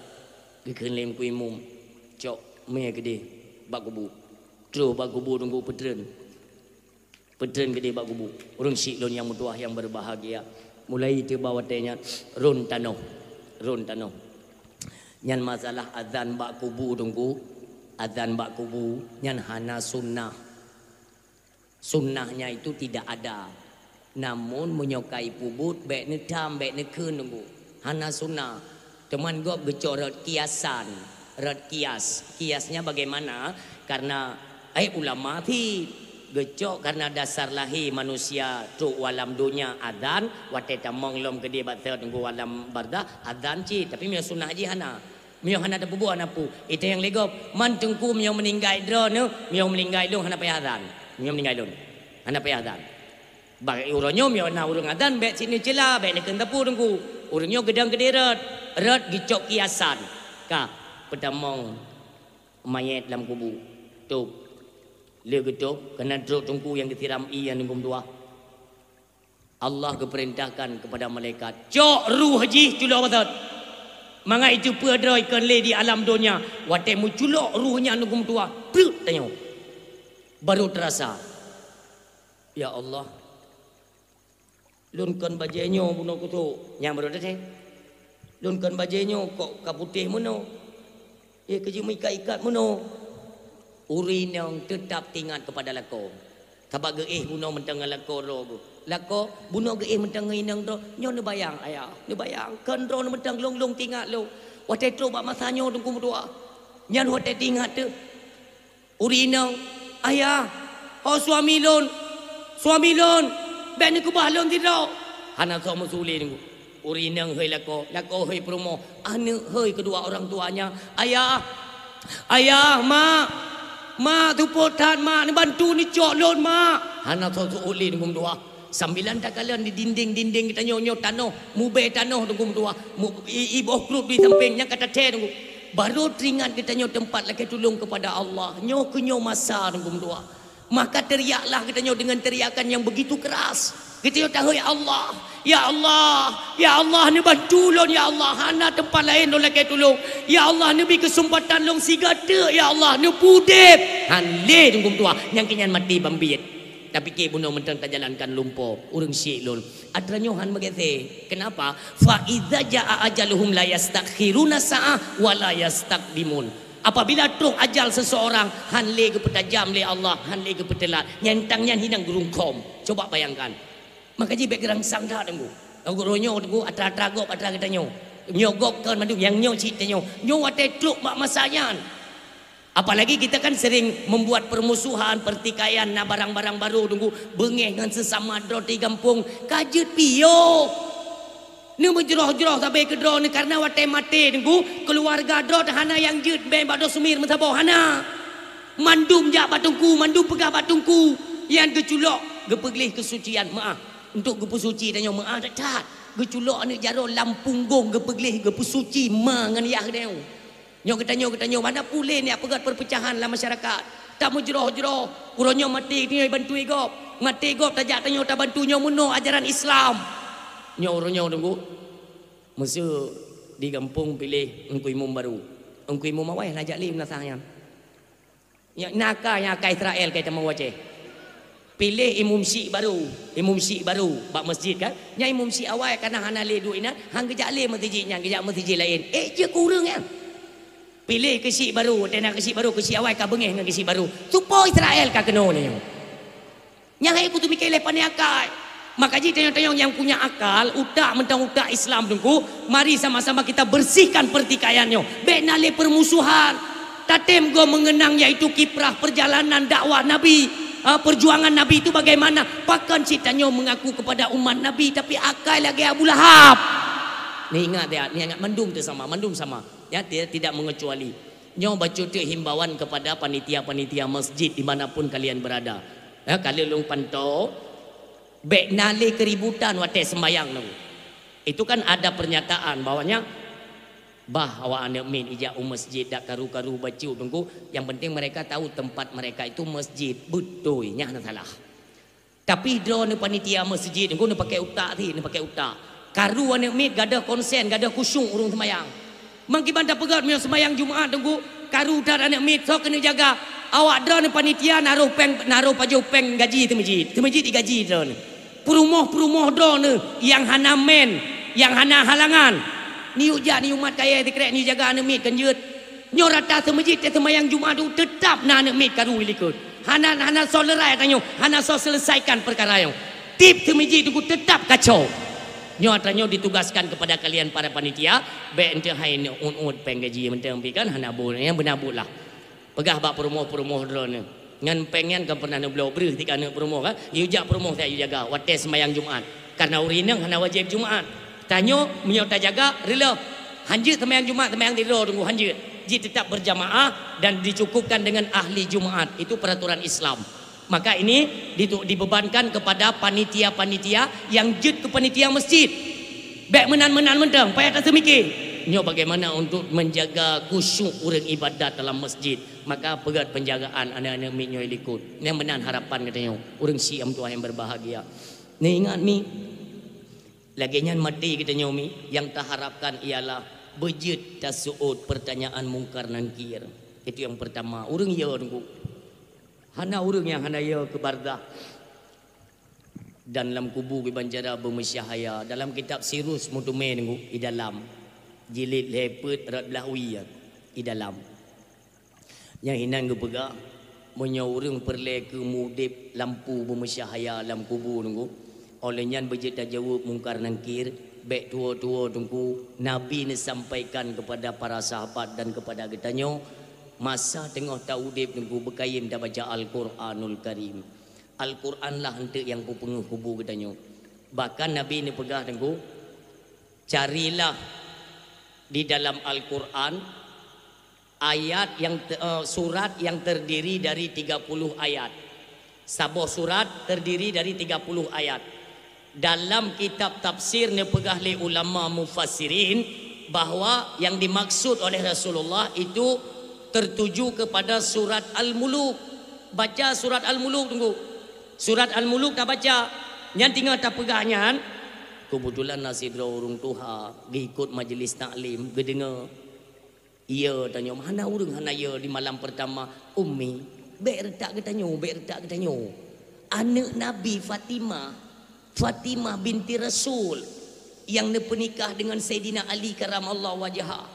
Geukheun lé ngku imum. Cok mé keudeh bak kubu. Troh bak kubu teungku peutreun. Peutreun keudeh bak kubu. Ureuëng syiek lôn nyang meutuwah nyang berbahagia. Mulai tiba watée nyan rôn tanoh. Rôn tanoh. Nyan masalah azan bak kubu teungku. Azan bak kubu nyan hana sunnah. Sunnahnya itu tidak ada. Namun meunyoe ka ipeubuet bék neutam bék neukheun teungku. Hana sunnah. Teuma gob geucok rot kiasan, rot kias. Kiasnya bagaimana? Karena, eh, ulama thit geucok karena dasar lahé manusia trok u alam donya azan, watée tamong lom keudeh bak teungku alam barzakh azan cit, tapi meunyoe sunnah jih hana. Meunyoe hana tapeubuet hana peue, itong nyang lé gob, man teungku meunyoe meuninggai droeneuh, meunyoe meuninggai lôn hana payah azan. Meunyoe meuninggai lôn, hana payah azan. Bak uroe nyoe meunyoe na ureuëng azan bék cit neucela, bék neukheun teupeu teungku. Ureuëng nyoe geudong keudeh rot, rot geucok kiasan. Ka peutamong manyét lam kubu. Tôb. Lheueh geutôb, keunan trok teungku nyang geusiram ié nyang geumeudua. Allah geupeurintahkan keupada malaikat, "Cok ruh jih culo batot." Mangat iteupeue droe ikon lé di alam donya. Watée meuculok ruh nyan nyang geumeudua, pleuek tanyoe. Baru teurasa. Ya Allah, Lôn kon bajée nyoe bunoe kusok, nyang baru teuntée. Lôn kon bajée nyoe kok ka putéh meunoe. Eh, keujeuet meuikat-ikat meunoe. Ureuëng inong teutab teuingat keupada lakoe. Sabab geuéh bunoe mantong ngon lakoe droe geuh. Lakoe bunoe geuéh mantong ngon inong droe, nyoe neubayang ayah, neubayang. Kon droe mantong lôn-lôn teuingat lôn. Watée trok bak masa nyoe Teungku meutuah. Nyan watée teuingat teuh. Ureuëng inong, "Ayah, ho suami lôn, suami lôn, bék neukeubah lôn sidroe." Hana soe meusu lé Teungku. Ureuëng inong hôi lakoe, lakoe hôi peurumoh, aneuëk hôi keudua orang tuanya, "Ayah, ayah, mak, mak, seupôt that mak, neubantu neucok lôn mak." Hana soe seuôt lé Teungku meutuah. Sambilan takalon di dinding-dinding geutanyoe nyoe tanoh, mubée tanoh Teungku meutuah, mu-, i-, iboh kruet di sampéng nyang ka tathée Teungku. Baru teuingat geutanyoe teumpat lakée tulông keupada Allah. Nyoe keuh nyoe masa Teungku meutuah. Maka teriaklah geutanyoe deungon teriakan nyang begitu keras. Geutanyoe tahôi, "Ya Allah, ya Allah, ya Allah, neubantu lôn ya Allah, hana teumpat laén lôn lakée tulông. Ya Allah, neubi keuseumpatan lôn siga teuk ya Allah, neupeudeb." Han lé Teungku meutuah, nyang keu nyan maté ban biet. Tapiké bunoe mantong tajalankan lumpoe, ureuëng syik lôn. Atra nyoe han meugeusé. Kenapa? "Fa idza jaa ajaluhum la yastakhiruna sa'ah wa la yastaqdimun." Apabila trok ajal seseorang, han lé geupeutajam lé Allah, han lé geupeuteulat. Nyang tang nyan hinan geurungkhom. Coba bayangkan. Maka jih bék geurangsang that Teungku. Gurée nyoe Teungku, atra-atra gob, atra geutanyoe. Nyoe gob kon mandum, nyang nyoe cit tanyoe. Nyoe watée trok bak masa nyan. Apalagi kita kan sering membuat permusuhan, pertikaian, na barang-barang baru Teungku, beungéh ngon seusama droe di gampông, ka jeuet piôh. Neumeujroh-jroh sabe keudroe neu, karena watée maté Teungku, keuluwarga droe hana nyang jeuet bée bak droe seumir meusaboh, hana. Mandum jak bak Teungku, mandum peugah bak Teungku. Nyang geuculok, geupeugleh keusucian meuah. Untuk geupeusuci tanyoe meuah that-that. Geuculok aneuëk jaroe lam punggong geupeugleh, geupeusuci ma ngon yah tanyoe. Nyoe geutanyoe, geutanyoe, mana pulé nyak peugét perpecahan lam masyarakat. Tameujroh-jroh, uroe nyoe maté tanyoe bantu gob. Maté gob tajak tanyoe tabantu nyoe meunoe ajaran Islam. Nyoe uroe nyoe Teungku. Meuseu di gampông piléh Teungku Imum baru. Teungku Imum awai hana jak lé meunasah nyan. Nyak na ka, nyak ka Israel ka teumeuwoe ceh. Piléh imum syik baru, imum syik baru bak masjid kan. Nyan imum syik awai kana hana lé duek inan, han geujak lé meuseujid nyan, geujak meuseujid laén. Eh, jeuet keu ureuëng nyan. Piléh keusyik baru, watée na keusyik baru, keusyik awai ka beungéh ngon keusyik baru. Cupo Israel ka keunoe nyoe. Nyang hai kuteumikée lé pane akai. Maka jih tanyoe-tanyoe nyang punya akal, utak mantong utak Islam Teungku, mari sama-sama kita bersihkan pertikaian nyoe. Bék na lé permusuhan. Tatem goe mengenang yaitu kiprah perjalanan dakwah Nabi, ha, perjuangan Nabi itu bagaimana. Pakon cit tanyoe mengaku kepada umat Nabi tapi akai lagée Abu Lahab. Ni ingat ya, ni ingat mandum tu sama, mandum sama. Ya, tidak, tidak mengecuali. Nyoe bacut teuk himbauan kepada panitia-panitia masjid di mana pun kalian berada. Ya, kalau lôn pantau, bék na lé keributan watée sembahyang nyoe. Itu kan ada pernyataan bahwanya bah awak aneuëk miet ijak u masjid dak karu-karu bacut Teungku, yang penting mereka tahu tempat mereka itu masjid. Beutôi, nyan hana salah. Tapi droeneuh panitia masjid Teungku neupaké utak cit, neupaké utak. Karu aneuëk miet gadôh konsen, gadôh khusyuk ureuëng seumayang. Mangkiban tapeugét meunyoe seumayang Jumat Teungku, karu that aneuëk miet soe keuneuk jaga. Awak droeneuh panitia naroh péng, naroh pajoh péng gaji teumeujid. Teumeujid digaji droeneuh. Peurumoh-peurumoh droeneuh nyang hana men, nyang hana halangan. Neuyue jak neuyue mat kayée sikrek neuyue jaga aneuëk miet kan jeuet. Nyoe rata seumeujid teuh seumayang Jumat tu teutab na aneuëk miet karu di likot. Hana, hana soe leurai tanyoe, hana soe seuleusaikan peukara nyoe. Tieb seumeujid Teungku teutab kacau. Nyoe atra nyoe ditugaskan kepada kalian para panitia, bék enteuk hai neuôt-uôt péng gaji mantong pih kan hana buet, nyang beuna buet lah. Peugah bak peurumoh-peurumoh droeneuh. Ngon péng nyan ka pernah neubloe breuh tika aneuëk peurumoh kan? Yue jak peurumoh siat yue jaga watée seumayang Jumat. Karena ureuëng inong hana wajéb Jumat. Tanyoe meunyoe tajaga reuloh, hanjeuet seumayang Jumat, seumayang sidroe Teungku hanjeuet. Jih tetap berjamaah dan dicukupkan dengan ahli Jumat. Itu peraturan Islam. Maka ini ditu-, dibebankan kepada panitia-panitia yang jeuet keu panitia masjid. Bék meunan-meunan mantong, payah taseumiké. Nyoe bagaimana untuk menjaga khusyuk ureuëng ibadat dalam masjid. Maka peugét penjagaan aneuëk-aneuëk miet nyoe likot. Nyang meunan harapan geutanyoe, ureuëng syik nyang meutuah nyang berbahagia. Neuingat mi, lagée nyan maté geutanyoe mi, nyang taharapkan ialah beujeuet taseuôt pertanyaan Mungkar Nangkir. Itu yang pertama, ureuëng yo Teungku. Hana ureuëng nyang hana yo keu barzakh. Dan lam kubu kiban cara beumeusyahaya. Dalam kitab Sirus Mutume nunggu i dalam. Jilid lhée peuet rot blaih wie i dalam. Nyang inan geupeugah, meunyoe ureuëng peureulée keu mudeb lampu beumeusyahaya lam kubu nunggu, óh lheueh nyan beujeuet tajaweueb Mungkar Nangkir, bék tuwoe-tuwoe Teungku, Nabi neusampaikan keupada para sahabat dan keupada geutanyoe, masa teungoh taudeb Teungku beukayém tabaca Al-Quranul Karim. Al-Quran lah eunteuk nyang peupeungeuh kubu geutanyoe. Bahkan Nabi neupeugah Teungku, carilah di dalam Al-Quran ayat yang te-, eh, surat yang terdiri dari tiga puluh ayat. Saboh surat terdiri dari tiga puluh ayat. Dalam kitab tafsir neupeugah lé ulama mufassirin bahwa yang dimaksud oleh Rasulullah itu tertuju kepada surat Al-Muluk. Baca surat Al-Muluk Teungku. Surat Al-Muluk tabaca. Nyan teungoh tapeugah nyan, keubeutulan na sidroe ureuëng tuha geuikot majeulis taklim, geudeungoe. Iya tanyoe, hana ureuëng hana iya di malam pertama, "Ummi, bék reutak geutanyoe, bék reutak geutanyoe. Aneuëk Nabi Fatimah, Fatimah binti Rasul, nyang neupeunikah deungon Saidina Ali karamallahu wajha.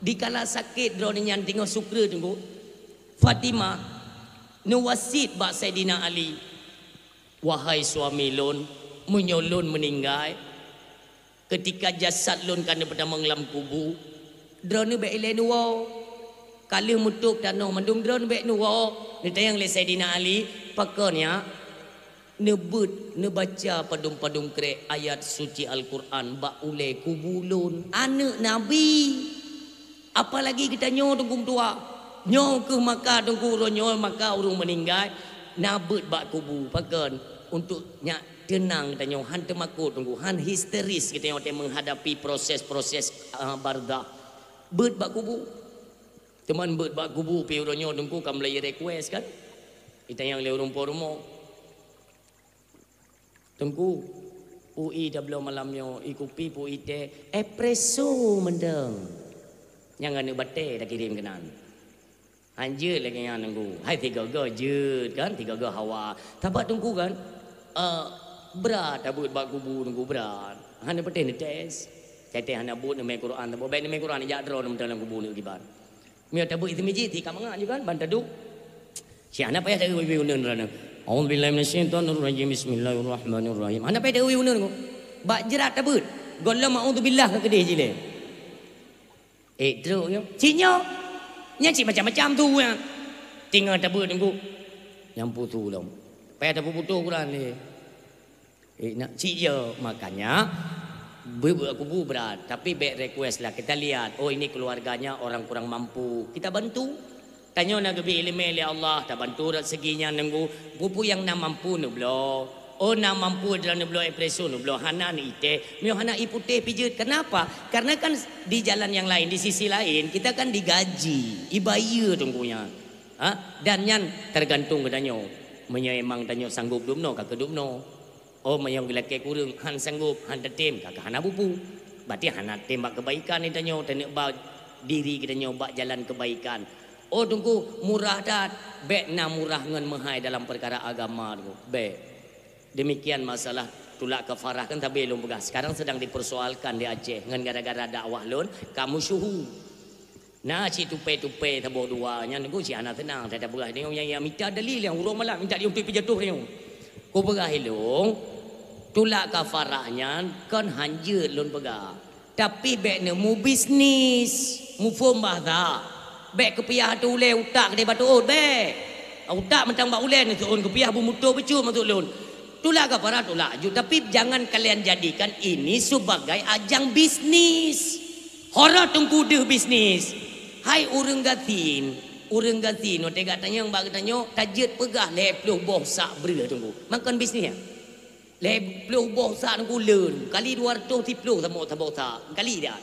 Dikala sakét droeneuh nyan teungoh sukre Teungku, Fatimah neuwasiet bak Saidina Ali, 'Wahai suami lôn, meunyoe lôn meuninggai, keutika jasad lôn ka neupeutamong lam kubu, droeneuh bék ilée neuwoe. Ka lheueh meutôb tanoh mandum, droeneuh bék neuwoe.' Neutanyong lé Saidina Ali, 'Pakon nyak?' 'Neubeuet neubaca padum-padum krék ayat suci Al-Quran bak ulée kubu lôn.' Aneuëk Nabi! Apalagi geutanyoe Teungku meutuah. Nyoe kheueh maka Teungku uroe nyoe maka ureuëng meuninggai, na beuet bak kubu. Pakon? Untuk nyak teunang geutanyoe, han teumakot Teungku, han histeris geutanyoe watée menghadapi proses-proses, ah, barzakh. Beuet bak kubu. Teuma beuet bak kubu pih uroe nyoe Teungku ka mulai request kan? Itanyong lé ureuëng po rumoh. Teungku, peue tabloe malam nyoe, ie kupi peue teh, espresso mantong. Nyang aneuëk batée takirém keunan. Han jeuet lagée nyan Teungku. Hai tiga-tiga jeuet kan, tiga-tiga hawa. Sabab Teungku kan, eh, brat tabeuet bak kubu Teungku, brat. Hana patéh neutés. Teuh hana buet neumé Quran, tabeuet bék neumé Quran, jak droe mantong lam kubu neukiban. Meunyoe tabeuet i teumiji, ti ka mangat ju kan, ban taduek. Cit hana payah taeu uneun droeneuh. A'udzubillahi minasyaitonirrajim. Bismillahirrahmanirrahim. Hana payah taeu uneun ko. Bak jrat tabeuet. Gohlom a'udzubillah ka keudeh jih lé. Eh, trok nyoe. Cit nyoe. Nyan cit macam-macam tu nyan. Tinggai tabeuet Teungku. Nyang putu lom. Payah tapeuputoh Quran lé. Eh, nak cit ya, makanya beuet bak kubu brat, tapi bék request lah. Kita lihat, oh, ini keluarganya orang kurang mampu, kita bantu. Tanyoe na geubri iéleumé lé Allah, tabantu rot segi nyan Teungku. Peue-peue nyang na mampu neubloe. Oh, na mampu droe neubloe espresso neubloe, hana neuiteh. Meunyoe hana ie putéh pih jeuet. Kenapa? Karena kan di jalan yang lain, di sisi lain, kita kan digaji, ibayeue Teungku nyan. Ha? Dan nyan tergantung geutanyoe. Meunyoe emang tanyoe sanggob dubnoe, ka keudubnoe. Oh, meunyoe geulakée kureueng, han sanggob, han tatem, ka hana bupu. Berarti hana tem bak keubaikan geutanyoe, taneuk ba diri geutanyoe bak jalan keubaikan. Oh, Teungku, murah that. Bék na murah ngon meuhai dalam peukara agama, Teungku. Bék. Demikian masalah tulak kafarah kan tabe lôn peugah. Sekarang sedang dipersoalkan di Aceh ngon gara-gara dakwah lôn, kamu syuhu. Na cit tupe-tupe saboh dua, nyan Teungku cit hana seunang, that tapeugah deungon nyang, nyang mita dalil nyang uroe malam minta diuntui peujatuh deungon. Kupeugah ilôn, tulak kafarah nyan kon hanjeuet lôn peugah. Tapi bék neumubisnis, muphom bahasa. Bék keupiah ateueh ulée utak keudeh bateuôt, bék. Utak mantong bak ulée neuseuôn keupiah beumuto beucut maksud lôn. Tulak kafarah tulak ju, tapi jangan kalian jadikan ini sebagai ajang bisnis. Hora Teungku deuh bisnis. Hai ureuëng gasien, ureuëng gasien, watée gata nyang bak geutanyoe tajeuet peugah lhée ploh boh sak breueh Teungku. Makon bisnis nyan. Lhée ploh boh sak Teungku le, kali dua ratus siploh saboh, saboh sak. Kali dah.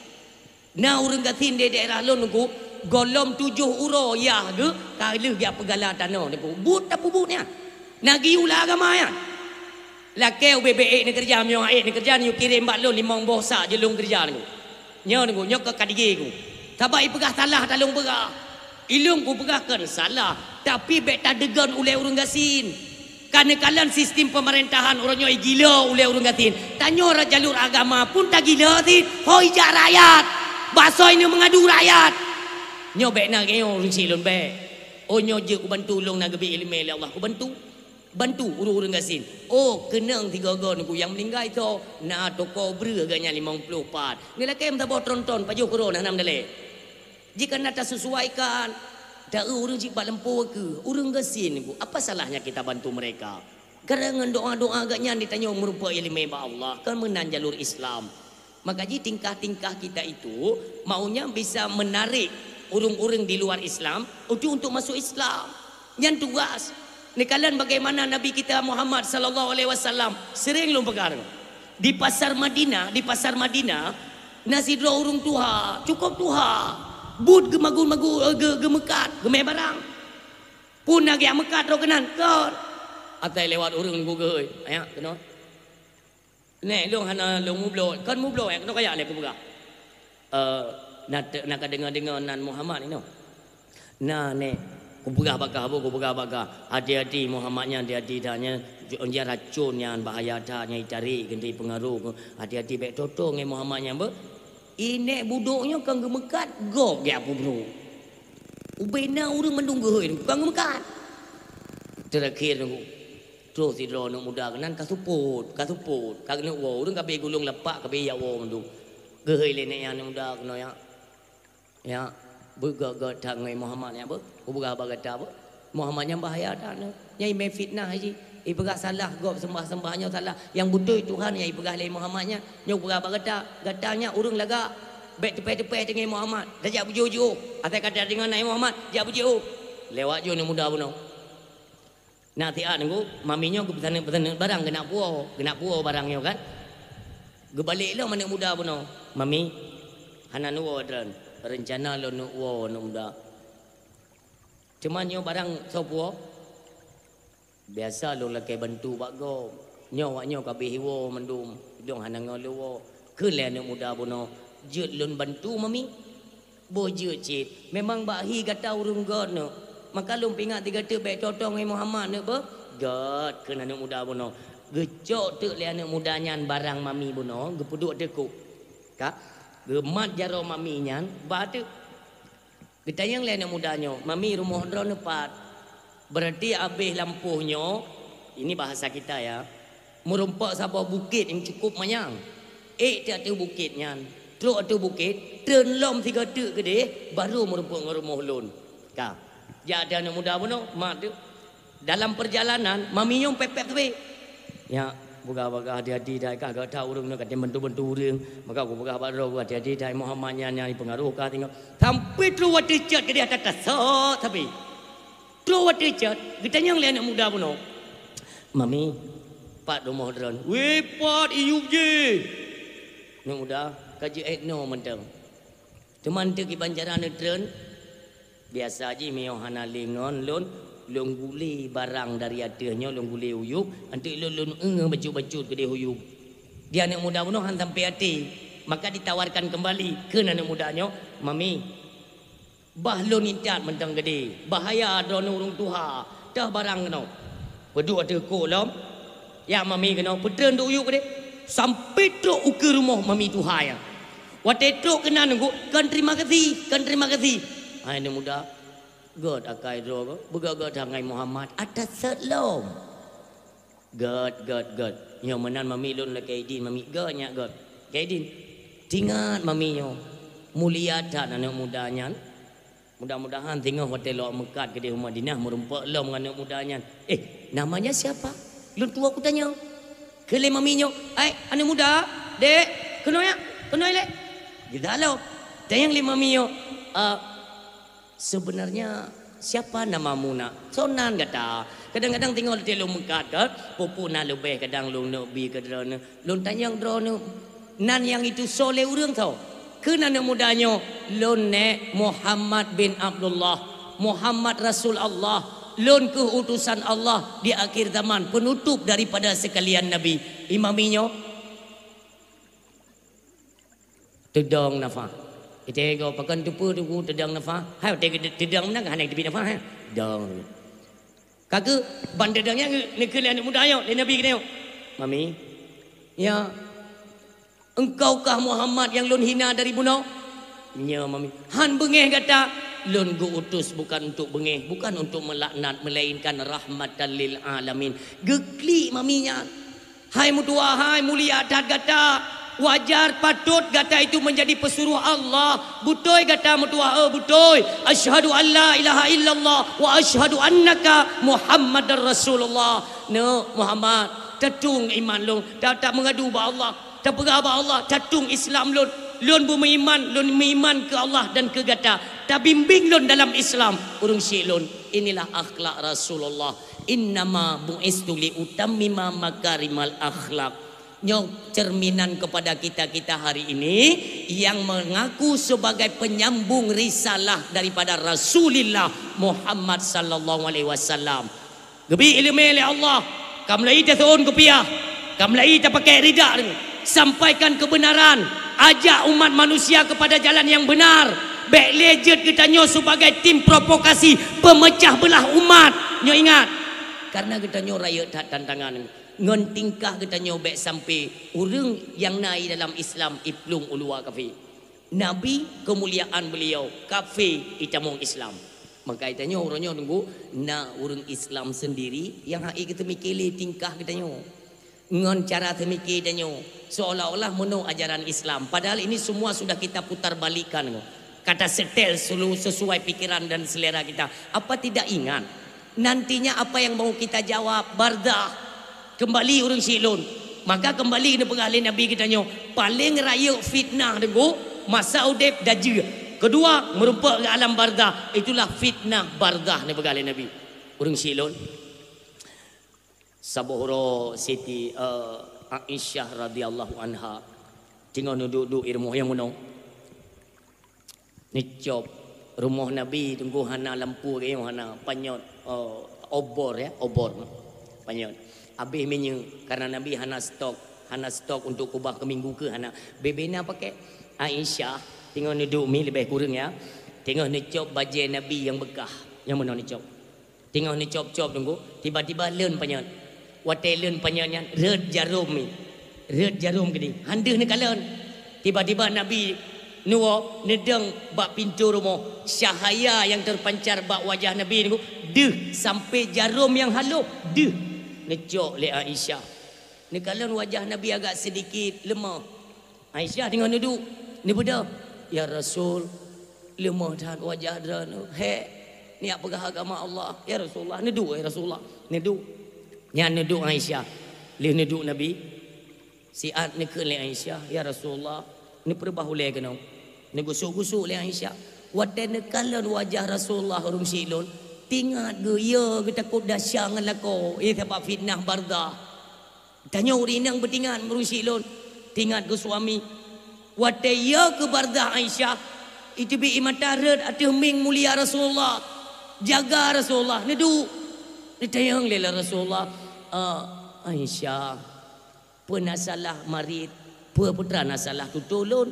Na ureuëng gasien di daerah lôn Teungku, gohlom tujoh uroe yah geuh ka lheueh geujak peugala tanoh Teungku. Buet tapeubuet nyan. Na geuyue lam agama nyan. Lakée ubé-bé ék neukeureuja, meunyoe ék neukeureuja, neuyue kirém bak lôn limong boh sak jeuet lôn keureuja Teungku. Nyoe Teungku, nyoe ka, ka digi Teungku. Sabab ipeugah salah talôn peugah. Ilôn kupeugah kon salah, tapi bék tadeugon ulée ureuëng gasien. Ka neukalon sistem peumeurintah uroe nyoe gila ulée ureuëng gasien. Tanyoe rot jalur agama pun tagila cit. Hôi jak rakyat. Bak soe nyoe meungadu rakyat. Nyoe bék na geuh ureuëng syiek lôn bék. Oh nyoe jeuet kubantu lôn na geubri iéleumé lé Allah. Kubantu. Bantu ureuëng-ureuëng gasien. Oh keunong sigoe-goe nunggu nyang meuninggai tho. Na toko breueh geuh nyan limong ploh pat. Neulakée meusaboh tron-tron pajoh keudroe na nam dalé. Jika na tasusuaikan, ta ureuëng cit bak lampôh keu ureuëng gasien nunggu. Apa salahnya kita bantu mereka? Karena ngon doa-doa geuh nyan ditanyoe meurumpok iéleumé bak Allah, kan meunan jalur Islam. Maka jih tingkah-tingkah kita itu maunya bisa menarik ureuëng-ureuëng di luar Islam untuk, untuk masuk Islam. Nyan tugas. Neukalon bagaimana Nabi kita Muhammad sallallahu alaihi wasallam sering lôn peugah. Di pasar Madinah, di pasar Madinah, na sidroe ureuëng tuha, cukup tuha. Buet geumagu-magu, eh, ge-, geumeukat, geumé barang. Pun na geumeukat roh keunan, kon. Atai lewat ureuëng gugui, ayak keunoe. Nèk, lôn hana lôn mubloe, kon mubloe, eh, keunoe kayak lé kupeugah. Eh, na te-, na ka deungoe-deungoe nan Muhammad inoe. Na, nèk, kupeugah bak kah, kupeugah bak kah. Hati-hati Muhammad nyan, hati-hati that nyan. Racon nyan bahaya that nyan, itarék geuntée peungaroh. Hati-hati bék toto ngon Muhammad nyan beuh. Inék budok nyoe kan geumeukat gob jak pubroe. Ubena ureuëng mandum geuhôi tukang geumeukat. Terakhir nunggu. Troh sidroe aneuk muda keunan ka supot, ka supot. Ka keuneuk woe, ureuëng ka abéh gulong lapak, ka abéh jak woe mandum. Geuhôi lé nèk nyan aneuk muda keunoe nyan. Ya, beugét-gét that ngon Muhammad nyan beuh, kupeugah bak gata beuh. Muhammad nyan bahaya that nyoe. Nyan imé fitnah jih. Ipeugah salah gob seumbah-seumbah nyoe salah. Nyang beutôi Tuhan nyang ipeugah lé Muhammad nyan. Nyoe peugah bak gata, gata nyan ureuëng lagak. Bék teupéh-teupéh teungoh Muhammad. Tajak beujiôh-jiôh. Asai ka tadeungoe na Muhammad, jak beujiôh. Lewat jih aneuk muda bunoe. Na siat nunggu, mami nyoe geupeusaneut-peusaneut barang geunak puwoe, geunak puwoe barang nyoe kan. Geubalek lom aneuk muda bunoe, "Mami, hana neuwoe droen, reuncana lôn neuk woe aneuk muda. Teuma nyoe barang soe puwoe?" "Biasa lôn lakée bantu bak gob. Nyoe awak nyoe ka abéh iwoe mandum, lôn hana ngon lôn woe. Kheun lé aneuk muda bunoe, 'Jeuet lôn bantu, Mami.' Boh jeuet cit, memang bak hi gata ureuëng gét nyoe. Maka lôn peuingat sigoe teuk bék toto ngon Muhammad nyoe beuh. Gét," kheun aneuk muda bunoe. Geucok teuk lé aneuk muda nyan barang mami bunoe, geupeuduek ateueh kok. Ka, geumat jaroe mami nyan, ba teuk. Geutanyong lé aneuk muda nyoe, "Mami, rumoh droeneuh pat?" Berarti abéh lampôh nyoe, ini bahasa kita ya, meurumpok saboh bukét nyang cukup manyang. Ék teuk ateueh bukét nyan, trok ateueh bukét, treun lom sigoe teuk keudeh, barô meurumpok ngon rumoh lôn. Ka. Jak ateueh aneuk muda bunoe, mat teuk. Dalam perjalanan, mami nyoe pép-pép teubé. Nyak, peugah bak kah hati-hati that kah, gata ureuëng nyoe ka tem bantu-bantu ureuëng. Maka kupeugah bak droe, hati-hati that Muhammad nyan, nyan peungaroh kah tinggai. Sampai trok watée cot keudeh ata tasot sabe. Trok watée cot, geutanyong lé aneuk muda bunoe, "Mami, pat rumoh droen?" "Wéh, pat iyup jih." Aneuk muda, ka jeuet noe mantong. Teuma eunteuk kiban cara neutreun, biasa jih meunyoe hana lé ngon lôn, lôn gulé barang dari ateueh nyoe, lôn gulé u yup, eunteuk lôn, lôn eu bacut-bacut keudeh u yup. Di aneuk muda bunoe han sampai até, maka ditawarkan kembali kheun aneuk muda nyoe, "Mami, bah lôn intat mantong keudeh, bahaya droeneuh ureuëng tuha, teuh barang keunoe." Peuduek ateueh kok lom, "Ya, mami keunoe, peutreun duek u yup keudeh." Sampai trok ukeue rumoh mami tuha nyan. Watée trok keunan nunggu, "Kon terima kasih, kon terima kasih." Hai aneuk muda, gét akai droe, beugét-gét that ngon Muhammad, ata sot lom. Gét, gét, gét. Nyoe meunan mami lôn lakée idin, mami gét nyak gét. Lakée idin. Tingat mami nyoe. Mulia that aneuk muda nyan. Mudah-mudahan singoh watée lôn meukat keudeh u Madinah meurumpok lom ngon aneuk muda nyan. "Eh, namanya siapa?" Lôn tuwoe kutanyong. Kheun lé mami nyoe, "Hai, aneuk muda, dek, keunoe ya, keunoe lé." Geudalom. Tanyong lé mami nyoe, "Ah, sebenarnya siapa namamu, Nak? Soe nan gata?" Kadang-kadang singoh watée lôn meukat kan, peue-peue na leubeh kadang lôn neuk bi keu droeneuh. Lôn tanyong droeneuh, "Nan nyang itu soe lé ureuëng soe?" Kheun aneuk muda nyoe, "Lôn nèk Muhammad bin Abdullah, Muhammad Rasul Allah, lôn kheueh utusan Allah di akhir zaman, penutup daripada sekalian nabi." Imami nyoe teudong nafah. Ite go pakon teupeu tugu teudong nafah. Hai, watée teudong meunan hana teubiet nafah, hai. Dong. Ka keuh, ban teudong nyan neu-, neukheun lé aneuk muda nyoe, lé Nabi geutanyoe. "Mami, ya, engkaukah Muhammad nyang lôn hina dari bunoe?" "Nyo, Mami." "Han beungéh gata? Lôn geu-utus bukan untuk beungéh, bukan untuk melaknat, melainkan rahmatan lil alamin." Geuklik Mami nyan. "Hai meutuah, hai mulia that gata. Wajar, patôt gata itu menjadi pesuruh Allah. Beutôi gata meutuah, eh, beutôi. Asyhadu an la ilaha illallah wa asyhadu annaka Muhammadar Rasulullah." "Neuk Muhammad, tatueng iman lôn, ta-, tameungadu bak Allah, tapeugah bak Allah, tatueng Islam lôn. Lôn beumeuiman, lôn meuiman keu Allah dan keu gata. Tabimbing lôn dalam Islam." Ureuëng syiek lôn, inilah akhlak Rasulullah. "Innama bu'istu li utammima makarimal akhlak." Nyoe cerminan kepada kita-kita hari ini yang mengaku sebagai penyambung risalah daripada Rasulillah Muhammad sallallahu alaihi wasallam. Geubri iéleumé lé Allah, ka mulai taseuôn kupiah, ka mulai tapakai ridak, sampaikan kebenaran, ajak umat manusia kepada jalan yang benar. Bék lé jeuet geutanyoe sebagai tim provokasi, pemecah belah umat. Nyoe ingat, karena geutanyoe rayeuk that tantangan. Ngon tingkah geutanyoe bék sampai ureuëng nyang na i dalam Islam iplueng u luwa kafé. Nabi, kemuliaan beliau, kafé itamong Islam. Maka itanyoe uroe nyoe nunggu na ureuëng Islam sendiri nyang hai geuteumike lé tingkah geutanyoe. Ngon cara teumike tanyoe seolah-olah meunoe ajaran Islam. Padahal ini semua sudah kita putar balikkan. Kata setel selu-, sesuai pikiran dan selera kita. Apa tidak ingat? Nantinya apa yang mau kita jawab? Barzakh. Kembali ureuëng syiek lôn. Maka kembali neupeugah lé Nabi geutanyoe, paléng rayeuk fitnah teungku, masa udeb dajeue. Kedua, meurumpok di alam barzakh. Itulah fitnah barzakh neupeugah lé Nabi. Ureuëng syiek lôn. Saboh uroe Siti, eh, Aisyah radhiyallahu anha teungoh neuduek-duek i rumoh nyang meunoe. Neucop rumoh Nabi teungku hana lampu kayong, hana panyöt, eh, obor, ya, obor. Panyöt. Habéh minyeuk karena Nabi hana stok, hana stok untuk kubah keu minggu keu hana. Bebena pakai. Aisyah teungoh neuduek mi leubeh kureueng, ya. Teungoh neucop bajée Nabi nyang beukah. Nyang meunoe neucop. Teungoh neucop-cop teungku, tiba-tiba leuen panyöt. Watée leuen panyöt nyan, rhöt jarom mi. Rhöt jarom keudeh. Han deuh neukalon. Tiba-tiba Nabi neuwoe, neudong bak pintoe rumoh. Cahaya nyang teupancar bak wajah Nabi teungku, deuh sampai jarom nyang halôh, deuh. Neucok lé Aisyah. Neukalon wajah Nabi agak sedikit leumah. Aisyah teungoh neuduek, neubeudôh, "Ya Rasul, leumoh that wajah droeneuh. Hék, neujak peugah agama Allah. Ya Rasulullah, neuduek, ya Rasulullah." Neuduek. Nyan neuduek Aisyah. Lheueh neuduek Nabi, siat neukheun lé Aisyah, "Ya Rasulullah, neupeurubah ulée keunoe." Neugusok-gusok lé Aisyah. Watée neukalon wajah Rasulullah ureuëng syiek lôn, teuingat geu, ya geutakot desya ngon lakoe, eh, sabab fitnah barzakh. Tanyoe ureuëng inong beutingat ureuëng syiek lôn, teuingat keu suami. Watée ya keu barzakh Aisyah, iteubiet ie mata rhöt ateueh mieng mulia Rasulullah. Jaga Rasulullah, neuduek. Neutanyong lé Rasulullah, "Ah, Aisyah, peue na salah marit? Peue peue teuma na salah tutoe lôn?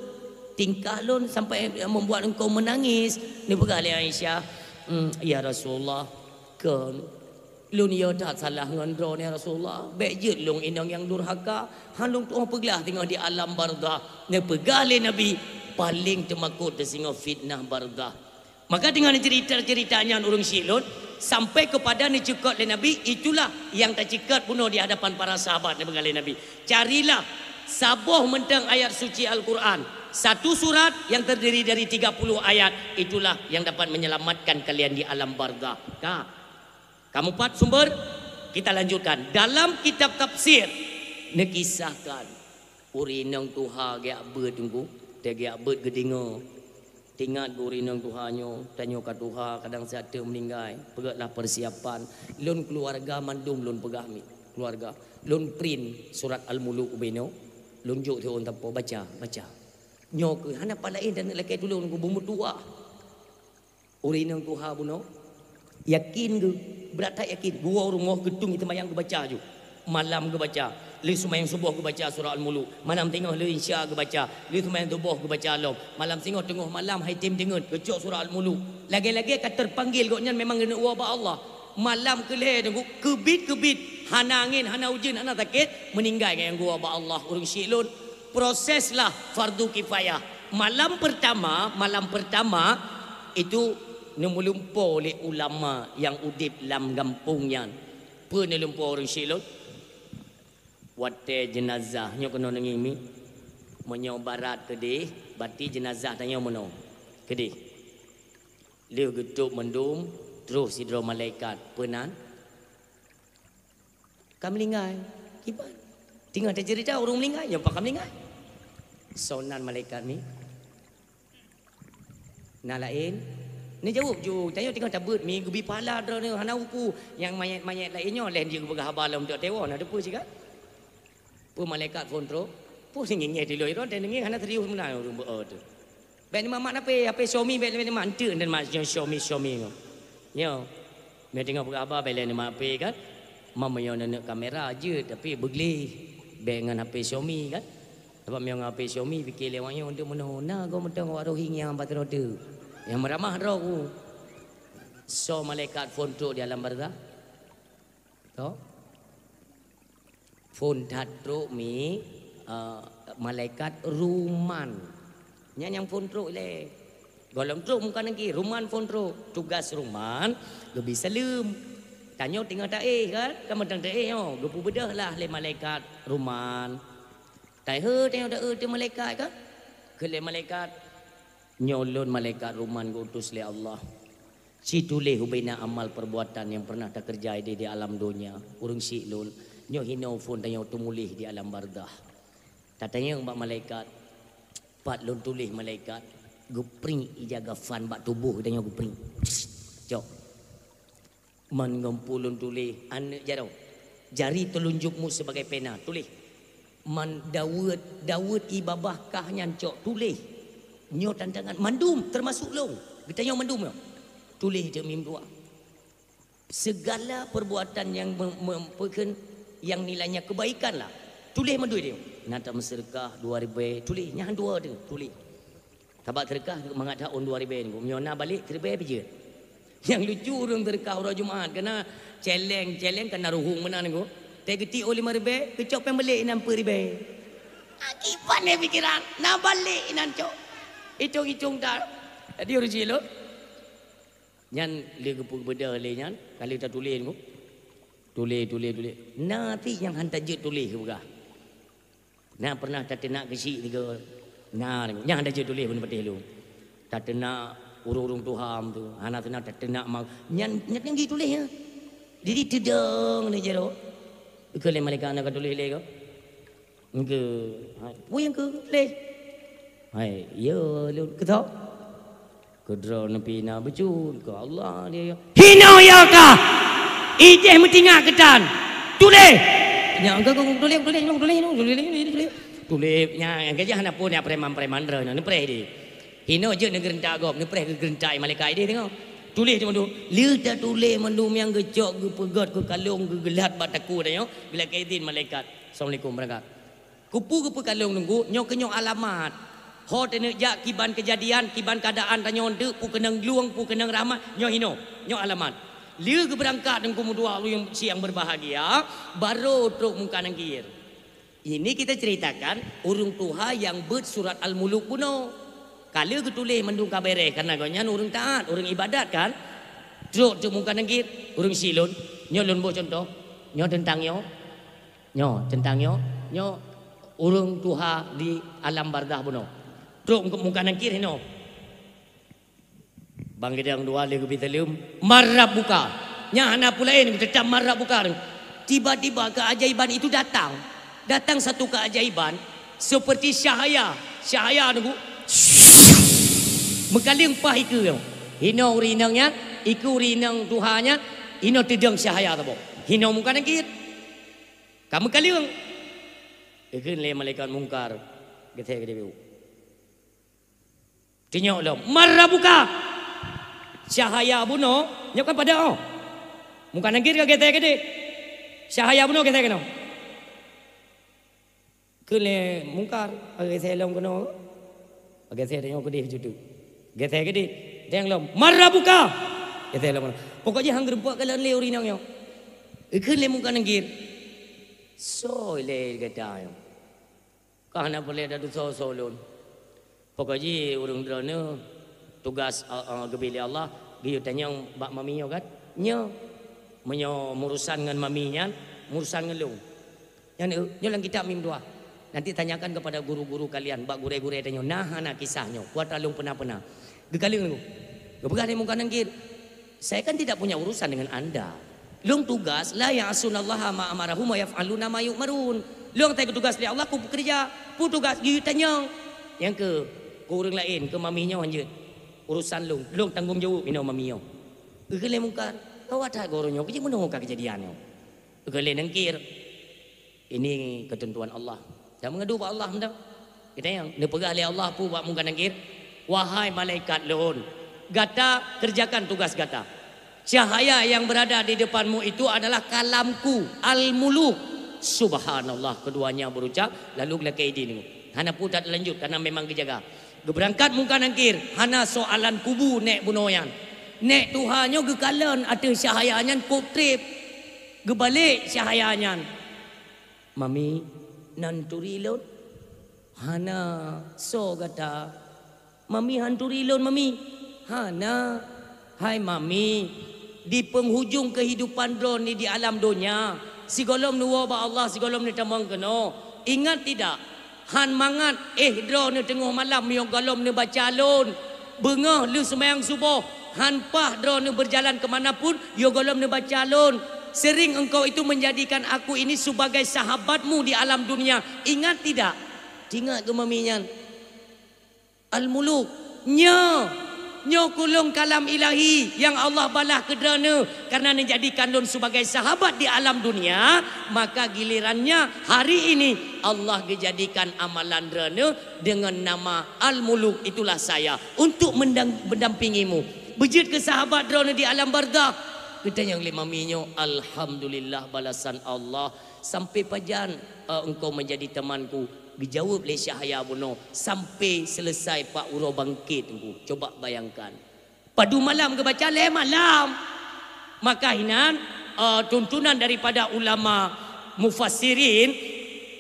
Tingkah lôn sampai membuat engkau menangis?" Neupeugah lé Aisyah, "Hmm, ya Rasulullah, kon." "Lôn yo that salah ngon droeneuh, ya Rasulullah. Bék jeuet lôn inong nyang durhaka, han lôn tuoh peuglah teungoh di alam barzakh." Neupeugah lé Nabi, paléng teumakot teusingoh fitnah barzakh. Maka deungon cerita-cerita nyan ureuëng syiek lôn, sampai keupada neucukot lé Nabi, itulah nyang tacukot bunoe di hadapan para sahabat neupeugah lé Nabi. Carilah saboh mantong ayat suci Al-Quran, satu surat yang terdiri dari tiga puluh ayat, itulah yang dapat menyelamatkan kalian di alam barzakh. Ka. Kamoe pat sumber, kita lanjutkan. Dalam kitab tafsir neukisahkan, ureuëng inong tuha geujak beuet teungku, teugeujak beuet geudeungoe. Teuingat geu ureuëng inong tuha nyoe, tanyoe ka tuha, kadang siat teuk meuninggai, peugötlah persiapan. Lôn keuluwarga mandum lôn peugah mi, keuluwarga. Lôn print surat Al-Muluk ubé nyoe, lôn jok siôn tapo, baca, baca. Nyoe keuh hana pat laén dan lakée tulông, beumeutuah. Ureuëng inong tuha bunoe, yakin geu, brat that yakin. Geuwoe rumoh geutung seumayang geubaca ju. Malam geubaca. Lheueh seumayang suboh geubaca surah Al-Muluk. Malam singoh lheueh Isya geubaca. Lheueh seumayang suboh geubaca lom. Malam singoh teungoh malam hai tem deungon geucok surah Al-Muluk. Lagée-lagée ka teupanggil gobnyan memang geuneuk woe bak Allah. Malam keu lhèe teungku, keubiet-keubiet, hana angén, hana ujeuen, hana sakét, meuninggai nyang geuwoe bak Allah ureueng syiek lôn. Proseslah fardu kifayah. Malam pertama, malam pertama itu neumeulumpoe lé ulama nyang udeb lam gampông nyan. Peue neulumpoe ureueng syiek lôn? Watèe jeunazah nyoe keunoe neungieng mi. Meunyoe barat keudeh, berarti jeunazah tanyoe meunoe keudeh. Lheueh geutôb mandum, troh sidroe malaikat, "Peue nan?" "Ka meuninggai." "Kiban?" "Teungoh taceurita ureueng meuninggai, nyoe pat ka meuninggai." "Soe nan malaikat mi?" "Na laén?" Neujaweueb ju, "Tanyoe teungoh tabeuet mi, geubi pahala droeneuh hana upu. Nyang manyét-manyét laén nyoe lheueh jeuet geupeugah haba lom teuk teuwoe, na teupeue sigat?" Peue malaikat phôn trok? Peue singieng-ngieng tilôi droe, teuneungieng hana serius meunan ureueng beu-o teuh. Bèk neumat-mat H P, H P Xiaomi bèk neumat, enteuk neumat Xiaomi, Xiaomi nyoe. Nyoe. Meunyoe teungoh peugah haba bèk lé neumat H P kan. Meunyoe neuneuk kamera jeuet, tapi beugleh. Bèk ngon H P Xiaomi kan. Sabab meunyoe ngon H P Xiaomi pike lé awak nyoe untuk meunoe. Na gob mantong awak Rohingya bak droe teuh. Nyang meuramah droe ku. Soe malaikat phôn trok di alam barzakh? Toh? Phôn that trok mi, eh, malaikat Ruman. Nyan nyang phôn trok ilèe. Gohlom trok Mungkar Nakir, Ruman phôn trok. Tugas Ruman, geubi saleuem. Tanyoe teungoh taéh kan? Kan mantong taéh nyoe. Geupeubeudôh lah lé malaikat Ruman. Taéh, tanyoe taéh teuh malaikat kan? Kheun lé malaikat, "Nyoe lôn malaikat Ruman geuutus lé Allah. Ci tuléh ubena amal perbuatan nyang pernah takeureuja idéh di alam donya. Ureueng syiek lôn, nyoe hinoe phôn tanyoe teumuléh di alam barzakh." Tatanyong bak malaikat, "Pat lôn tuléh malaikat?" Geupriek ija gavan bak tuboh tanyoe geupriek. Cok. "Man ngon peue lôn tuléh, aneuk jaroe? Jari telunjukmu sebagai pena, tuléh. Man daweuet, daweuet ié babah kah nyan cok, tuléh. Nyoe tantangan mandum, teumasok lôn. Geutanyoe mandum nyoe. Tuléh teuk mi meutuah. Segala perbuatan nyang me-, me-, peukheun nyang nilainya kebaikan lah. Tuléh mandum nyoe. Na tameuseudeukah dua ribèe, tuléh. Nyan dua teuh, tuléh." Sabab seudeukah mangat that ôn dua ribèe nyoe. Meunyoe na balek, siribèe pih jeuet. Nyang lucu ureueng seudeukah uroe Jumat, keunan celeng, celeng keunan ruhueng meunan nyoe. Teuh geutiek ôn limong ribèe, geucok péng balek inan peuet ribèe. Akibat nyan pikeran, na balek inan cok. Itong-itong that. Jadi ureueng syiek lôn. Nyan lé geupeubeudôh lé nyan, ka lheueh tatuléh nyoe. Tuléh, tuléh, tuléh. Na cit nyang han tajeuet tuléh geupeugah. Na pernah tateunak keuchik tiga. Na, nyan han tajeuet tuléh bunoe patéh lôn. Tateunak ureueng-ureueng tuha tu, hana teunak tateunak ma-, nyan, nyan, nyan jituléh nyan. Jadi teudong lé jaroe. Keu lé malaikat na ka tuléh lé ko. Engke, hai, peue nyang keu lé? Hai, ya lôn keutau. Keudroe neupina beucut keu Allah dia ya. Hinoe ya kah? Idéh meutingak keutan. Tuléh. Nyan engke keu tuléh, tuléh, tuléh, tuléh, tuléh, tuléh, tuléh. Tuléh, nyan, nyan keujah na pun nyan preman-preman droe nyan neupreh deh. Hinoe jeuet neugeureuntak gob, neupreh geugeureuntak malaikat idéh teungoh. Tuléh teuk mandum. Lheueh tatuléh mandum nyang geucok, geupeugöt, geukalông, geugeulat bak takue tanyoe, geulakèe idhin malaikat. Assalamualaikum, beurangkat. Keupeue geupeukalông teungku, nyoe keuh nyoe alamat. Ho taneuk jak kiban keujadian, kiban keuadaan tanyoe eunteuk, peue keunong glueng, peue keunong rahmat, nyoe hinoe, nyoe alamat. Lheueh geubeurangkat teungku meutuah ureueng syiek nyang beubahgia, barô trok Mungkar Nakir. Ini kita ceritakan ureueng tuha nyang beuet surat Al-Muluk bunoe. Ka lheueh geutuléh mandum ka bèrèh, kareuna gobnyan ureueng taat, ureueng ibadat kan. Trok teuk Mungkar Nakir, ureueng syiek lôn, nyoe lôn boh cuntoh. Nyoe teuntang nyoe. Nyoe, teuntang nyoe, nyoe ureueng tuha di alam barzakh bunoe. Trok Mungkar Nakir hinoe. Bang Gidang dua lheueh geubi saleuem, "Man rabbuka?" Nyan hana peue laén, teutap "Man rabbuka." Tiba-tiba keajaiban itu datang. Datang satu keajaiban seperti cahaya. Cahaya teungku. Meukaleueng paih ikeue nyoe. Hinoe ureueng inong nyan, ikeue ureueng inong tuha nyan, hinoe teudong cahaya saboh. Hinoe Mungkar Nakir. Ka meukaleueng. Geukheun lé malaikat Mungkar, geusé keudéh. Tanyong lom, "Man rabbuka?" Cahaya bunoe, nyoe kan padang oh. Mungkar Nakir ka geusé keudéh. Cahaya bunoe geusé keunoe. Kheun lé Mungkar, geusé lom keunoe. Geusé tanyong keudéh situ. Geusé keudéh. Tanyong lom, "Man rabbuka?" Kata lom. Pokok jih han geureumpok kalon lé ureueng inong nyoe. Ikheun lé Mungkar Nakir. Soe lé gata nyoe? Ka hana peureulée tadusoe-soe lôn. Pokok jih ureueng droeneuh tugas, eh, eh, geubri lé Allah, geuyue tanyong bak mami nyoe kan? Nyoe, meunyoe murusan ngon mami nyan, murusan ngon lôn. Nyan, eh, nyoe lam kitab mim dua. Nanti tanyakan kepada guru-guru kalian, bak gurée-gurée tanyoe, na hana kisah nyoe, kuat lôn peuna-peuna. Geukalon lôn. Geupeugah lé Mungkar Nakir, "Saya kan tidak punya urusan dengan anda. Lôn tugas, la ya'sunallaha ma amarahum wa yaf'aluna ma yu'marun." Lôn tai tugas lé Allah, ku pekerja, ku tugas geuyue tanyong. Nyang keu, keu ureueng laén, keu mami nyoe hanjeuet. Urusan lôn, lôn tanggong jaweueb inoe mami nyoe. Geukheun lé Mungkar, "Gawat that guru nyoe, keu jih meunoe ka keujadian nyoe?" Geukheun lé Nakir, "Ini ketentuan Allah." Dan meungeudue bak Allah mantong. Geutanyong, neupeugah lé Allah peue bak Mungkar Nakir, "Wahai malaikat lôn, gata kerjakan tugas gata. Cahaya yang berada di depanmu itu adalah kalamku, Al-Muluk." Subhanallah, keduanya berucap, lalu geulakée idin. Hana peue that lanjut, karena memang geujaga. Geubeurangkat Mungkar Nakir, hana soalan kubu nék bunoe nyan. Nék tuha nyoe geukalon ateueh cahaya nyan kok treb. Geubalek cahaya nyan. "Mami, na turi lôn?" "Hana, soe gata?" "Mami han turi lôn, Mami?" "Hana." "Hai Mami, di penghujung kehidupan droeneuh di alam donya, sigohlom neuwoe bak Allah, sigohlom neutamong keunoe, ingat tidak? Han mangat éh droeneuh teungoh malam yoh gohlom neubaca lôn. Beungoh lheueh seumayang suboh, han paih droeneuh berjalan ke mana pun, yoh gohlom neubaca lôn. Sering engkau itu menjadikan aku ini sebagai sahabatmu di alam dunia. Ingat tidak?" Teuingat keu mami nyan. Al-Muluk. Nyoe, nyoe kulôn kalam ilahi nyang Allah balaih keu droeneuh karena neujadikan lôn sebagai sahabat di alam dunia, maka gilirannya hari ini Allah geujadikan amalan droeneuh dengan nama Al-Muluk, itulah saya, untuk mendang-, mendampingimu. Beujeuet keu sahabat droeneuh di alam barzakh. Geutanyong lé mami nyoe, alhamdulillah balasan Allah. Sampai pajan, eh, engkau menjadi temanku? Geujaweueb lé cahaya bunoe, sampai selesai pak uroe bangkét Teungku. Coba bayangkan. Padum malam geubaca? Lhée malam. Maka hinan, eh, tuntunan daripada ulama mufassirin,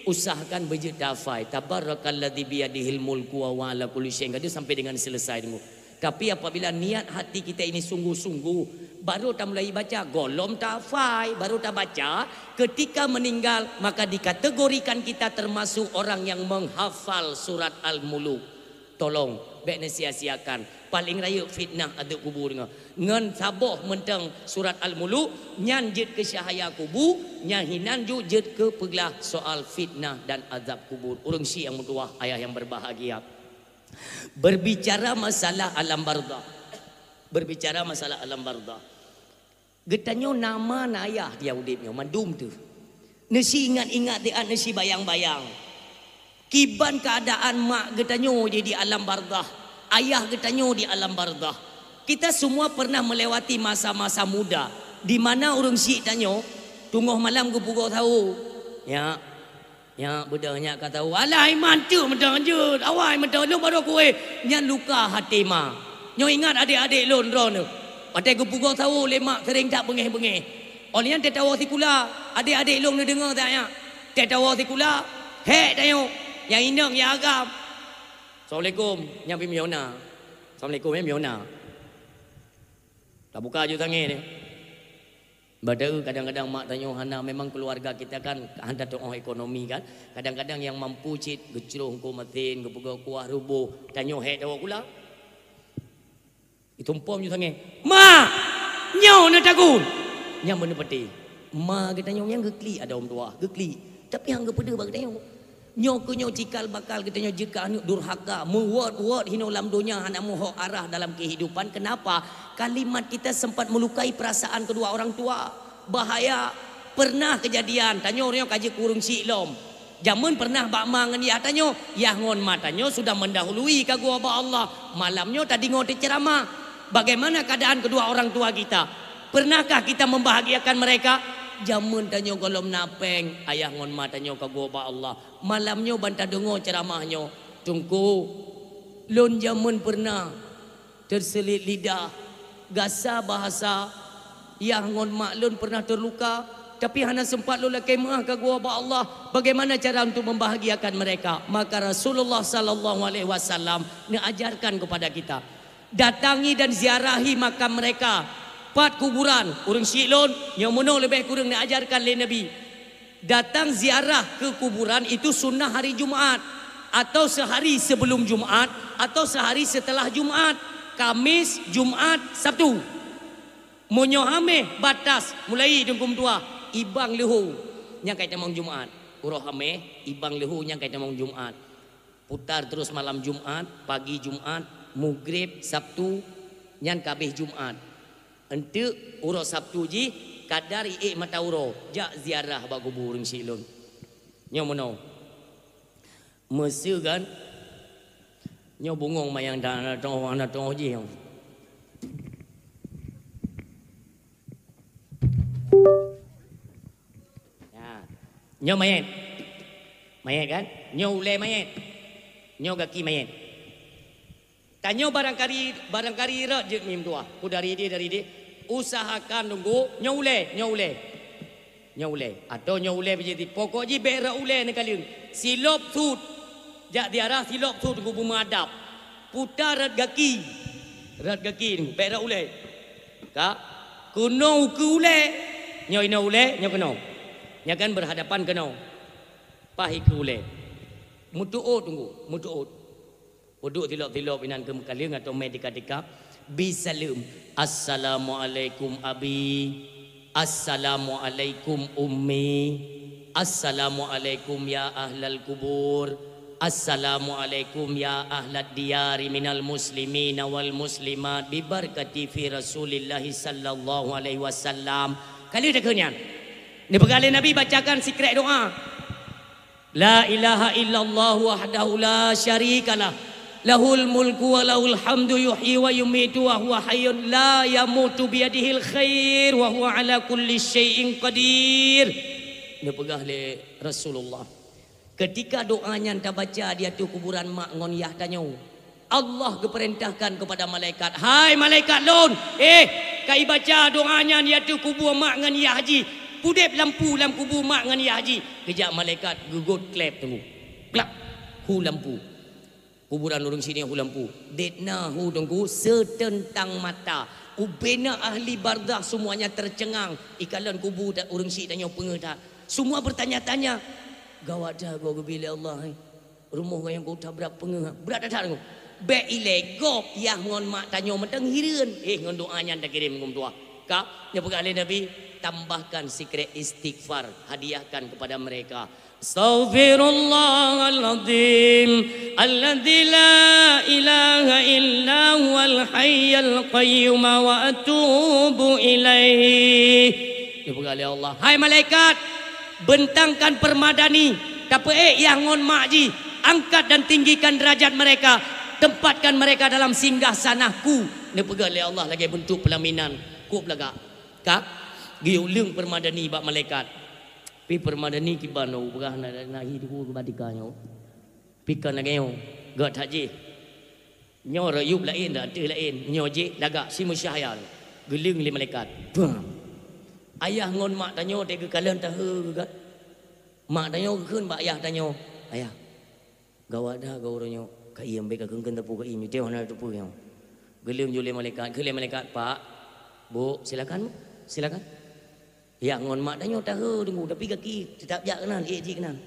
usahakan beujeuet tahafai. Tabarakalladzi biyadihil mulku wa huwa ala kulli syai'in qadir sampai dengan selesai Teungku. Tapi apabila niat hati kita ini sungguh-sungguh, baru tamulai baca, gohlom tahafai, baru tabaca, ketika meninggal, maka dikategorikan kita termasuk orang yang menghafal surat Al-Muluk. Tolong, bék neusia-siakan. Paléng rayeuk fitnah azeub kubur nyoe. Ngon saboh mantong surat Al-Muluk, nyan jeuet keu cahaya kubu, nyan hinan ju jeuet keu peuglah soal fitnah dan azab kubur. Ureueng syiek nyang meutuwah, ayah nyang berbahagia. Berbicara masalah alam barzakh. Berbicara masalah alam barzakh. Geutanyoe na ma na ayah di udeb nyoe mandum teuh. Neusi ingat-ingat siat, neusi bayang-bayang. Kiban keuadaan mak geutanyoe di, di alam barzakh, ayah geutanyoe di alam barzakh. Kita semua pernah melewati masa-masa muda di mana ureueng syiek tanyoe teungoh malam geupugoe sawo. Ya, Nyak beudôh nyak ka tahu. Alah, iman teuk meuteun jeuet. Awai meuteun lôn baru kuéh. Nyan luka hati ma. Nyoe ingat adék-adék lôn droeneuh. Watée geupugoe sawo lé mak sering that beungéh-beungéh. Óh lheueh nyan teuh tawoe sikula. Adék-adék lôn neudeungoe that nyak. Teuh tawoe sikula. Hék tanyoe. Nyang inong nyang agam. Assalamualaikum. Nyan pih Miona. Assalamualaikum, ya Miona. Tabuka aju tangieng dia. Padahai kadang-kadang mak tanyoe hana, memang keluarga kita kan hana teu'oh ekonomi kan. Kadang-kadang nyang mampu cit geucroh eungkôt masin, geupeugah kuah ruboh, tanyoe hék tawoe sikula. Itumpom ju sangé, "Ma! Nyoe na tagun!" Nyang meuneupeuti. Ma geutanyoe nyang geuklik ada ureueng tuha, geuklik. Tapi han geupeudeuh bak geutanyoe. Nyoe keuh nyoe cikal bakal geutanyoe jeuet keu aneuk durhaka, meuwot-wot hinoe lam donya hana meuhok arah dalam kehidupan. Kenapa? Kalimat kita sempat melukai perasaan kedua orang tua. Bahaya. Pernah kejadian, tanyoe nyoe ka jeuet keu ureueng syiek lom. Jameun pernah bak ma ngon yah tanyoe, yah ngon ma tanyoe sudah mendahului ka geuwoe bak Allah. Malam nyoe tadeungoe teuceramah. Bagaimana keadaan kedua orang tua kita? Pernahkah kita membahagiakan mereka? Jameun tanyoe gohlom na péng, ayah ngon ma tanyoe ka geuwoe bak Allah. Malam nyoe ban tadeungoe ceuramah nyoe, Teungku, lôn jameun peureunah teuseulit lidah Gasa bahasa, "Yah ngon mak lôn pernah terluka, tapi hana sempat lôn lakée meu'ah ka geuwoe bak Allah. Bagaimana cara untuk membahagiakan mereka?" Maka Rasulullah sallallahu alaihi wasallam neuajarkan kepada kita, "Datangi dan ziarahi makam mereka." Pat kuburan ureuëng syiek lôn, nyoe meunoe leubeh kureueng neuajarkan lé Nabi. Datang ziarah ke kuburan itu sunnah hari Jumat, atau sehari sebelum Jumat, atau sehari setelah Jumat, Kamis, Jumat, Sabtu. Meunyoe Hameh batas mulai dengkum tuah, ibang leuho nyang kai tamong Jumat. Uroe Hameh, ibang leuho nyang kai tamong Jumat. Putar terus malam Jumat, pagi Jumat, Maghrib, Sabtu, nyan ka abéh Jumat. Enteuk uroe Sabtu jih, kadar iék mata uroe, jak ziarah bak kubu ureuëng syiek lôn. Nyoe meunoe. Meuseu kan? Nyoe bungong mayang dan aneuk toh, aneuk toh jih. Ya. Nyoe mayét. Mayét kan? Nyoe ulée mayét. Nyoe gaki mayét. Tanyoe barangkali, barangkali rot jeuet mim tuah. Ku dari idéh, dari idéh. Usahakan nunggu nyoe ulée, nyoe ulée. Nyoe ulée. Atau nyoe ulée biji ti. Pokok jih bék rot ulée neukaleueng. Silop sut. Jak ziarah silop sut nunggu beumeuadab. Putar rot gaki. Rot gaki nunggu. Bék rot ulée. Ka? Keunoe ukeue ulée. Nyoe inoe ulée, nyoe keunoe. Nyoe kan berhadapan keunoe. Paih ukeue ulée. Meutuôt nunggu. Meutuôt. Peuduek tilop-tilop inan keu meukaleueng atau mé tika-tika, bi saleuem, "Assalamualaikum abi, assalamualaikum ummi, assalamualaikum ya ahlal kubur, assalamualaikum ya ahlad diyari minal muslimina wal muslimat, bi barakati fi Rasulillahi sallallahu alaihi wasallam." Ka lheueh takheun nyan, neupeugah lé Nabi bacakan sikrek doa. La ilaha illallah wahdahu la syarikalah. Lahul mulku wa lahul hamdu yuhyi wa yumitu wa huwa hayyun la yamutu biyadihil khair wa huwa ala kulli syai'in qadir. Neupeugah lé Rasulullah, keutika doa nyan tabaca di ateueh kuburan mak ngon yah tanyoe, Allah geupeurintahkan keupada malaikat, "Hai malaikat lôn, eh, ka ibaca doa nyan di ateueh kubu mak ngon yah jih, pudeb lampu lam kubu mak ngon yah jih." Geujak malaikat geugot klep teunggu. Klap, hu lampu. Kuburan ureuëng syiek nyan hu lampu. Dek na hu teunggu seuteuntang mata. Ubena ahli barzakh semuanya tercengang. Ikalon kubu ta-, ureuëng syiek tanyoe peungeuh that. Semua bertanya-tanya. Gawat that goe geubi lé Allah, eh. Rumoh gayong kota brat peungeuh, brat that-that ngon. Bék ilée gob yah ngon mak tanyoe mantong hireuen. Eh, ngon doa nyan takirém ngon doa. Ka, neupeugah lé Nabi, tambahkan sikrek istighfar, hadiahkan kepada mereka. Astaghfirullahaladzim, alladzi la ilaha illa huwal hayyul qayyum wa atubu ilaih. Neupeugah lé Allah, "Hai malaikat, bentangkan permadani, tapeuék yah ngon mak jih, angkat dan tinggikan derajat mereka, tempatkan mereka dalam singgah sanah-Ku." Neupeugah lé Allah lagée beuntuk peulaminan, kôb lagak. Ka geuyue leueng permadani bak malaikat. Pi permadani kiban nyoe peugah na, na hi tuku keu batika nyoe. Pi kon lagée nyoe, gét that jih. Nyoe rayueb laén, ateueh laén, nyoe jih lagak si meusyahya. Geuleueng lé malaikat. Bam! Ayah ngon mak tanyoe teuh geukalon tahe geugat. Mak tanyoe geukheun bak ayah tanyoe, "Ayah, gawat that goe uroe nyoe, ka iem bék ka keungkeuen teupeu ka iem, itée hana teupeu nyoe." Geuleueng ju lé malaikat, kheun lé malaikat, "Pak, Bu, silakan, Bu, silakan." Yah ngon mak tanyoe tahe teunggu, tapi gaki teutap jak keunan, ék jih keunan.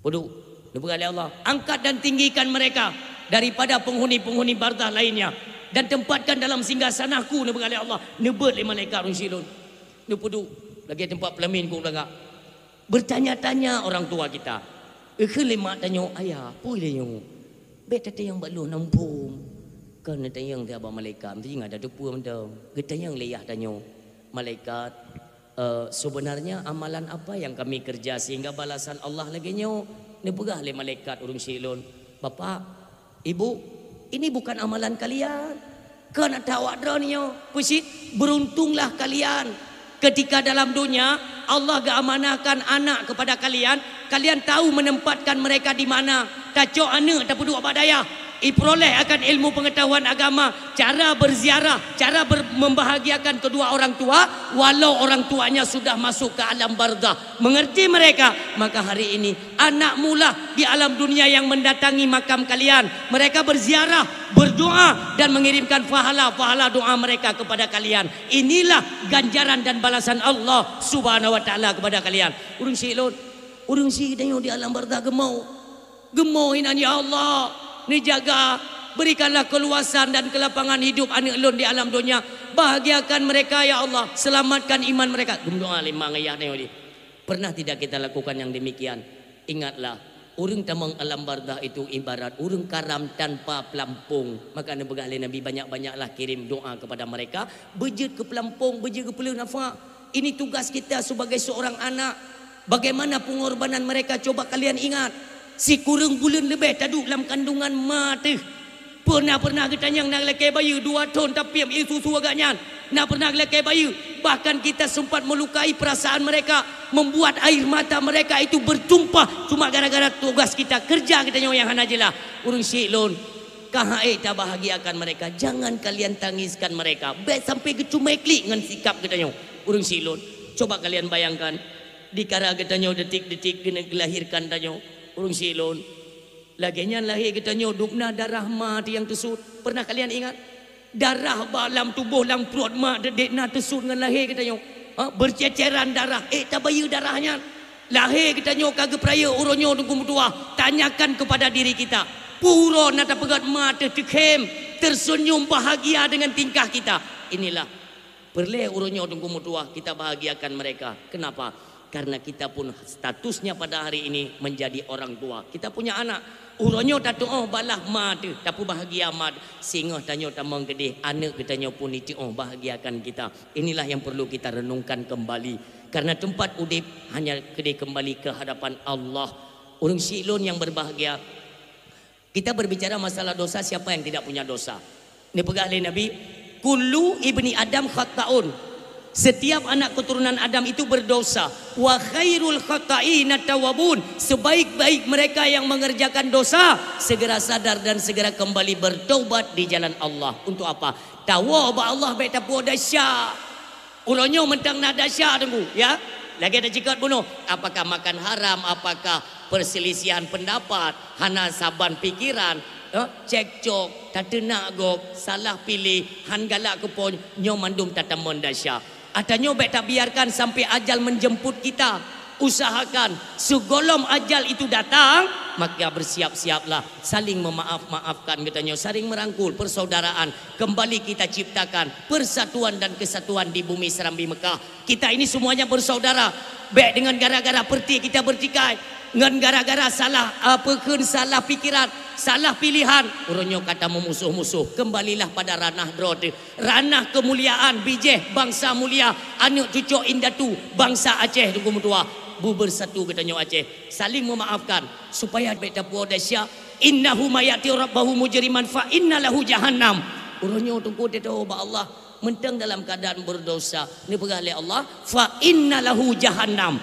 Peuduek, neupeugah lé Allah, "Angkat dan tinggikan mereka daripada penghuni-penghuni barzakh lainnya dan tempatkan dalam singgah sanah-Ku," neupeugah lé Allah, neubeuet lé malaikat ureuëng syiek lôn. Neupeuduek lagée teumpat peulamin kôb lagak. Bertanya-tanya orang tua kita. Geukheun lé mak tanyoe, "Ayah, peue lé nyoe?" Bék tatanyong bak lôn, na muphom. Kon tatanyong teuh bak malaikat, meusti ingat tateupeue mantong. Geutanyong lé yah tanyoe, "Malaikat, eh, sebenarnya amalan apa yang kami kerja sehingga balasan Allah lagée nyoe?" Neupeugah lé malaikat ureuëng syiek lôn, "Bapak, Ibu, ini bukan amalan kalian." Keuneuk that awak droeneuh nyoe, peucit, "Beruntunglah kalian ketika dalam dunia Allah geuamanahkan anak kepada kalian, kalian tahu menempatkan mereka di mana, tacok aneuëk tapeuduek bak dayah." Iperoleh akan ilmu pengetahuan agama, cara berziarah, cara ber-, membahagiakan kedua orang tua, walau orang tuanya sudah masuk ke alam barzah. Mengerti mereka, maka hari ini anak mula di alam dunia yang mendatangi makam kalian. Mereka berziarah, berdoa, dan mengirimkan pahala-pahala doa mereka kepada kalian. Inilah ganjaran dan balasan Allah Subhanahu wa Taala kepada kalian. Ureuëng syiek lôn, ureuëng syiek tanyoe di alam barzah geumoe. Geumoe inan, "Ya Allah, neujaga, berikanlah keluasan dan kelapangan hidup aneuk lôn di alam donya. Bahagiakan mereka, ya Allah, selamatkan iman mereka." Geumeudoa lé ma ngon ayah tanyoe jih. Pernah tidak kita lakukan yang demikian? Ingatlah, ureuëng tamong alam barzah itu ibarat ureuëng karam tanpa pelampung. Maka neupeugah lé Nabi, "Banyak-banyaklah kirim doa kepada mereka, beujeuet keu pelampung, beujeuet keu peuleueh nafak." Ini tugas kita sebagai seorang anak. Bagaimana pengorbanan mereka, coba kalian ingat. Sikureueng buleuen leubeh taduek lam kandungan ma teuh. Peue na pernah geutanyong na lakée bayeue dua thon tapiep ié susu agak nyan? Na pernah lakée bayeue, bahkan kita sempat melukai perasaan mereka, membuat air mata mereka itu bertumpah cuma gara-gara tugas kita, kerja geutanyoe nyang hana jeulaih. Ureuëng syiek lôn, ka han ék tabahagiakan mereka, jangan kalian tangiskan mereka. Bék sampai geucumé klik ngon sikap geutanyoe. Ureuëng syiek lôn, coba kalian bayangkan, di kara geutanyoe detik-detik keuneuk geulahirkan tanyoe. Ureuëng syiek lôn, lagée nyan lahé geutanyoe dubna darah ma teuh nyang teusut. Pernah kalian ingat? Darah ba lam tuboh, lam pruet ma teuh dek na teusut ngon lahé geutanyoe. Ha, berceceran darah, ék tabayeue darah nyan. Lahé geutanyoe ka geupeurayeuk uroe nyoe Teungku meutuah, tanyakan kepada diri kita, peue uroe na tapeugét ma teuh teukhém, tersenyum bahagia dengan tingkah kita. Inilah peureulée uroe nyoe Teungku meutuah kita bahagiakan mereka. Kenapa? Karena kita pun statusnya pada hari ini menjadi orang tua. Kita punya anak. Uroe nyoe tatuoh balah ma teuh, tapeubahagia ma teuh. Singoh tanyoe tamong keudeh, aneuk geutanyoe pun jituoh bahagiakan kita. Inilah yang perlu kita renungkan kembali. Karena tempat udeb hanya keudeh kembali ke hadapan Allah. Ureuëng syiek lôn nyang berbahagia, kita berbicara masalah dosa, siapa yang tidak punya dosa? Neupeugah lé Nabi, "Kullu ibni Adam khata'un." Setiap anak keturunan Adam itu berdosa. "Wa khairul khata'ina tawwabun." Sebaik-baik mereka yang mengerjakan dosa, segera sadar dan segera kembali bertaubat di jalan Allah. Untuk apa? Tawoe bak Allah bék tapuwoe desya. Uroe nyoe mantong na desya, Teungku, ya. Lagée taceukat bunoe, apakah makan haram, apakah perselisihan pendapat, hana saban pikeran, eh, cekcok, tateunak gob, salah piléh, han galak keu po, nyoe mandum tatamong desya. Ata nyoe bék tabiarkan sampai ajal menjemput kita. Usahakan, sigohlom ajal itu datang, maka bersiap-siaplah, saling memaaf-maafkan geutanyoe, saling merangkul persaudaraan, kembali kita ciptakan persatuan dan kesatuan di bumi Serambi Mekah. Kita ini semuanya bersaudara. Bék deungon gara-gara peureute kita beutikai, ngon gara-gara salah, ah, peukheun salah pikeran, salah pilihan, uroe nyoe ka tameumusoh-musoh. Kembalilah pada ranah droe teuh, ranah keumuliaan bijéh bansa mulia, aneuk cucok indatu bansa Aceh Teungku meutuah. Beubersatu geutanyoe Aceh, saling memaafkan supaya bék tapuwoe desya. "Innahu may ya'ti rabbahu mujriman fa inna lahu jahannam." Uroe nyoe Teungku teutoe bak Allah, mantong dalam keadaan berdosa, neupeugah lé Allah, "Fa inna lahu jahannam."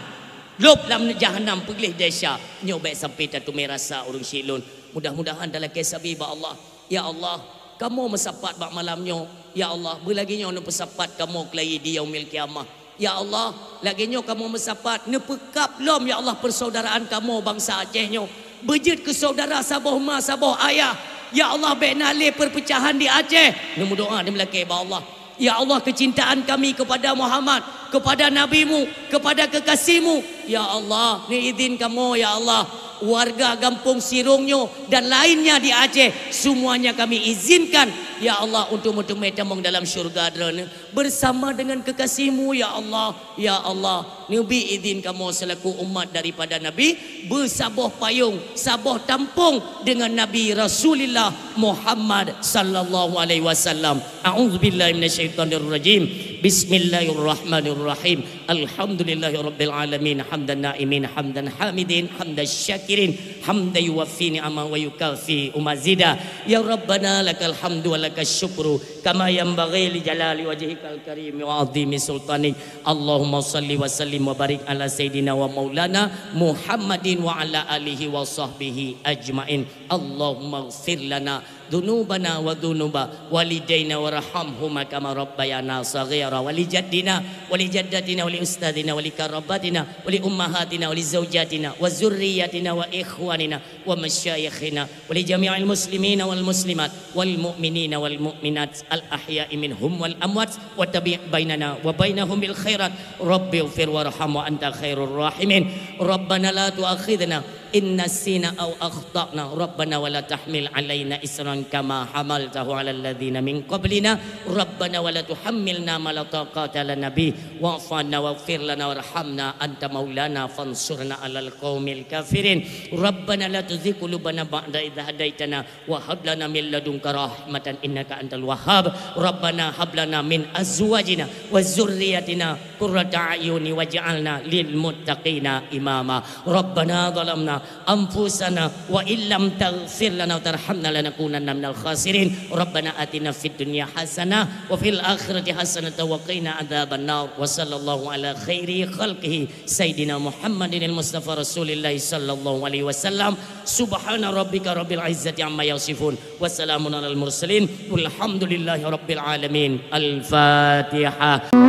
Lôb lam jahannam peugleh desya. Nyoe bék sampai tateumé rasa ureuëng syiek lôn. Mudah-mudahan talakée sabe bak Allah. Ya Allah, kamoe meusapat bak malam nyoe. Ya Allah, beulagée nyoe neupeusapat kamoe keulayi di Yaumil Qiyamah. Ya Allah, lagée nyoe kamoe meusapat, neupeukab lom, ya Allah, persaudaraan kamoe bansa Aceh nyoe. Beujeuet keu saudara saboh ma, saboh ayah. Ya Allah, bék na lé perpecahan di Aceh. Neumeudoa, neumeulakée bak Allah. Ya Allah, kecintaan kami kepada Muhammad, kepada Nabi-Mu, kepada kekasih-Mu. Ya Allah, neuizin kamoe, ya Allah, warga gampông Sirong nyoe dan lainnya di Aceh, semuanya kami izinkan, ya Allah, untuk meuteumé tamong dalam syurga Droeneuh bersama dengan kekasih-Mu, ya Allah. Ya Allah, neubi izin kamoe selaku umat daripada Nabi beusaboh payong, saboh tampong dengan Nabi Rasulillah Muhammad sallallahu alaihi wasallam. A'udzubillahi minasyaitonirrajim. Bismillahirrahmanirrahim. Alhamdulillahirabbil alamin, hamdan na'imin, hamdan hamidin, hamdan Kirin hamdan yuwafi ni'amahu wa yukafi mazida. Ya Rabbana, lakal hamdu wa lakasy syukru, kama yanbaghi li jalali wajhikal karimi wa 'azimi sultanik. Allahumma shalli wa sallim wa barik ala sayyidina wa maulana Muhammadin wa ala alihi wa sahbihi ajmain. Allahumma ighfir lana dzunubana wa dzunuba walidaina warhamhuma kama rabbayana shaghira, wa li jaddina wa li jaddatina wa li ustadzina wa li qarabatina wa li ummahatina wa li zaujatina wa dzurriyyatina wa ikhwanina wa masyayikhina wa li jami'il muslimina wal muslimat wal mu'minina wal mu'minat al ahya'i minhum wal amwat, wa tabi' bainana wa bainahum bil khairat. Rabbighfir warham wa anta khairur rahimin. Rabbana la tu'akhidna in nasina aw akhtana. Rabbana wa la tahmil alaina isran kama hamaltahu alal ladzina min qablina. Rabbana wa la tuhammilna ma la taqata lana bih. Wa'fu 'anna waghfir lana warhamna anta maulana fansurna alal qaumil kafirin. Rabbana la tuzigh qulubana ba'da idz hadaitana wa hab lana min ladunka rahmatan innaka antal wahhab. Rabbana hab lana min azwajina wa dzurriyyatina qurrata a'yuni waj'alna lil muttaqina imama. Rabbana zalamna anfusana wa illam taghfir lana wa tarhamna lanakunanna minal khasirin. Rabbana atina fid dunya hasanah wa fil akhirati hasanatan wa qina adzabannar. Wa sallallahu ala khairi khalqihi sayyidina Muhammadinil Mustafa Rasulillah sallallahu alaihi wasallam. Subhana rabbika rabbil izzati amma yasifun. Wa salamun alal mursalin. Walhamdulillahi rabbil alamin. Al-Fatihah.